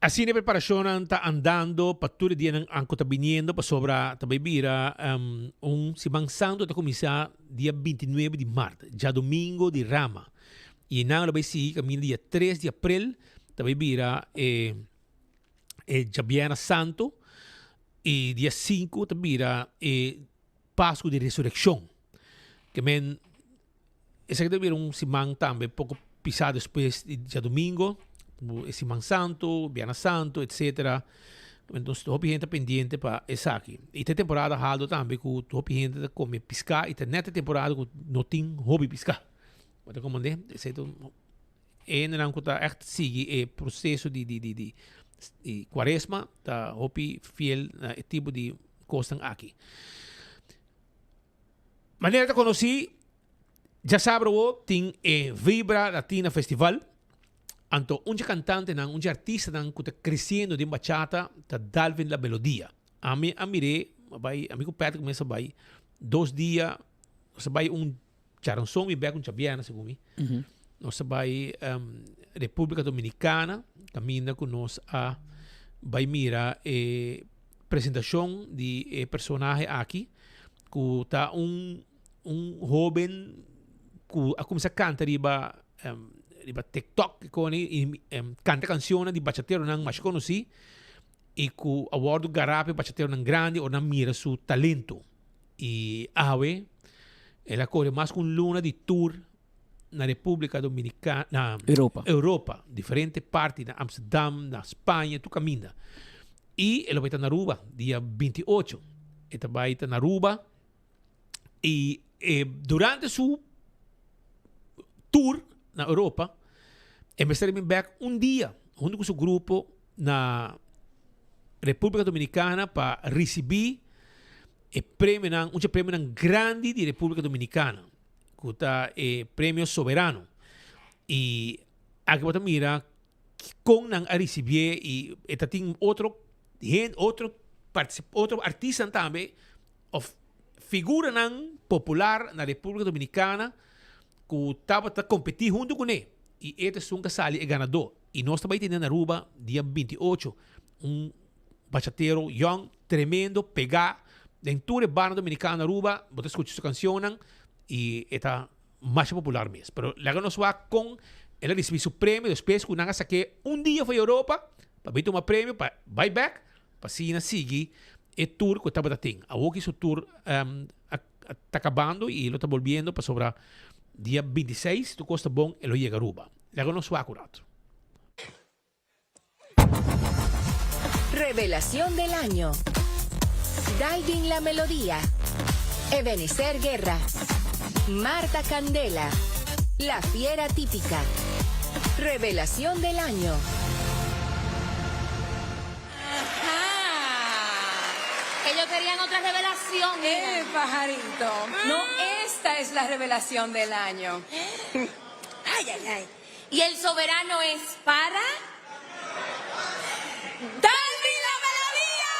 Asina e preparashonnan ta andando pa tur e dianan ku ta biniendo pasobra ta bai bira un Siman Santu ta kuminsá dia bintinuebe di mart, djadumingu di Rama, i einan lo bai sigui kaminda dia tres di aprel ta bai bira e e djabièrnè santu i dia sinku ta bira e Pasku di Resurekshon. Ke men Esaki ta bira un siman tambe poko pisá despues di djadumingo, e siman santu, bièrnè santu, etsetera. Entonces hopi hende ta pendiente pa esaki. I ta e temporada haldo tambe ku hopi hende ta kome piská i ta nèt e temporada ku no tin hopi piská. Bo ta komprendé? Esei ta e hendenan ku ta ègt sigui e proseso di di di di kuaresma ta hopi fiel na e tipo di kosnan aki. Manera ta konosí, djasabra awo tin e Vibra Latina Festival. Anto un dje kantantenan, un dje artistanan ku ta kresiendo den bachata ta Dalvin La Melodia. Ami a mir'é, a bai, ami ku Patrick mes a bai dos dia, nos a bai un djaranson mi bek un djabièrnè segun mi. Nos a bai Repúblika Dominikana kaminda ku nos a bai mira e presentashon di e personahe aki ku ta un un hoben ku a kuminsá kanta riba riba TikTok koni i kanta kanshonnan di bachateronan masha konosí i ku a wòrdu gará pa e bachateronan grandi ora nan mira su talento. I awe el a kore mas ku un luna di tour na Repúblika Dominikana, na Europa. Europa, diferente parti, na Amsterdam, na Spaña, tur kaminda. I el lo bai ta na Aruba dia 28. E ta bai ta na Aruba i e durante su tour na Europa e mester a bin bek un dia huntu ku su grupo na Repúblika Dominikana pa risibí e premionan, un dje premionan grandi di Repúblika Dominikana, ku ta e Premio Soberano. I aki bo ta mira kon nan a risibié i e ta tin otro hen, otro partisip, otro artistanan tambe òf figuranan popular na Repúblika Dominikana ku tabata kompetí huntu kuné i e ta esun ku a sali e ganadó. I nos ta bai tene na Aruba dia 28 un bachatero yong, tremendo, pegá den tur e barnan dominikano na Aruba, bo ta skucha su kanshonnan i e ta masha popular mes. Pero laga nos wak kon el a risibí su premio despues ku nan a sak'é un dia for Europa pa bin tuma premio pa bai bèk pa asina sigui e tour ku e tabata tin. Awoki su tour a ta kabando i lo ta bolbiendo pasobra dia 26 si tur kos ta bon e lo yega Aruba. Laga nos wak un rato. Revelación del año. Dalvin La Melodía. Ebenezer Guerra. Marta Candela. La Fiera Típica. Revelación del año. Ellos querían otra revelación. Eh, pajarito. No, esta es la revelación del año. Ay, ay, ay. Y el soberano es para... ¡Dalvin la Melodía!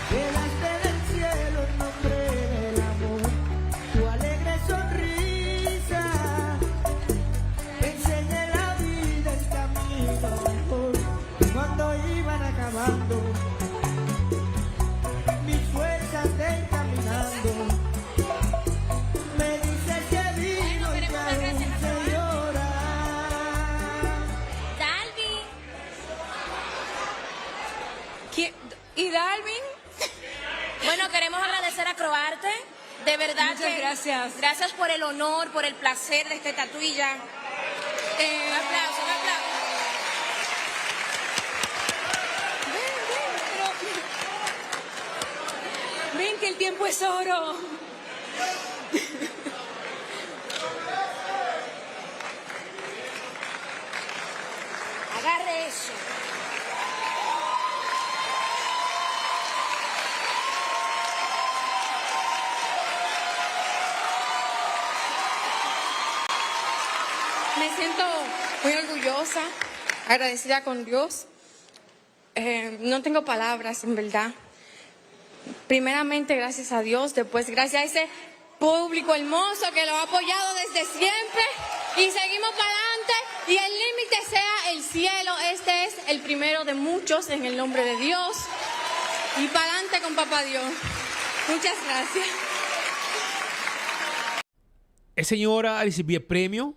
Quedaste del cielo en nombre del amor. Tu alegre sonrisa me enseña la vida el camino mejor. Cuando iban acabando mis fuerzas de ir caminando, me dices que vino y que aún se llora. Dalvin. ¿Y Dalvin? Bueno, queremos agradecer a Croarte. De verdad Muchas que gracias. Gracias por el honor, por el placer de esta estatuilla. Un aplauso, un aplauso. Ven, ven, pero... Ven que el tiempo es oro. Agarre eso. Me siento muy orgullosa, agradecida con Dios. Eh, no tengo palabras, en verdad. Primeramente, gracias a Dios, después gracias a ese público hermoso que lo ha apoyado desde siempre. Y seguimos para adelante y el límite sea el cielo. Este es el primero de muchos en el nombre de Dios. Y para adelante con papá Dios. Muchas gracias. E señora a ricibi e premio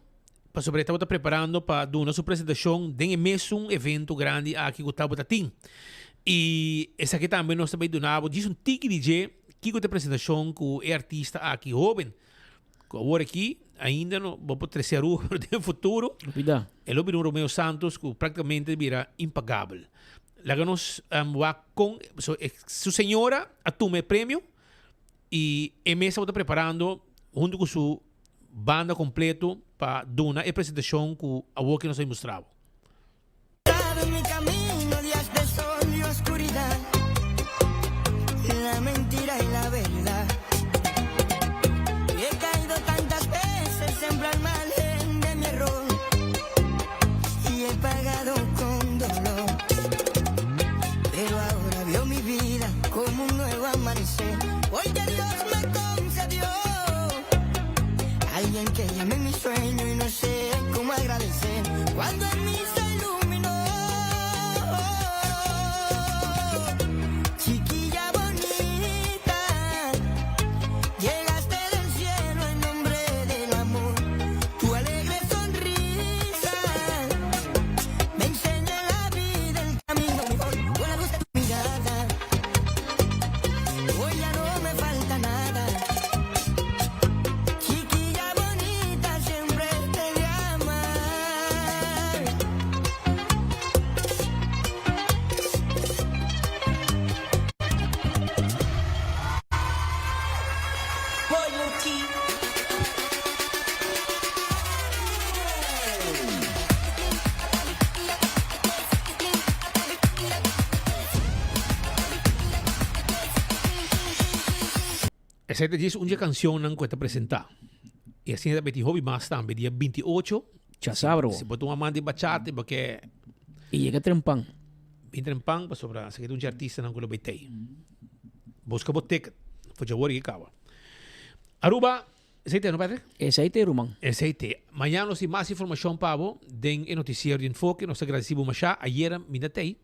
pasobra e tabata preparando pa duna su presentacion den e mesun evento grandi aki cu tabata tin. Y esaki tambe nos ta bay duna bo djis un tiki di dje kico ta e presentacion cu e artista aki hoben cu awor aki ainda no bo por trece Aruba pero den futuro e lo bira un Romeo Santos cu practicamente bira impagabel. Laga nos wak con su señora a tuma e premio. Y e mes tabata preparando hunto cu su banda completo pa duna e presentacion cu awor ki nos a mustra bo. En mi camino días de sol y oscuridad, la mentira y la verdad. Y he caído tantas veces siempre al margen de mi error y he pagado con dolor. Pero ahora veo mi vida como un nuevo amanecer. Porque Dios me concedió alguien que llame mi sueño y no sé cómo agradecer cuando en mí se iluminó. Chiquilla bonita, llegaste del cielo en nombre del amor. Tu alegre sonrisa me enseña la vida, el camino mejor. Con la luz de tu mirada, hoy ya no me falta nada. Chiquilla bonita, siempre te de amar. Esei ta djis un dje cancionnan cu e ta presenta. Y asina ta beti hopi mas tambe dia 28. Djasabro. Si bo ta un amante di bachata y bo ke. Y yega trempan. Bin trempan pasobra esaki ta un dje artistanan cu lo bay tey. Busca bo ticket for djawor y caba. Aruba, esey te no Patrick? Esey te ruman. Esey te. Mañana nos tin mas informacion pa bo den e noticiero di Enfoke. Nos ta agradeci bo masha. Ayera mi na tey.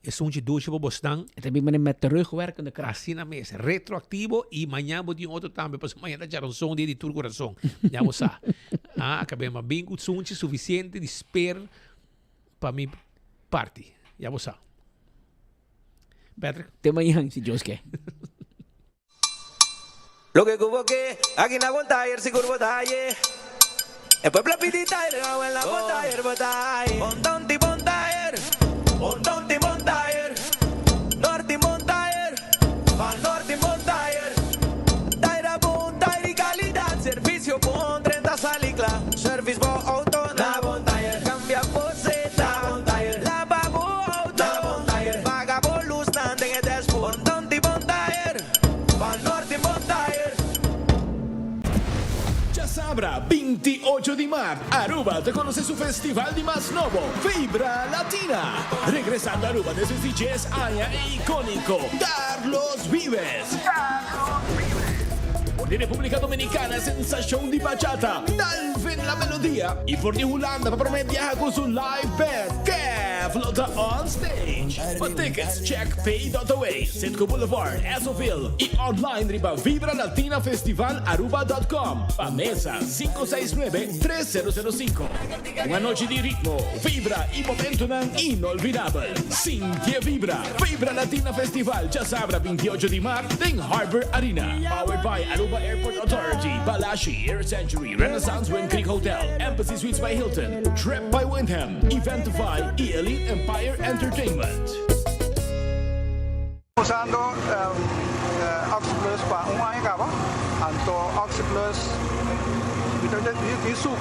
E sunchi dushi pa bosnan. E ta bin mane met terugwerkende kracht. Asina mes. Retroactivo y mañana bo tin otro tambe pasobra mañana ta djaranson dia di tur corazon. Ya bo sa. Ah, acabe ma bin cu sunchi suficiente di sper pa mi parti. Ya bo sa. Patrick. Te mañan si Dios ke. Loke ku bo ke, aki na bon tayer sigur bo ta haye. E pueblo a pidi tayer, awel na bon tayer bo ta haye. Bon tonti bon tayer, bon tonti bon tayer, norti bon tayer, pa norti bon tayer. Tayer a bon tayer di kalidat, servisio bon, drenta sali kla. Service bo outo na bon tayer, kambia bo seta na bon tayer, laba bo outo na bon tayer, paga bo lusnan den e dashboard. Bon tonti bon tayer. Pa Norte bon tayer. Djasabra, 28 di mart, Aruba ta conoce su festival di mas nobo, Vibra Latina. Regresando Aruba despues di djes aña e iconico Carlos Vives. For di Republica Dominicana sensacion di bachata, Dalvin La Melodia y for di Hulanda pa prome biaha cu su live band, Kev lo ta on stage. Pa tickets check pay.away, Citgo Boulevard, Essoville y online riba vibralatinafestivalaruba.com. Pa mesa 569 3005. Un anochi di ritmo, vibra y momentonan inolvidabel. Sinti e vibra! Vibra Latina Festival djasabra 28 di maart den Harbor Arena. Powered by Aruba Airport Authority, Balashi, Air Century, Renaissance Wind Creek Hotel, Embassy Suites by Hilton, Trip by Wyndham, Eventify y Elite Empire Entertainment. Usando Oxi Plus pa un aña caba, anto Oxi Plus mi ta di sucu,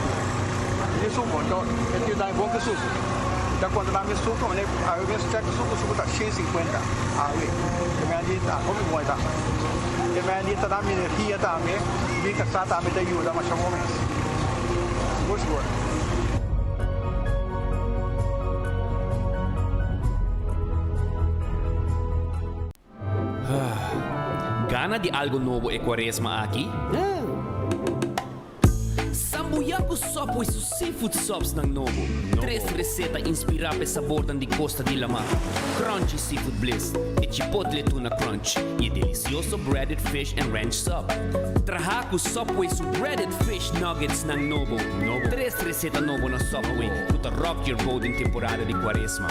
di sucu, anto e tin dami bon ki sucu. Mi ta conta dami sucu, mane awe mes check sucu, sucu ta shen sinkuenta awe. E men di ta hopi bon e ta. E men di ta dami energia tambe, mi casa tambe ta yuda masha bon mes. Sigur sigur. Gana di algo nobo e cuaresma aki? Shabuya ku Subway su seafood subs nan nobo. Tres reseta inspirá pa e sabornan di kosta di lamá, Crunchy Seafood Bliss, e Chipotle Tuna Crunch i e delisioso Breaded Fish and Ranch Sub. Traha ku Subway su Breaded Fish Nuggets nan nobo. Tres reseta nobo na Subway ku ta rock your boat den temporada di kuaresma.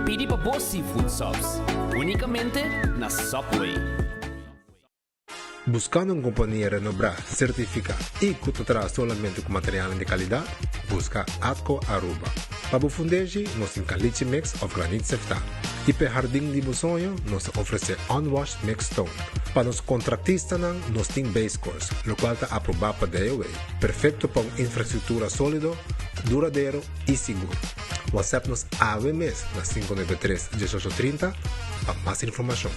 Pidi pa bo seafood subs únikamente na Subway. Buscando un compania renobrá, certificá y cu ta traha solamente cu materialnan di calidad? Busca Atco Aruba. Pa bo fundeshi, nos tin caliche mix of graniet seftá. Y p'e hardin di bo soño, nos ta ofrece unwashed mixed stone. Pa nos contractistanan, nos tin base course, locual ta aprobá pa DOW. Perfecto pa un infrastructura solido, duradero y sigur. WhatsApp nos awe mes na 593 18 30 pa mas informacion.